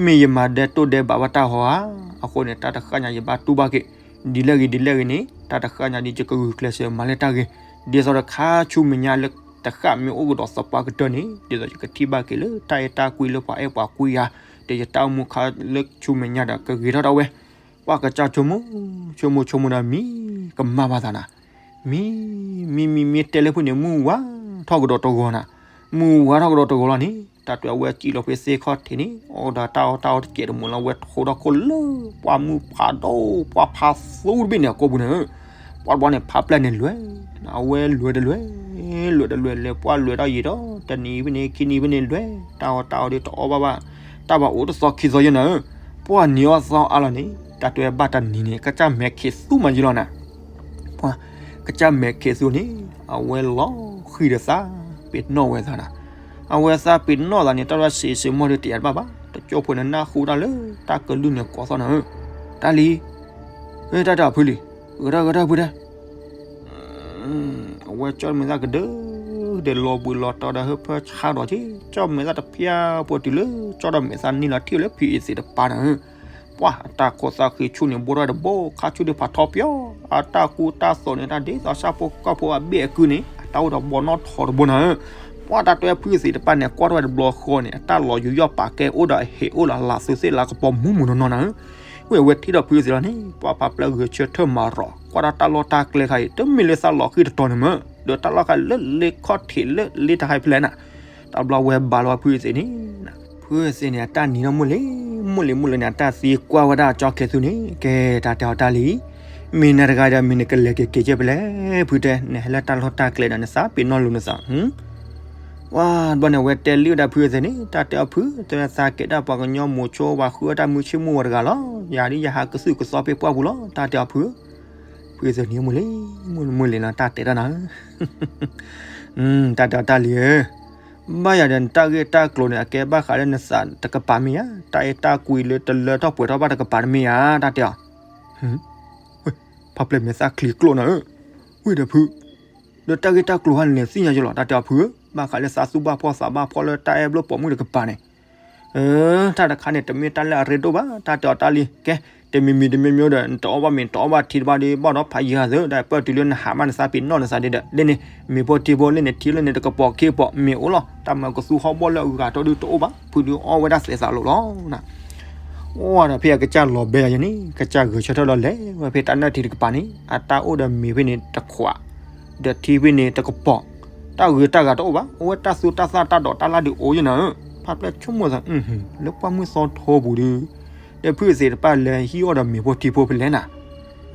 မ့ၢ်ယမၤဒဲးတိၢ်ဒဲးဘးဘၣ်တၢ်ဟီဧါ, အဃိန့ၣ် တၢ်တဃၣ်ညါယဘၣ်တူၢ်ဘၣ်က့ၤ, ဒ်လဲၣ်ဂ့ၤဒ်လဲၣ်ဂ့ၤန့ၣ် တၢ်တဃၣ်ညါဒ်ယကဂုာ်ကျဲးစၢးမၤလၢတၢ်ဂ့ၤ, ဒ်သိးဒီးခါဆူမဲာ်ညါလၢတဃၣ်မ့ၢ်အိၣ်ကဒီးသပှၢ်ကတၢၢ်န့ၣ် ဒ်သိးယကထံၣ်ဘၣ်က့ၤလၢတၢ်အဲၣ်တၢ်ကွံလၢပှၤအဲၣ်ပှၤကွံယၤ, ဒီးယတၢ်အိၣ်မူခါလၢဆူမဲာ်ညါဒီးကဂ့ၤထီၣ်ဒၣ်ဝဲ, ပှၤကစၢ်ဆိကမိၣ်, ဆိကမိၣ်ဆိကမိၣ်ဒီးမံ ကမၣ်ဘၣ်သးနၤ, မံ, မံမံမ့ၢ်တဲလၢဖုန့ၣ် မုၢ်ဝါထီၣ်ကဒီးတဂီၤနၤ, မုၢ်ဝါထီၣ်ကဒီးတဂီၤလီၤန့ၣ် တၢ်တဲအဝဲစံၣ်လီၤဖဲသ့ၣ်ခီၣ်ထံးန့ၣ် အိၣ်ဒီးတၢ်အီၣ်တၢ်အီတစဲးတမူးလီၤ အဝဲထိးထီၣ်ခိၣ်လၢ ပှၢ်မုၢ်ဖးဒိၣ် ပှၢ်ဖးသူတဘ့ၣ်န့ၣ် အကိာ်ပူၤန့ၣ်, ပှၤတဘျီန့ၣ် ဖးပျဲၢ်န့ၣ်လဲၤ, အဝဲလဲၤတလဲၤ, လဲၤတလဲၤ လဲၤပှၢ်လဲၤတၢ်ယံာ်ဒီး တနံၤဖဲန့ၣ် ခံနံၤဖဲန့ၣ်လဲၤ, တၢ်အီၣ်တၢ်အီဒီးတအီၣ်ဘၣ်ဘၣ်, တၢ်ဘၣ်အိၣ်တသီခံသီယဲၢ်နၤဧၢ, ပှၢ်နံၤအီၣ်သီအါလီၤန့ၣ် တၢ်တဲဘၣ်တနံၤန့ၣ် ကစၢ်မဲာ်ခံးသူမးယံၤလီၤနၤ ပှၤကစၢ်မဲာ်ခံးသူန့ၣ် အဝဲလီၤဃံၤဒီးသးပ့ၤနီၣ်ဝဲသးနၤ, အဝဲသးပ့ၤနီၣ်သးန့ၣ် တၢ်ရၢၢ်စံးစ့မိၢ်ဒီးတယာ်တဘၣ်ဘၣ်, တကၠိဖိန့ၣ်နၢ်ဟူတၢ်လၢတၢ်ကလုၢ်န့ၣ်ကိးသီနၤဧၢ, တၢ်လံ, တၢ်တဲအီၤဖုလံ, ဂဲၤထီၣ်ဂဲၤထီၣ်ဖုတဲ အဝဲကၠီၣ်မဲာ်သၣ်ကဒု, ဒီးလီၤဘှံးလီၤတီၤဒီးဟၢဖၢဆါဒီးက့ၤ, ကၠီၣ်မဲာ်သၣ်တဖျၢၣ်ပှဲၤတုၤလၢ ကၠီၣ်ဒီးမဲာ်သၣ်န့ၢ်လီၤထံၣ်လၢဖုအ့သ့းတပၤနၤဧၢ, ပှၢ်အတၢ်ခိးသၣ်ဃံဆူၣ်န့ၣ် ဘိထီၣ်တဘိ ခါဆူၣ်ဒုးဖးထီပျီ, အတၢ်ကူတၢ်သိးန့ၣ် တၢ်ဒ်သိးဆၣ်ဖိကီၢ်ဖိအဘ့ၣ်အကုန့ၣ် အတၢ်အိၣ်ဒီးဘီနီၣ်ထီတဘိနၤဧၢ, ပှၢ်တၢ်တဲဖုအ့သ့းတပၤန့ၣ် ကွၢ်ထီၣ်ဝဲတဘျီဃီန့ၣ် အတၢ်လီၤယူးယီၣ်ပာ်ကဲအိၣ်ဒီးအဟ့ၣ်အိၣ်ဒီး လၢ်သူသ့ၣ်လၢကပီၤမူးမူးနီၢ်နီၢ်နၤဧၢ ဝဲအဝဲထံၣ်ဒီးဖုအ့သ့းလီၤန့ၣ် ပှၤဖးပျဲၢ်ဂဲၤဆၢထၢၣ်မၤရီၤ ကွၢ်တၢ်တၢ်လီၢ်တၢ်ကျဲခါအံၤ တမ့ၢ်လၢသးလီၤဃံၤတတီၤန့ၣ်မး, ဒီးတၢ်လီၢ်ခါလၢလ့ခီၣ်ထံးလၢလ့တဟါဖဲလဲၣ်နၤ, တဘျီဝဲဘၣ်လီၤဖုအ့သ့းန့ၣ်, ဖုအ့သ့းန့ၣ် အတၢ်နံၤထီၣ်မိၢ်လ့ၤ, မိၢ်လ့ၤမိၢ်လ့ၤန့ၣ် အတၢ်သံကွၢ်ဝဲဒၣ်ကၠီၣ်ခဲးသူန့ၣ် ကဲတၢ်တဲအီၤတၢ်လံ, မ့ၢ်နၤတဂၤဒီးမ့ၢ်နကလဲၤက့ၤက့ၤကဲဖဲလဲၣ်, ဖုတဲ နဟဲလၢတၢ်လီၢ်တၢ်ကျဲဒီး နသးပ့ၤနီၣ်လိာ်နသး ဝါ တဘျီန့ၣ် အဝဲတဲလံဝဲဒၣ်ဖုအ့သ့းန့ၣ် တၢ်တဲအီၤဖု တဲသးကဲဒၣ်ပှၤကညီမိၤဆိ ပှၤဃုအီၣ်တၢ်မုၢ်ဆ့ၣ်မုၢ်ဝါတဂၤလီၤ, ယၤဒ်ယဟးကသုၣ်ကသီဖဲပှၢ်ပူၤလီၤ, တၢ်တဲအီၤဖု, ဖုအ့သ့းန့ၣ် မိၢ်လ့ၤ, မိၢ်လ့ၤလီၤ တၢ်တဲတၢ်နၤ, တၢ်တဲအီၤတၢ်လံဧၢ, ဘၣ်ယၤဒီးနတၢ်ဂ့ၢ်တၢ်ကျိၤန့ၣ် အကဲဘၣ်ဃးလၢနသးတကပၤမ့ၢ်ဧါ, တၢ်အဲၣ်တၢ်ကွံလၢတလၢထီၣ်ပှဲၤထီၣ်ဘၣ်တကပၤတမ့ၢ်ဧါ, တၢ်တဲအီၤ ဖးပျဲၢ်မဲာ်သၣ်ချံကျိၣ်နၤဧၢ, ဝံၤဒီးဖု, ဒီးတၢ်ဂ့ၢ်တၢ်ကျိၤဟါန့ၣ် သ့ၣ်ညါယလီၤ တၢ်တဲအီၤဖုဧၢ, ဘၣ်ဃးလၢသးသူၣ်ဘၣ်ဖှီၣ်သးဘၣ်ဖှီၣ်လၢတၢ်အဲၣ်ဘျိပိာ်မုၣ်တကပၤန့ၣ်, တၢ်တခါန့ၣ် တမ့ၢ်တၢ်လၢအရ့ဒိၣ်ဘၣ်, တၢ်တဲအီၤတၢ်လံ, ကဲ, တမံၤမံၤတမံၤမံၤဒီး နတအီၣ်ဘၣ်မ့ၤ တအီၣ်ဘၣ်ထံတဘၣ်ဒီး ဘၣ်ဒီးဖးယံၤဂၤသၢ ဒီးပၢၢ်တုၤလၢနဟးမးနသးပ့ၤနီၣ်နသးဒ်ဒီး လၢန့ၣ် မ့ၤဖိထံဖိလၢန့ၣ် ထံလၢန့ၣ်တကပီၤခံကပီၤ မ့ၤအိၣ်လီၤ, တၢ်မၤကသူဟီၣ်ဘီၣ်လၢအဂၤထီၣ်ဒုးတအိၣ်ဘၣ်, ဖုဒုးအီၣ်ဝဲဒၣ်သဲးသးလိာ်လီၤ. အိၣ်ဒီးဖဲအကစၢ်လီၤဘဲယၤန့ၣ် ကစၢ်ဂဲၤဆၢထၢၣ်ဒီးလဲၤဝဲဖဲတၢ်နၢၣ်ထံတကပၤန့ၣ် အတၢ်အိၣ်ဒီးမ့ၤဖဲန့ၣ်တခွး, ဒီးထံဖဲန့ၣ်တကပီၤ, တၢ်ဂုၤတၢ်ဂၤတအိၣ်ဘၣ်, အိၣ်ဝဲတၢ်သူတၢ်သၣ်တၢ်ဒိးတၢ်လၢ်ဒုးအိၣ်ယဲၢ်နၤဧၢ, ဖးပျဲၢ်ဆိကမိၣ်သး လၢပှၢ်မုၢ်သီထီပူၤဒုး ဒီးဖုအ့သ့းတပၤလဲၤဟံးအီၣ်ဒီးမ့ၤဖိထံဖိဖဲလဲၣ်နၤ,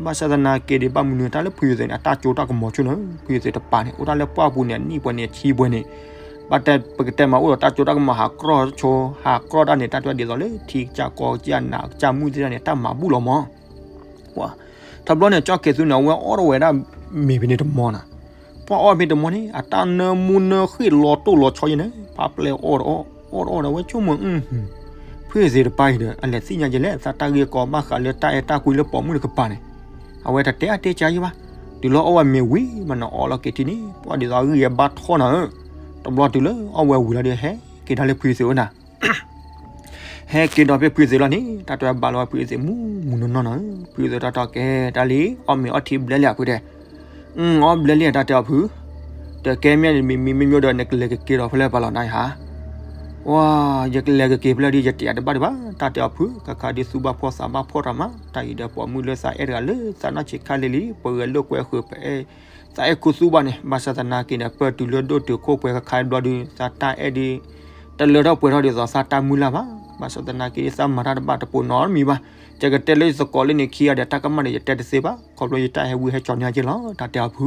ဘၣ်ဆၣ်သနာ်က့ဒီး ဘၣ်မနုၤတၢ်လၢဖုအ့သ့းန့ၣ် အတၢ်ကၠိတၢ်ကမီၤဆိနၤဧၢ, ဖုအ့သ့းတပၤန့ၣ် အိၣ်တၢ်လၢပှၢ်ပူၤန့ၣ် အနံၣ်ပှဲၤန့ၣ် အဆံပှဲၤန့ၣ်, ဘၣ်တဲပကတဲမးအိၣ်ဒီးတၢ်စိတၢ်ကမီၤဟးကြီၣ်ဆိ ဟးကြီၣ်တၢ်န့ၣ် တၢ်တဲဒ်သိးလၢထံကစၢ်ကီကစၢ်နးကစၢ်မုၢ်သ့ၣ်တဖၣ်န့ၣ် တၢ်မၤဘူၣ်လီၤမး. ပှၤ ထီဘျီန့ၣ် ကၠီၣ်ခ့သူန့ၣ် အဝဲအီၣ်ထီၣ်ဝဲဒၣ်မ့ၤဖဲန့ၣ်တမီၤနၤ. ပှၤအီၣ်ဖဲတမီၤန့ၣ် အတၢ်နၢမူနၢဃ့ၣ်လီၤတိၢ်လီၤဆီယဲန့ၣ် ဖးပျဲၢ်အီၣ်တအီၣ် အီၣ်တအီၣ်ဒီး အဝဲဆိကမိၣ် ဖုသ့ၣ်တပၢ်အံၤဒီး အလဲၤသ့ၣ်ညါယဲလဲၣ် သးတၢ်ဂ့ၢ်ကီ ဘၣ်ဃးလၢတၢ်အဲၣ်တၢ်ကွံလၢပိာ်မုၣ်တကပၤန့ၣ် အဝဲတတဲအါတဲကါယဲဘၣ်. တုၤလီၤအီၣ်ဝဲမ့ၤဝံၤမးန့ၣ် အီလီၤက့ၤထံန့ၣ် ပှၤဒ်သိးအဂံၢ်အဘါထီၣ်နၤဧၢ. တဘျီတုၤလၢအီၣ်ဝဲဝံၤလီၤဒီး ဟဲက့ၤဒၣ်လၢဖုသ့ၣ်အိၣ်နၤ ဟဲက့ၤဒီးဖဲဖုသ့ၣ်လီၤန့ၣ် တၢ်တဲဘၣ်လီၤဝဲဖုသ့ၣ်မူမူနီၢ်နီၢ်နၤဧၢ. ဖုသ့ၣ်တၢ်တဲကဲတၢ်လံ အီၣ်မ့ၤအီထံဘျဲလံဧါဖုတဲ. အီၣ်ဘျဲလံဧါ တၢ်တဲအီၤဖု, တကဲမ့ၢ်မံမံမ့ၢ်မ့ၢ်ဒီး နကလဲၤကက့ၤဒီးဖဲလဲၣ်ပာ်လီၤနၤဧါ. ဝါ, ယကလဲၤကက့ၤဖဲလဲၣ်ဒီး ယတဲတဘၣ်ဒံးဘၣ် တၢ်တဲအီၤဖု, ခါခါဒုးသူဘၣ်ဖှီၣ်သးဘၣ်ဖှီၣ်တၢ်မး, တၢ်အံၤဒီးပိာ်မုၣ်လၢသးအဲၣ်တဂၤလၢသးနီၢ်ဆံးခါလံလံ, ပဂဲၤလိာ်ကွဲဃုာ်ပအဲၣ် သးအဲၣ်ခူသူၣ်ဘၣ်န့ၣ်, ဘၣ်ဆၣ်သနာ်က့န့ၣ် ပၢၢ်တုၤလၢဒိၣ်တုၤခိၣ်ပှဲၤခါခါဘျီဒုး သးတၢ်အဲၣ်ဒုး တလၢထီၣ်ပှဲၤထီၣ်ဒ်သိးသးတၢ်မုၢ်လၢ်ဘၣ်. ဘၣ်ဆၣ်သနာ်က့ သးမၤတၢ်တဘၣ်တပိာ်နီတမံၤဘၣ်. ယကတဲလၢယသကိးလၢန့ၣ်ခံဂၤဒီး တၢ်ကမၣ်န့ၣ် ယတဲတသ့ဘၣ်, ခီဖျိယတၢ်ဟဲဝံဟဲကၠီၤန့ၢ်က့လီၤ တၢ်တဲအီၤဖု.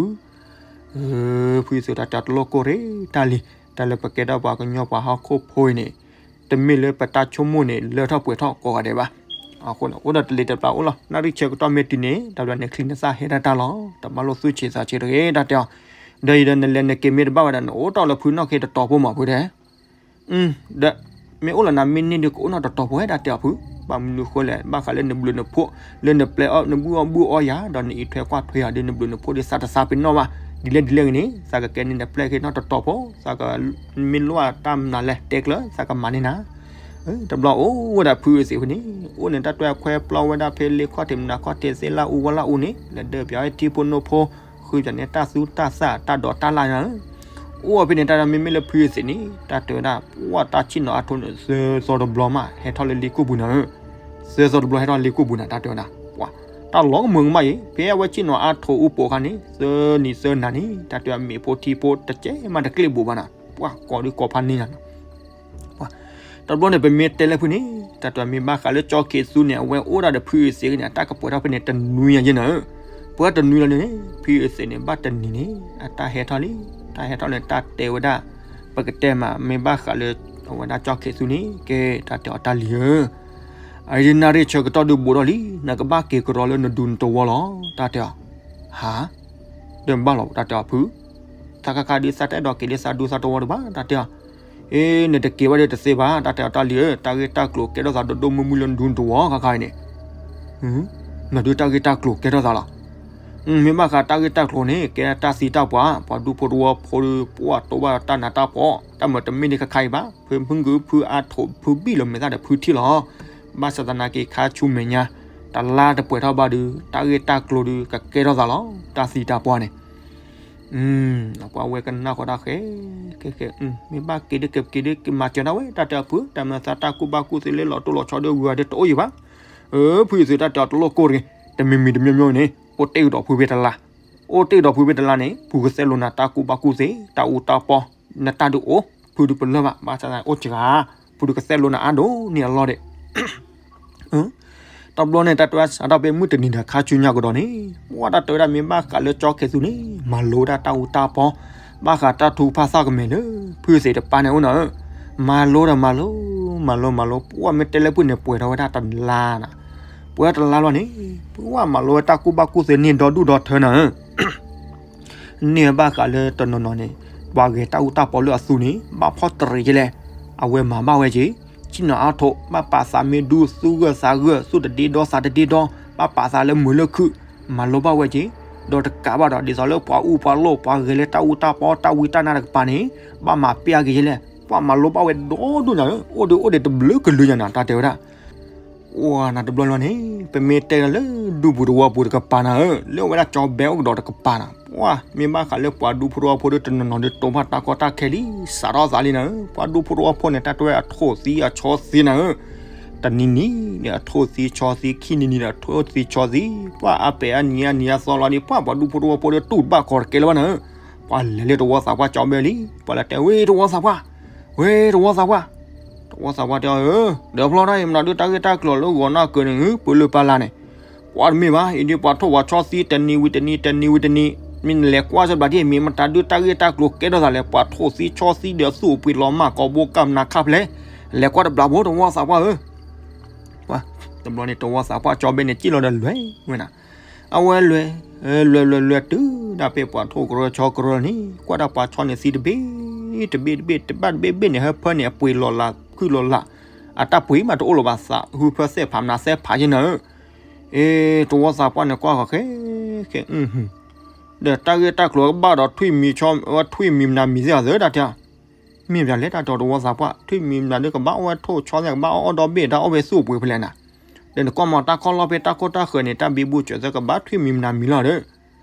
ဖုသ့ၣ်တၢ်တဲအီၤတလိၣ်ကိၢ်ရ့ၣ်တၢ်လံ, တၢ်လၢပကဲထီၣ်ပှၤကညီပှၤဟီၣ်ခိၣ်ဖိအံၤန့ၣ်, တမ့ၢ်လၢပတၢ်ဆိကမိၣ်န့ၣ် လၢထီၣ်ပှဲၤထီၣ်ကိးဂၤဒဲးဘၣ်. အဃိန့ၣ် အိၣ်ဒီးတလံၤတပျၢ်အိၣ်လီၤ. နၣ်ရံၣ်ဆၢကတီၢ်မ့ၢ်တုၤန့ၣ် တၢ်ဘျီန့ၣ် ချံနသၣ်ဟဲဒၣ်တၢ်လီၤ. တဘၣ်လိာ်သူၣ်ဆံးသးဆံးတဂ့ၤ တၢ်တဲအီၤ. ဒီးအံၤဒီးနလဲၤနက့ၤမ့ၢ်တဘၣ်ဝဲဒၣ် နအိၣ်တ့ၢ်လၢဖုနီၢ်ခ့တတီၤဖိမးဖုတဲ ဒီး မ့ၢ်အိၣ်လၢနမ့ၢ်န့ၢ်ဒုးကအိၣ်နီတတီၤဖိဝဲ တၢ်တဲအီၤဖု, ဘၣ်မနုၤဃိလဲၣ်, ဘၣ်ဃးလၢနဘျုးနဖှိၣ်, လၢနပျဲအီၣ်နဘုၣ်အီၣ်ဘုၣ်အီၣ်ယၤ, ဒီးနအံးထွဲကွၢ်ထွဲယၤဒုး နဘျုးနဖှိၣ်ဒုး သးတသးပ့ၤနီၣ်ဘၣ်, ဒ်လဲၣ်ဒ်လဲၣ်ဂ့ၤန့ၣ် သးကကဲန့ၢ်နပျဲၢ်ခ့နီတတီၤဖိ, သးကမ့ၢ်လိၣ်တၢ်မနုၤလဲၣ် တဲကျၢၤ သးကမၤန့ၢ်နၤ. တဘျီအိၣ်ဝဲဒၣ်ဖုအသ့ၣ်ဖဲန့ၣ်, အိၣ်န့ၣ်တၢ်တွဲအခွဲပျီဝဲဒၣ်ဖဲလ့ခီၣ်ထံးမနၤခီၣ်ထံးသ့လၢအူဝဲလၢအူန့ၣ်, လဲၤဒၢပၠးဝဲထံဖိနိဖိ, ဃုပၠးန့ၢ်တၢ်သူတၢ်သၣ်တၢ်ဒိးတၢ်လၢ်န့ၣ် အိၣ်ဖဲန့ၣ် တၢ်မ့မ့ၢ်လၢဖုအသ့ၣ်န့ၣ် တၢ်တဲဝဲဒၣ် ပှၤတၢ်ဆ့ၣ်နီၤအါထိးန့ၣ် သၢသီတဘျီမး ဟဲထီၣ်လၢလ့ကိၢ်ပူၤနၤဧၢ, သၢသီတဘျီဟဲထီၣ်လ့ကိၢ်ပူၤနၤ တၢ်တဲဝဲဒၣ်, ပှၤ တၢ်လီၤကမၢကမၣ်အံၤ ဖဲအဝဲဆ့ၣ်နီၤအါထိးအူပိာ်ခါန့ၣ် သၢနံၤသၢနၤန့ၣ် တၢ်တဲဝဲမ့ၤဖိထံဖိတကဲမးတကျ့ၣ်ဘိးဘၣ်နၤ, ပှၤကိးဒုးကိးဖးန့ၢ်နၤ တဘျီန့ၣ် ပမ့ၢ်တဲလၢဖုန့ၣ် တၢ်တဲမ့ၢ်ဘၣ်ဃးလၢကၠီခဲးသူန့ၣ် အဝဲအိၣ်ဒၣ်ဒီးဖုအသ့ၣ်န့ၣ် အတၢ်ကပှဲၤထီၣ်ဖဲန့ၣ်တနွံညါယဲနၤဧၢ, ပှဲၤတနွံလီၤန့ၣ် ဖုအသ့ၣ်န့ၣ် ဘၣ်တနံၤန့ၣ် အတၢ်ဟဲထီၣ်လံ, တၢ်ဟဲထီၣ်န့ၣ် တၢ်တဲဝဲဒၣ် ပကတဲမး မ့ၢ်ဘၣ်ဃးလၢ အဝဲဒၣ်ကၠီခဲးသူန့ၣ် ကဲ တၢ်တဲအီၤတၢ်လံၤဧၢ, အအံၤနၣ်ရံၣ်ဆၢကတီၢ်ဒုးဘူးထီၣ်လံ, နကဘၣ်က့ၤကရီလၢနဒူနတဝီလီၤ တၢ်တဲအီၤ, ဟါ ဒီးဘၣ်လီၤ တၢ်တဲအီၤဖု, သးခါခါဒုးသးတအဲၣ်ဒိးက့ၤလၢသးဒူသးတဝီဒံးဘၣ် တၢ်တဲအီၤ, အ့ နတက့ၤဘၣ်ဒီးတသ့ဘၣ် တၢ်တဲအီၤတၢ်လံၤဧၢ, တၢ်ဂ့ၢ်တၢ်ကျိၤကဲထီၣ်သးဒိၣ်ဒိၣ်မုၢ်မုၢ်လၢနဒူနတဝီခါခါအံၤန့ၣ်, နဒုးတၢ်ဂ့ၢ်တၢ်ကျိၤကဲထီၣ်သးလီၤ, မ့ၢ်ဘၣ်ဃးတၢ်ဂ့ၢ်တၢ်ကျိၤန့ၣ် ကဲတၢ်သံတၢ်ပှၢ် ပှၤဒူဖိတဝီဖိဒီး ပှၤတိဘၣ်တၢ်နးတၢ်ဖှီၣ် တၢ်မၤတမ့ၢ်ဒ်ခါခါအံၤဘၣ်, ဖုမုၢ်ဂုၢ်ဖုအါထိးဖုဘံၣ်လီၤမဲာ်သၣ်ဒီးဖုထံၣ်လီၤ, ဘၣ်ဆၣ်သနာ်က့ခါဆူမဲာ်ညါ တလါတပှဲၤထီၣ်ဘၣ်ဒုး တၢ်ဂ့ၢ်တၢ်ကျိၤဒုးကကဲထီၣ်သးလီၤ တၢ်သံတၢ်ပှၢ်န့ၣ် ပှၤဝဲကနၣ်ဃီတၢ်ဃဲ ကဲကဲ မ့ၢ်ဘၣ်က့ၤဒုးက့ၤက့ၤဒုးက့ၤမၤစၢၤဒၣ်ဝဲ တၢ်တဲအီၤဖု တၢ်မၤသးတၢ်ကူၣ်ဘၣ်ကူၣ်သ့လၢလီၤတိၢ်လီၤဆီဒုးဝံၤဒီးတအိၣ်ယံၤဘၣ်, ဖုအသ့ၣ်တၢ်တဲအီၤတလိၣ်ကိၢ်တဂ့ၤ, တမံၤမံၤတမံၤမံၤန့ၣ် အိၣ်တ့ၢ်ကဒီးဖုဖဲတလါ, အိၣ်တ့ၢ်ကဒီးဖုဖဲတလါန့ၣ် ဖုကသဲလိာ်နၤတၢ်ကူၣ်ဘၣ်ကူၣ်သ့ တၢ်အူတၢ်ပီ နတၢ်ဒုးအိၣ် ဖုဒုးပလၢၢ်ဘၣ် ဘၣ်ဆၣ်သနာ်က့အိၣ်စှၤ ဖုဒုးကသဲလိာ်နၤအါဒိၣ်န့ၢ်အလီၢ်ဒဲး တဘျီန့ၣ် တၢ်တဲဝဲစးထီၣ်ဖဲမုၢ်တနံၤဒီးခါဆူညါကဒီးန့ၣ် ပှၤတၢ်တဲဝဲဒၣ်မ့ၢ်ဘၣ်ဃးလၢကၠီခဲးသူန့ၣ် မၤလိဝဲဒၣ်တၢ်အူတၢ်ပီ ဘၣ်ဃးတၢ်ထုကဖၣ်သၣ်ကမဲာ်လၢ ဖုသ့ၣ်တပၢ်န့ၣ်အိၣ်နၤဧၢ, မၤလိဒီးမၤလိ မၤလိမၤလိ ပှၤမ့ၢ်တဲလၢဖုန့ၣ် ပှဲၤထီၣ်ဝဲဒၣ်တလါနၤ, ပှဲၤထီၣ်တလါလီၤန့ၣ် ပှၤမၤလိဝဲတၢ်ကူၣ်ဘၣ်ကူၣ်သ့န့ၢ်ဒီဒူၣ်ဒီထၢနၤဧၢ န့ၢ်ဘၣ်ဃးလၢတနီၤနီၤန့ၣ် ပှၤဂဲၤတၢ်အူတၢ်ပီလၢအသူန့ၣ် ဘၣ်ဖှီၣ်တရံးကလဲၣ်, အဝဲမၤဘၣ်ဝဲက့ၤ, ဆ့ၣ်နီၤအါထိး ဘၣ်ပာ်သးမ့ၢ်ဒူသူၣ်ဂၢၢ်သးဂၢၢ် သူၣ်တဒ့ဒီသးတဒ့ဒီ ဘၣ်ပာ်သးလၢမုာ်လၢခုၣ်, မၤလိဘၣ်ဝဲက့ၤ, ဒီးတကးဘၣ်ဒီး ဒ်သိးလၢပှၤအူပှၤလိၣ် ပှၤဂဲၤလၢတၢ်အူတၢ်ပီ တၢ်ဝံတၢ်နါတကပၤန့ၣ် ဘၣ်မၤပျဲက့ၤကလဲၣ်, ပှၤမၤလိဘၣ်ဝဲဒီဒူၣ်နၤဧၢ, အိၣ်ဒီးအိၣ်ဒီးတဘျုးကလုာ်ညါနၤ တၢ်တဲဝဲဒၣ် အိၣ်နၤတဘျီလီၤန့ၣ် ပမ့ၢ်တဲလၢဒူပူၤတဝီပူၤတကပၤနၤဧၢ, လၢအဝဲဒၣ်ကၠီဘဲအိၣ်ကဒီးတကပၤနၤ, ပှၤမ့ၢ်ဘၣ်ဃးလၢပှၤဒူဖိတဝီဖိဒီးတနီၤနီၤဒီးတိဘၣ်တၢ်ကီတၢ်ခဲလံ, စးထီၣ်သးလံနၤဧၢ, ပှၤဒူဖိတဝီဖိန့ၣ် တၢ်တဲဝဲအထိၣ်သံအဆီသံနၤဧၢ, တနံၤနံၤန့ၣ် အထိၣ်သံဆီသံ ခံနံၤနံၤဒီးအထိၣ်သံဆီသံ, ပှၤအါပဲာ်အါနံၤအါနံၤအါသီလီၤဒီး ပှၤပှၤဒူဖိတဝီဖိဒီးတူၢ်တဘၣ်ခီတကဲလၢၤဘၣ်နၤဧၢ, ပှၤလဲၤလၢတဝီသးပှၢ်ကၠီဘဲလံ, ပှၤလဲၤတဲဝဲတဝီသးပှၢ် ဝဲတဝီသးပှၢ်, တဝီသးပှၢ်တဲအီၤဧၢ, ဒီးဖျီတၢ်အံၤ မနုၤဒုးတၢ်ဂ့ၢ်တၢ်ကျိၤလၢဂီၤနၢ်ကၢန့ၣ် ပှၤလၢပှၤလၢ်န့ၣ်, ပှၤတမ့ၢ်ဘၣ်, အံၤဒုးပှၤထိၣ်ပှၤဆီသံ တနံၤဝံၤတနံၤ တနံၤဝံၤတနံၤ, မ့ၢ်နလဲၤကွၢ်စၢၤဘျးဒ် မ့ၢ်မတၤဒုးတၢ်ဂ့ၢ်တၢ်ကျိၤကဲထီၣ်သးလဲၣ်, ပှၤထိၣ်သံဆီသံဒီးသူၣ်အပှ့ၤလီၤမၢ်ကိာ်ဘိကၢ်မနၤခါဖျဲၣ်, လဲၤကွၢ်တဘျီဖိ တဝီသးပှၢ်ဧၢ, တဘျီန့ၣ် တဝီသးပှၢ်ကၠီဘဲန့ၣ် စံၣ်လီၤဒီးလဲၤဝဲနၤ, အဝဲလဲၤ, လဲၤလဲၤလဲၤလဲၤတုၤဒၣ်ဖဲပှၤထိၣ်ကရၢဆီကရၢန့ၣ် ကွၢ်တၢ်ပှၤဆီန့ၣ်သံတဘ့ၣ်, တဘ့ၣ်တဘ့ၣ် တဘၣ်တဘ့ၣ်ဘ့ၣ်န့ၣ် ဟၢဖၢန့ၣ် အပှ့ၤလီၤလးခုၣ်လီၤလး, အတၢ်ပှ့ၤမးတအိၣ်လၢၤဘၣ်သး ဟုဖၢသဲၣ်ဖးမနၤသဲဖးယဲနၤဧၢ အ့ တဝီသးပှၢ်န့ၣ်ကွၢ်ဃီၤဃဲ, ဃဲ, ဒီးတၢ်ဂ့ၢ်တၢ်ကျိၤကဘၣ်ဒီးထွံၣ်မံၤဆီ, ထွံၣ်မံၤမနၤမံၤသ့ၣ်အသၢဒၣ်တဲ, မ့ၢ်ဘၣ်လဲၣ်တၢ်တီတဝီသးပှၢ်, ထွံၣ်မံၤမနၤဒုးကဘၣ်အီၣ်ဝဲထိၣ်ဆီသ့ၣ် ကဘၣ်အီၣ်အီၣ်ဒီဘ့ၣ် တၢ်အီၣ်ဝဲသူၣ်အပှ့ၤဖဲလဲၣ်နၤ, ဒီးနကွၢ်မီၤတၢ်ခီၣ်လီၢ်ဖဲတၢ်ခိၣ်တၢ်ဃၢၤန့ၣ် တၢ်ဘံဘူစၢၤသ့ၣ်ကဘၣ်ထွံၣ်မံၤမနၤမံၤလီၤဒီး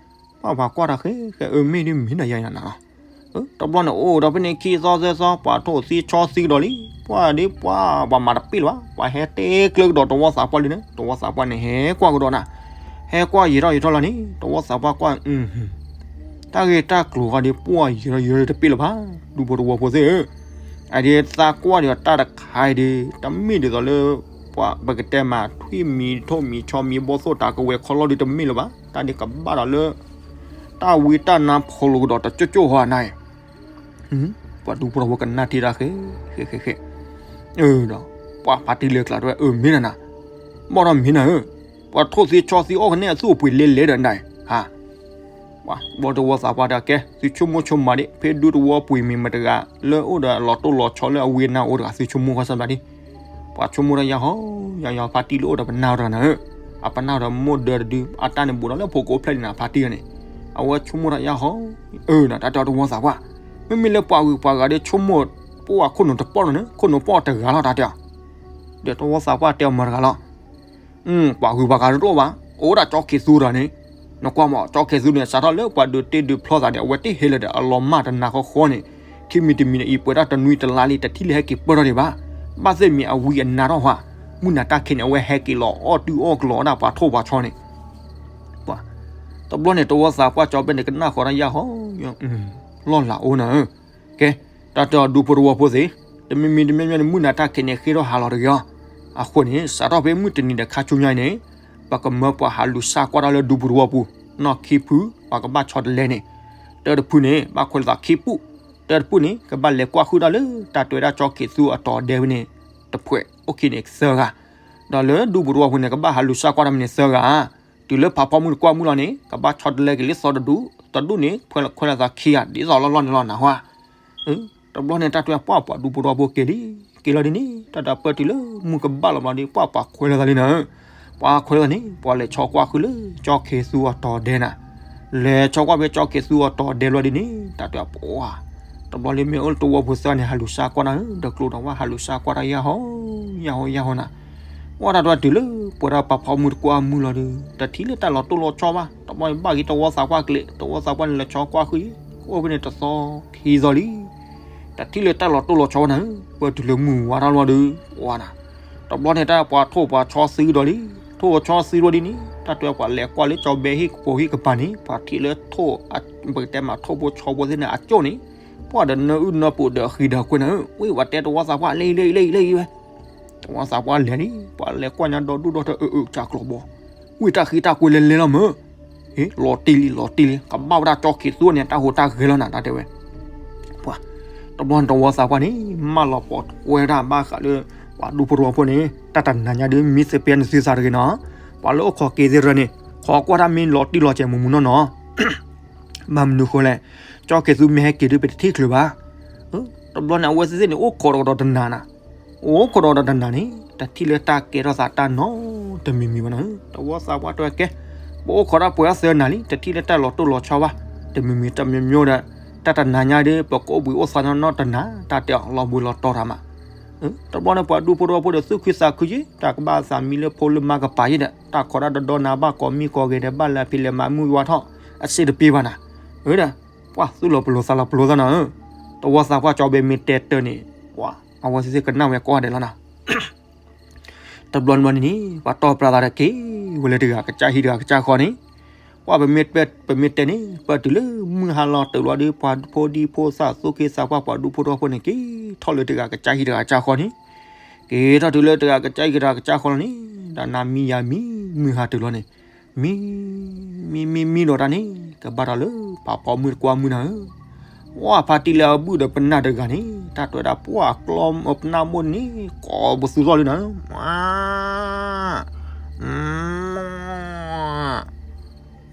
ပှၤပှၤကွၢ်တၢ်ဃဲ, ဃဲအၢ မ့ၢ်ဒ်မ့ၢ်ဒီးယၤယၤနၤလီၤ, တဘျီန့ၣ်အိၣ်ဒီးဖဲန့ၣ်ခံသီသၢသီ ပှၤထိၣ်သံဆီသံကဒီးလံ, ပှၤဒ်ပှၤ ပှၤမၤတပ့ၢ်လၢၤဘၣ်, ပှၤဟဲတဲကျၢကဒီးတဝီသးပှၢ်လံန့ၣ် တဝီသးပှၢ်န့ၣ် ဟဲကွၢ်ကဒီးနၤ, ဟဲကွၢ်ယံာ်ထီၣ်ယံာ်ထီၣ်လီၤန့ၣ် တဝီသးပှၢ်ကွၢ်, တၢ်ဂ့ၢ်တၢ်ကျိၤဃီဒ်ပှၤယံာ်ထီၣ်ယံာ်ထီၣ်တပ့ၢ်လၢၤဘၣ်, ဒူဖိတဝီဖိသ့ၣ်ဧၢ, အဒ်သးကွၢ်ဒီးတၢ်တခါအံၤဒ် တမ့ၢ်ဒ်သိးလၢ ပှၤပကတဲမး ထွံၣ်မံၤထိၣ်မံၤဆီမံၤဘီၣ်သိၣ်တၢ်ကဝဲၤခီလီၢ်ဒ်တမ့ၢ်လၢၤဘၣ်, တၢ်ဒ်ကဘၣ်ဒီးလၢ တၢ်ဝံတၢ်နါဖိလိာ်ကဒီးတကၠိၢ်ကၠိၢ်ဟီနၤအံၤ ပှၤဒူဖိတဝီဖိကနၣ်ထံတၢ်ဃဲ, ဃဲဃဲဃဲ, ဒီး ပှၤဖါတံၢ်လၢကျါတဲဝဲ အၢ မ့ၢ်နၤနၤ, ဘၣ်ဒီးမ့ၢ်နၤဧၢ, ပှၤထိၣ်သံဆီသံအီၣ်ကနဲၣ်အသူၣ်အပှ့ၤလဲၤလဲၤဒီးနၤအံၤ, ဟါ, ပှၤဘီတဝီသးပှၢ်တဲကဲ သုဆိကမိၣ်ဆိကမးဒ် ဖဲဒူတဝီပှ့ၤမ့ၢ်မတၤတဂၤ လၢအိၣ်ဒီးအလီၤတိၢ်လီၤဆီလၢအဝံအနါအိၣ်တဂၤ သုဆိကမိၣ်ဃီစၢ်ဘျးဒ် ပှၤဆိကမိၣ်တၢ်ယၢ်ဟီ, ယၢ်ယၢ် ဖါတံၢ်လၢအိၣ်ဒီးပနၢ်အိၣ်တဂၤနၤဧၢ, အပနၢ်အိၣ်ဒီးမိၢ်ဒၢတဒု အတၢ်န့ၣ်ဘူးဒီးလၢဖိကိးဖျဲၣ်လံနၤ ဖါတံၢ်န့ၣ်, အဝဲဆိကမိၣ်တၢ်ယၢ်ဟီ, အၢ နတၢ်တဲတဝီသးပှၢ်, မ့မ့ၢ်လၢပှၤဂုၤပှၤဂၤဒီးဆိကမိၣ်, ပှၤခိၣ်နူာ်တပီၢ်နီၤန့ၣ် ခိၣ်နူာ်ပီၢ်တဂၤလီၤတၢ်တဲအီၤ, ဒီးတဝီသးပှၢ်တဲအီၤမတၤတဂၤလီၤ ပှၤဂုၤပှၤဂၤတအိၣ်ဘၣ်, အိၣ်ဒၣ်ကၠီခ့သူဒီးန့ၣ်, နကွၢ်မး ကၠီခ့သူန့ၣ် စးထီၣ်လၢပှၤဒုးတ့ဒုးဖျီသးန့ၣ် အဝဲတဟဲလၢၤဒီးအလီၤမၢ်တနၤဃီဃီန့ၣ်, ခံမံၤတမံၤန့ၣ် အံၤပှဲၤဒၣ်တနွံတလါလံ တထံၣ်လၢဟဲက့ၤပၢၢ်ထီၣ်ဒံးဘၣ်, ဘၣ်သ့ၣ်မံၤအဝံအနါထီၣ်ဟါ, မုၢ်နၤတၢ်ခံးန့ၣ် အဝဲဟဲက့ၤလီၤအီၣ်တုၤအီၣ်ကလီၤဒၣ်ပှၤထိၣ်ပှၤဆီန့ၣ် ပှၤ, တဘျီန့ၣ် တဝီသးပှၢ်ကၠီဘဲန့ၣ် ကနၣ်ဃီတၢ်ယၢ်ဟီ, လီၢ်လၤအိၣ်နၤဧၢ, ကဲ, တၢ်တဲအီၤဒူဖိတဝီဖိသ့ၣ်, တမံၤမံၤတမံၤမံၤန့ၣ် မုၢ်နၤတၢ်ခံးန့ၣ် ဃ့ထီၣ်ဟါလီၤတဂ့ၤအီၤ, အဃိန့ၣ် စးထီၣ်ဖဲမုၢ်တနံၤဒီးခါဆူညါအံၤန့ၣ်, ပကမၢပှၤဟးလူၤစၢ်ကွၢ်တၢ်လၢဒူပူၤတဝီပူၤ, နီၢ်ခံဖု ပှၤကဘၣ်ဆီတလဲန့ၣ်, တၢတဖုန့ၣ် ဘၣ်ခွဲးလိာ်သးခံပူၣ်, တၢတဖုန့ၣ် ကဘၣ်လဲၤကွၢ်ဃုာ်တၢ်လၢတၢ်တွဲဒၣ်ကၠီခ့သူအတီၤဒဲဝဲန့ၣ်, တဖှဲးအိၣ်ခံန့ၣ်သၢဂၤ, ဒီးလၢဒူပူၤတဝီပူၤန့ၣ် ကဘၣ်ဟးလူၤစၢ်ကွၢ်တၢ်မ့ၢ်န့ၣ်သၢဂၤ, တုၤလၢဖးဖီမုၢ်တကွၢ်မုၢ်လီၤန့ၣ် ကဘၣ်ဆီတလဲက့ၤလၢသီတဒူၣ်, တဒူၣ်န့ၣ် ခွဲးလိာ်သးခံဂၤ ဒ်သိးလီၢ်လီၢ်န့ၣ်လီၤနၢ်ဟူဧါ တဘျီန့ၣ် တၢ်တဲပှၤပှၤဒူဖိတဝီဖိက့ၤလံ, က့ၤလီၤဒ်န့ၣ် တၢ်တၢ်ပၢၢ်တုၤလၢမုၢ်ကဘၣ်လီၤဘျီဒီး ပှၤပှၤခွဲးလိာ်သးလံနၤ, ပှၤခွဲးလိာ်သးန့ၣ် ပှၤလဲၤဆီကွၢ်ဃုာ်လၢကၠီခ့သူအတီၤဒဲနၤ, လဲၤဆီကွၢ်ဖဲကၠီခ့သူအတီၤဒဲဘျီဒ်န့ၣ် တၢ်တဲပှၤ, တဘျီလၢမ့ၢ်အိၣ်လၢတဝီဖိသၢဂၤန့ၣ် ဟးလူၤစၢ်ကွၢ်တၢ်ဧၢ, ဒီးကျိၤဒီးဝဲဟးလူၤစၢ်ကွၢ်တၢ်ယၢ်ဟီ, ယၢ်ဟီယၢ်ဟီနၤ, ပှၤတၢ်တဲတုၤလၢ ပှဲၤဒီးပှၤဖီမုၢ်တကွၢ်မုၢ်လီၤဒီး တထံၣ်လၢတၢ်လီၤတိၢ်လီၤဆီဘၣ်, တဘျီဘၣ်ဂ့ၤတဝီသးပှၢ်ကလဲၤ, တဝီသးပှၢ်န့ၣ် လဲၤဆီကွၢ်ဃုာ်, အိၣ်ဖဲန့ၣ်တသီခံသီလံ တထံၣ်လၢတၢ်လီၤတိၢ်လီၤဆီဘၣ်နၤ, ပၢၢ်တုၤလၢမုၢ်ဝါထီၣ်လီၤဒီး, ဝါနၤ, တဘျီန့ၣ်တၢ်ပှၤထိၣ်ပှၤဆီသံဒီးလံ, ထိၣ်ဆီသံဒီးဒ်န့ၣ် တၢ်တဲပှၤလဲၤကွၢ်လၢကၠီဘဲဟံၣ်ကပိာ်ဟံၣ်ကပၤန့ၣ် ပှၤထံၣ်လၢထိၣ်, ပကတဲမးထိၣ်ဖိဆီဖိသ့ၣ်န့ၣ် အကၠိၣ်န့ၣ်, ပှၤဒီးနၢအုၣ်နၢပူၤဒီးအဃံဒီးကွ့ၢ်နၤဧၢ, ဝံၤပှၤတဲတဝီသးပှၢ်လဲၤအံၤလဲၤအံၤလဲၤအံၤလဲၤအံၤဝဲ တဝီသးပှၢ်လဲၤလံ, ပှၤလဲၤကွၢ်ညါဒီဒူၣ်ဒီထၢ အၢအၢ ကၢ်ကျီၤဘီ, ဝံၤတၢ်ဃံတၢ်ကွ့ၤလဲၤလဲၤလီၤမၢ်, လီၤတံၢ်လံ လီၤတံၢ်လံ ကဘၣ်ဝဲဒၣ်ကၠီခ့သူန့ၣ် တၢ်ဟူးတၢ်ဂဲၤလီၤနၤ တၢ်တဲဝဲ, ပှၤ, တဘျီန့ၣ်တဝီသးပှၢ်န့ၣ် မၢလီၤပိာ်ထွဲဒၣ်ဘၣ်ဃးလၢ ပှၤဒူဖိတဝီဖိန့ၣ် တၢ်တနၤညါဒ်မ့ၢ်သ့ၣ်ပျဲနသုသးတဂ့ၤနီၤ, ပှၤလၢအိၣ်ခိးက့ၤသ့ၣ်ရၢန့ၣ် ခိးကွၢ်တၢ်မ့ၢ်လီၤတံၢ်လီၤဆဲးမူးမူးနီၢ်နီၢ် ဘၣ်မနုၤဃိလဲၣ်, ကၠီခ့သူမ့ၢ်ဟဲက့ၤဒ်ပတထံၣ်ချုးဘၣ်, တဘျီန့ၣ် အဝဲသ့ၣ်န့ၣ် အိၣ်ခိးဒီးတနၤနၤ, အိၣ်ခိးဒီးတနၤန့ၣ် တထံၣ်လၢတၢ်ကဲထီၣ်သးတၢ်နီတမံၤမံၤဘၣ်နၤ, တဝီသးပှၢ်တဲကဲ, ပအိၣ်ခိးတၢ်ပှဲၤအသၢနၤလံ တထံၣ်လၢတၢ်လီၤတိၢ်လီၤဆီဘၣ်, တမံၤမံၤတမံၤမံၤဒီး, တၢ်တနၤညါဒ် ပကအိၣ်ဘှံးအိၣ်သါနီၢ်နီၢ်တနၤ တၢ်တဲအီၤလီၤဘှံးလီၤတီၤတၢ်မး တဘျီန့ၣ် ပှၤဒူဖိတဝီဖိဒီးသူၣ်ခုသးခုယ့ၣ် တၢ်ကဘၣ်သးမံလၢဖိလၢမါကပၤယ့ၣ်ဒီး တၢ်ခိးတၢ်ဒီဒီနၤဘၣ်ကိးမံၤကိးဂဲၤဒီး ဘၣ်လၢအဖံးလဲၤမၤမုၢ်ဝါထီၣ် အစ့တပ့ၤဘၣ်နၤ, ဒီး, ပှၤသူၣ်လီၤပလိာ်သးလီၤပလိာ်သးနၤဧၢ, တဝီသးပှၢ်ကၠီဘဲမ့ၢ်တဲတၢ်န့ၣ်, ပှၤ, အဝဲသ့ၣ်သ့ၣ်ကနၣ်ဝဲကိးဂၤဒဲးလီၤနၤ တဘျီန့ၣ်ဘၣ်န့ၣ်န့ၣ် ပှၤတီၢ်ပြးသးဒီးက့ၤဝဲလၢတဂၤကစၢ်ဟံၣ်တဂၤကစၢ်ဃီန့ၣ်, ပှၤပမ့ၢ်တဲန့ၣ် ပၢၢ်တုၤလၢမုၢ်ဟါလီၤတုၤလီၤဒီး ပှၤဖိဒံဖိသၣ်သူၣ်က့သးပှၢ် ပှၤဒူဖိတဝီဖိန့ၣ်က့ၤထီၣ်လၢတဂၤကစၢ်ဟံၣ်တဂၤကစၢ်ဃီန့ၣ်, က့ၤထီၣ်တုၤလၢတဂၤကစၢ်ဟံၣ်တဂၤကစၢ်ဃီလီၤန့ၣ်, ဒီးနၤမံယၤမံ မုၢ်ဟါတုၤလီၤန့ၣ်, မံ, မံမံမံဒီးတၢ်န့ၣ်, ကဘၣ်ဒီးလၢပှၤဖီမုၢ်တကွၢ်မုၢ်နၤဧၢ, ဝဲဖါတံၢ်လၢအဘုၣ်ဒီးပနၢ်တဂၤန့ၣ် တၢ်တဲဝဲဒၣ်ပှၢ်ကျီပနၢ်မိၢ်န့ၣ် ကိးပသူထီၣ်လံနၤ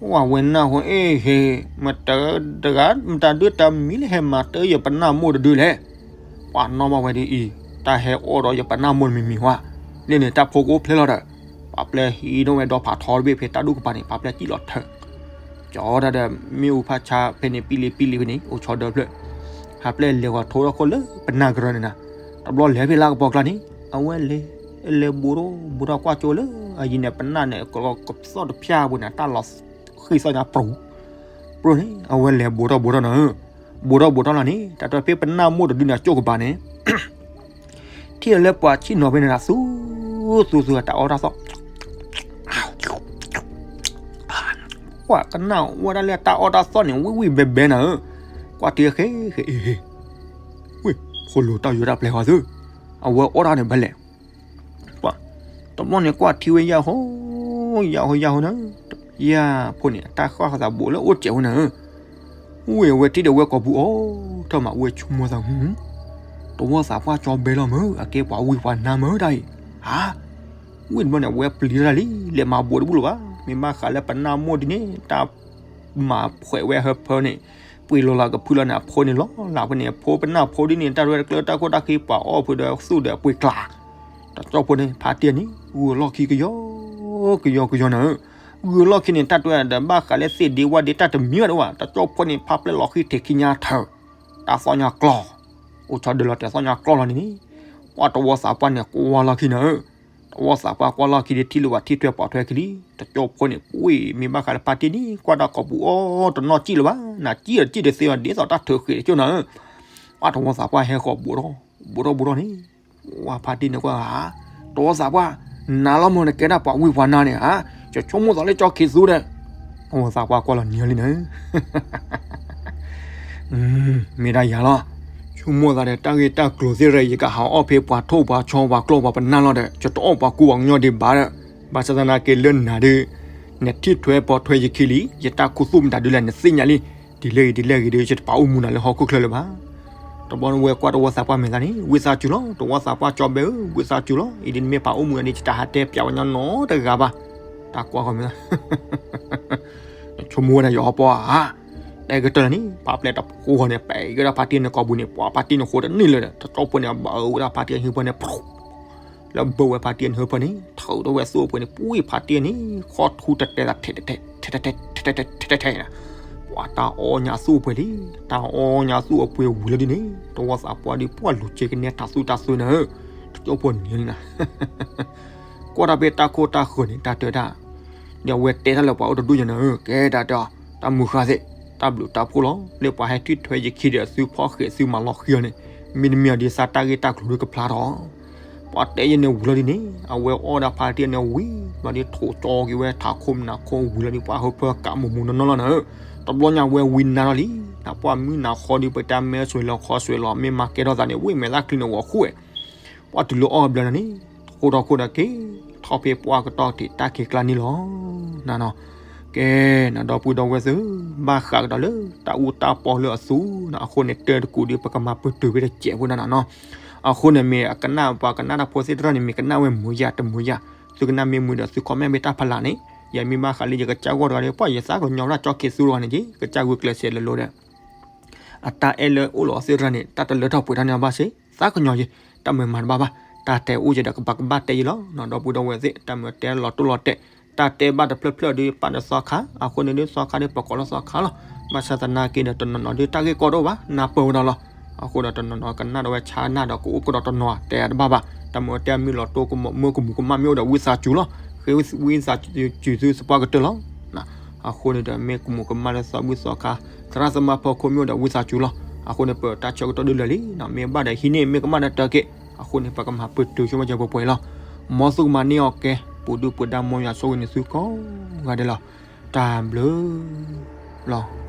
ဧၢ, ဝဲနၢ်ဟူအ့ၣ်ဟ့ၣ်, မတၤတဂၤ မတၤဒုးတၢ်မံလၢဟဲမၤတၢ်ယပနၢ်မိၢ်တဒုလဲၣ်, ပှၤနီၣ်ဘၣ်ဝဲဒ်အံၤ, တၢ်ဟဲအီၣ်ဒီးယပနၢ်မိၢ်မံၤမံၤဝဲ, လၢန့ၣ်တၢ်ဖိကအိၣ်ဖျဲၣ်လီၤဒီး, ပှၤပျဲဟံးဒိၣ်ဝဲဒီဖးထီတဘ့ၣ်ဖဲတၢ်ဒူၣ်ကပၤန့ၣ် ပှၤပျဲစံၣ်လီၤထၢ ကၠီတၢ်ဒီး မ့ၣ်အူဖးဆါဖဲန့ၣ် ပံလံပံလံဖဲန့ၣ် အိၣ်ဆီဒၢဖျၢၣ်, ဟးပျဲလဲၤဝဲထိထီၣ်ခိၣ်လၢပနၢ်ကရၢန့ၣ်နၤ, တဘျီလဲၤဖဲလၢကပီၤကျါန့ၣ် အဝဲလဲၤ, လဲၤဘူးထီၣ်ဘူးထီၣ်ကွၢ်ကၠိလၢအယံၤန့ၣ် ပနၢ်န့ၣ် ကသီၣ်တဖၠၣ်ပူၤန့ၣ် တၢ်လီၤဃံၢ်သီၣ်ညါပြူၤ, ပြူၤန့ၣ် အဝဲလဲၤဘူးထီၣ်ဘူးထီၣ်နၤဧၢ, ဘူးထီၣ်ဘူးထီၣ်လီၤန့ၣ် တၢ်တဲဖဲပနၢ်မိၢ်တဒုန့ၣ် ကၠိကပၤန့ၣ် ထံၣ်လၢပှၤဆံၣ်နီၤဖဲန့ၣ် သူသူသူတၢ်အီၣ်တၢ်သီၣ်, ပှၤကနၣ်ဝဲဒၣ်လၢတၢ်အီၣ်တၢ်သီၣ်န့ၣ် ဝံၣ်ဝံၣ်ဘဲဘဲနၤဧၢ, ကွၢ်ထံဃဲဃဲအ့ဟ့, ဝ့ၢ် ဖိလိၤတၢ်ယိၤတၢ်ပျဲၤဃီသု, အဝဲအီၣ်တၢ်န့ၣ်ဘၣ်လဲၣ်, ပှၤ, တဘျီန့ၣ်ကွၢ်ထံဝဲယၢ်ဟိ, ယၢ်ဟိယၢ်ဟိနၤ, ယၢ်ဖိန့ၣ် အတၢ်ဃၣ်ဃီသးဘူးလၢအိၣ်စဲးဝဲနၤဧၢ ဝ့ၢ်အဝဲထံၣ်ဒီးဝဲကိာ်ပူၤအီၣ်ထီၣ်မး ဝ့ၢ်ဆိကမိၣ်သး တဝီသးပှၢ်ကၠီဘဲလီၤမၢ် အကဲပှၤဝံၤပှၤနါမၢ်တၢ်အံၤ, ဟါ, ဝ့ၢ်တဘျီန့ၣ် အဝဲပျံၤတၢ်လံ လဲၤမၤဘူးတဘူၣ်လၢၤဘၣ် မ့ၢ်ဘၣ်ဃးလၢပနၢ်မိၢ်ဒ်န့ၣ် တၢ်မၤဖှဲးဝဲဟၢဖၢန့ၣ်, ပှ့ၤလီၤလၢကဖုလီၤန့ၣ် အဖိန့ၣ်လီၤလးဖဲန့ၣ် အဖိပနၢ်ဖိဒ်န့ၣ် တၢ်ရဲၣ်တကျၢတၢ်ခိၣ်တၢ်ဃံပှၤအီၣ်ဖုဒီးသူၣ်ဒီးအပှ့ၤကျါ, တကၠီဖိန့ၣ် ဖါတံၢ်န့ၣ် ဂုာ်လီၢ်ခံကယီ, ကယီကယီနၤဧၢ, ဂုာ်လီၢ်ခံန့ၣ် တၢ်တဲဒီးဘၣ်ဃးလၢသ့ၣ်ဒ့ဝၣ်ဒ့တၢ်တမံၤဘၣ်ဒးဝဲ တကၠီဖိန့ၣ် ဖါပျဲၢ်လီၤဃံထံးခံညါထၢ, တၢ်သီၣ်ညါကျီ, အိၣ်ဆီဒၢလီၤတဲာ်သီၣ်ညါကျီလီၤန့ၣ်န့ၣ်, ပှၤတဝီသးပှၢ်န့ၣ် ကွၢ်လီၢ်ခံနၤဧၢ, တဝီသးပှၢ်ကွၢ်လီၢ်ခံဒ်ထံၣ်လၢၤဘၣ်ထံၣ်ထွဲပိာ်ထွဲခံလံ, တကၠီဖိန့ၣ် ပှ့ၤမ့ၢ်ဘၣ်ဃးလၢဖါတံၢ်န့ၣ် ကွၢ်တၢ်ကိာ်ပူၤအီၣ်တနီၣ်စံၣ်လၢၤဘၣ် နၤစံၣ်ဒီးစံၣ်တသ့အီၤ ဒ်သိးတၢ်ထုးဃ့ၢ်တကၠိနၤဧၢ, ပှၤတဝီသးပှၢ်ဟဲဃီၤဘူးထီၣ်, ဘူးထီၣ်ဘူးထီၣ်န့ၣ်, ဝဲဖါတံၢ်န့ၣ်ကွၢ်ဧါ, တဝီသးပှၢ်, နၤလီၤမၢ်နကဲဒၣ်ပှၤဝံၤပှၤနါန့ၣ်ဧါ, ယဆိကမိၣ်သးလၢကၠီခံသူဒီး, တဝီသးပှၢ်ကွၢ်လီၤနံၤလံနၤဧၢ မ့ၢ်ဒၣ်ယၤလီၤ, ဆိကမိၣ်သးဒီးတၢ်ဂ့ၢ်တၢ်ကျိၤသ့ၣ်ရၢ ယကဟးအီၣ်ဖဲပှၤထိၣ်ပှၤဆီပှၤကျီၢ်ပှၤပနၢ်လီၤဒီး ယတအီၣ်ပှၤကူပှၤကညီဒံးဘၣ်ဒီး, ဘၣ်ဆၣ်သနာ်က့လၢနၤဒီး, နထံၣ်ထွဲပိာ်ထွဲယခံလံ, ယတၢ်ခူသူၣ်မတၤဒုလဲၣ်နသ့ၣ်ညါလံ, ဒ်လဲၣ်ဂ့ၤဒ်လဲၣ်ဂ့ၤဒီး ယတပာ်အိၣ်မူနၤလၢဟီၣ်ခိၣ်ချၢလၢၤဘၣ် တဘျီဝဲကွၢ်တဝီသးပှၢ်မဲာ်သးန့ၣ် ဝံသးစူၤလီၤ တဝီသးပှၢ်ကၠီဘဲဧၢ ဝံသးစူၤလီၤ အံၤဒ်နမ့ၢ်ပာ်အိၣ်မူန့ၣ် ယတဟးတဲပျးဝဲညီနီတဂၤဘၣ်, တၢ်ကွၢ်ဃီမဲာ်သး ဆိကမိၣ်ဝဲဒၣ်ယအီပီဧါ, တဲကတၢၢ်လၢန့ၣ် ပှၤပျဲတဖိဃီန့ၣ် ပဲာ်ကဒီးဖါတံၢ်န့ၣ်ကိာ်ပူၤန့ၣ် ပှၤဖါတံၢ်န့ၣ်ဃိတန့ၢ်လၢၤဒီး တကၠီဖိန့ၣ် ဘၢဝဲဒၣ်ဖါတံၢ်ဟံၣ်ဖၢန့ၣ် လၢဘၢဝဲဖါတံၢ်န့ၣ်ဟံၣ်ဖၢန့ၣ် ထုးထီၣ်ဝဲသူၣ်အပှ့ၤန့ၣ် ပှ့ၤဖါတံၢ်န့ၣ် ခီၣ်ထူတတဲသး ထဲထဲထဲ ထဲထဲထဲထဲ ပှၤတၢ်အီညါသူၣ်အပှ့ၤလံ, တၢ်အီညါသူၣ်အပှ့ၤဝံၤလၢဒ်န့ၣ် တဝီသးပှၢ်ဒီးပှၢ်လူၤစ့ကနဲထးသူၣ်တၢ်သွဲနၤဧၢ, တကၠီဖိန့ၣ်လံနၤ ကွၢ်တၢ်ဖဲတၢ်ခိၣ်တၢ်ဃၢၤန့ၣ် တၢ်တဲတၢ်, ဒီးအဝဲတဲတၢ်လၢပှၤအိၣ်တဒူၣ်ညါနၤဧၢ, ကဲတၢ်တဲအီၤ, တၢ်မုာ်ဃါသ့ၣ်, တၢ်ဘျုးတၢ်ဖှိၣ်လီၤ, လၢပှၤဟဲထံၣ်ထွဲယခံဒီးသုဖီၣ်ဃဲးသုမၤလီၤဃံအီၤန့ၣ်, မ့တမ့ၢ်အီၤဒ်သးတၢ်ဂ့ၢ်တၢ်ကျိၤဒုကဖျါထီၣ် ပှၤတဲယဲန့ၣ်ဝံၤလီၤဒ်န့ၣ် အဝဲအီၣ်ဒၣ်ဖါတံၢ်န့ၣ်ဝံၤ ဘျီဒ်ထိးကၠီက့ၤဝဲထးခိၣ်မနၤခိၣ်ဝံၤလီၤဒ် ပှၤဟၢဖၢကးမူးမူးနီၢ်နီၢ်လီၤနၤဧၢ, တဘျီညါဝဲဝံနါထီၣ်လံ, နပှၢ်မုၢ်နၤဃီဒီး ပတၢ်မဲာ်ဆွဲလီၤခီဆွဲလီၤ မ့ၢ်မၤကဲထီၣ်သးန့ၣ် ဝ့ၢ်မဲာ်သၣ်ချံန့ၣ် ဂီၤဃိဝဲ ပှၤတုၤလၢအီၣ်ဘျီန့ၣ် ထိထီၣ်ခိၣ်ဒီးက့ၤ ထီၣ်ဖဲပှၢ်ကတီၢ်ထံးတၢ်ခံးကျါန့ၣ်လီၤ. နနီၤ, ကဲ နဒီပုၢ်ဒီဝဲၢ်သ့ၣ်, ဘၣ်ဃးကဒီးလၢတၢ်အူတၢ်ပီလၢအသူ, အဃိန့ၣ် တၢတကူးဒီး ပကမၤပတုာ်ဝဲတစဲးဖိနနီၤနီၤ. အဃိန့ၣ်မ့ၢ်အကနၣ် ပှၤကနၣ်တၢ်ဖိသ့ၣ်တဖၣ်န့ၣ် မ့ၢ်ကနၣ်ဝဲမုာ်ယၤတမုာ်ယၤ, သုကနၣ်မ့ၢ်မုာ်ဒီးသု comment မ့ၢ်တၢ်ဖးလၢ်န့ၣ်, ယမ့ၢ်ဘၣ်ဃးလၢယကစၢ်ဂီၢ်တဂၤဒီး ပှၤယသးကညီၤဝဲဒၣ်ကၠီခံးသူတဂၤန့ၣ်က့ ကစၢ်ဂုာ်ကျဲးစၢးလၢလိၤဒီး အတၢ်အဲၣ်လၢအိၣ်လီၤအီၤသ့ၣ်တဖၣ်န့ၣ် တၢ်တလၢထီၣ်ပှဲၤထီၣ်န့ၢ်အီၤဘၣ်စ့ၢ်, သးကညီၤယဲ, တၢ်မၤမၤတဘၣ်ဘၣ်, တၢ်တဲအိၣ်ယဲဒီးကဘၣ်ကဘၣ်တဲယဲလီၤ. ဒီပုၢ်ဒီဝဲၢ်သ့ၣ်, တၢ်မၤတဲလီၤတိၢ်လီၤတဲာ်, တၢ်တဲဘၣ်တဖျၢၣ်ဖျၢၣ်ဒီး ပာ်ဒီးသီခါ, အဃိန့ၣ်ဒီးသီခါဒီး ပကိးလီၤသီခါလီၤ. ဘၣ်ဆၣ်သနာ်က့ဒီး တနီၤနီၤဒီး တၢ်ဂ့ၢ်ကီတအိၣ်ဘၣ်, နၢ်ပၢၢ်ဝဲဒၣ်လီၤ. အဃိဒီး တနီၤနီၤကနၣ်ဒီးဝဲဆါနၢ်ဒီး ကအိၣ်ကဒီးတနီၤ တဲတဘၣ်ဘၣ်. တၢ်မၤတဲမ့ၢ်လီၤတိၢ်မ့ၢ်ကမူးကမၣ်မ့ၢ်အိၣ်ဒီး ဝံသးစူၤလီၤ. ဃ့ဝံသးစူၤသုသပှၢ်ကတၢၢ်လီၤ. အဃိန့ၣ်ဒီး မ့ၢ်ကမူးကမၣ်လၢသီဘုသီခါ, သရၣ်သမါဖီခိၣ်မ့ၢ်အိၣ်ဒီး ဝံသးစူၤလီၤ. အဃိန့ၣ် ပတၢ်ဆၢကတီၢ်ဒုးလၢာ်လံ, မ့ၢ်ဘၣ်ဒီးဟံးန့ၢ်, မ့ၢ်ကမၣ်ဒီးတၢ်က့ၢ်. အဃိန့ၣ် ပကမၤပတုာ်ဆိကမိၣ်ယဲပှဲၤပှဲၤလီၤ. မ်သုကမၤန့ၢ်အီၤကဲ, ပူၤဒုၣ်ပူၤဒါ မ်ယွၤဆိၣ်ဂ့ၤန့ၢ်သုကိးဂၤဒဲးလီၤ. တၢ်ဘျုးလီၤ.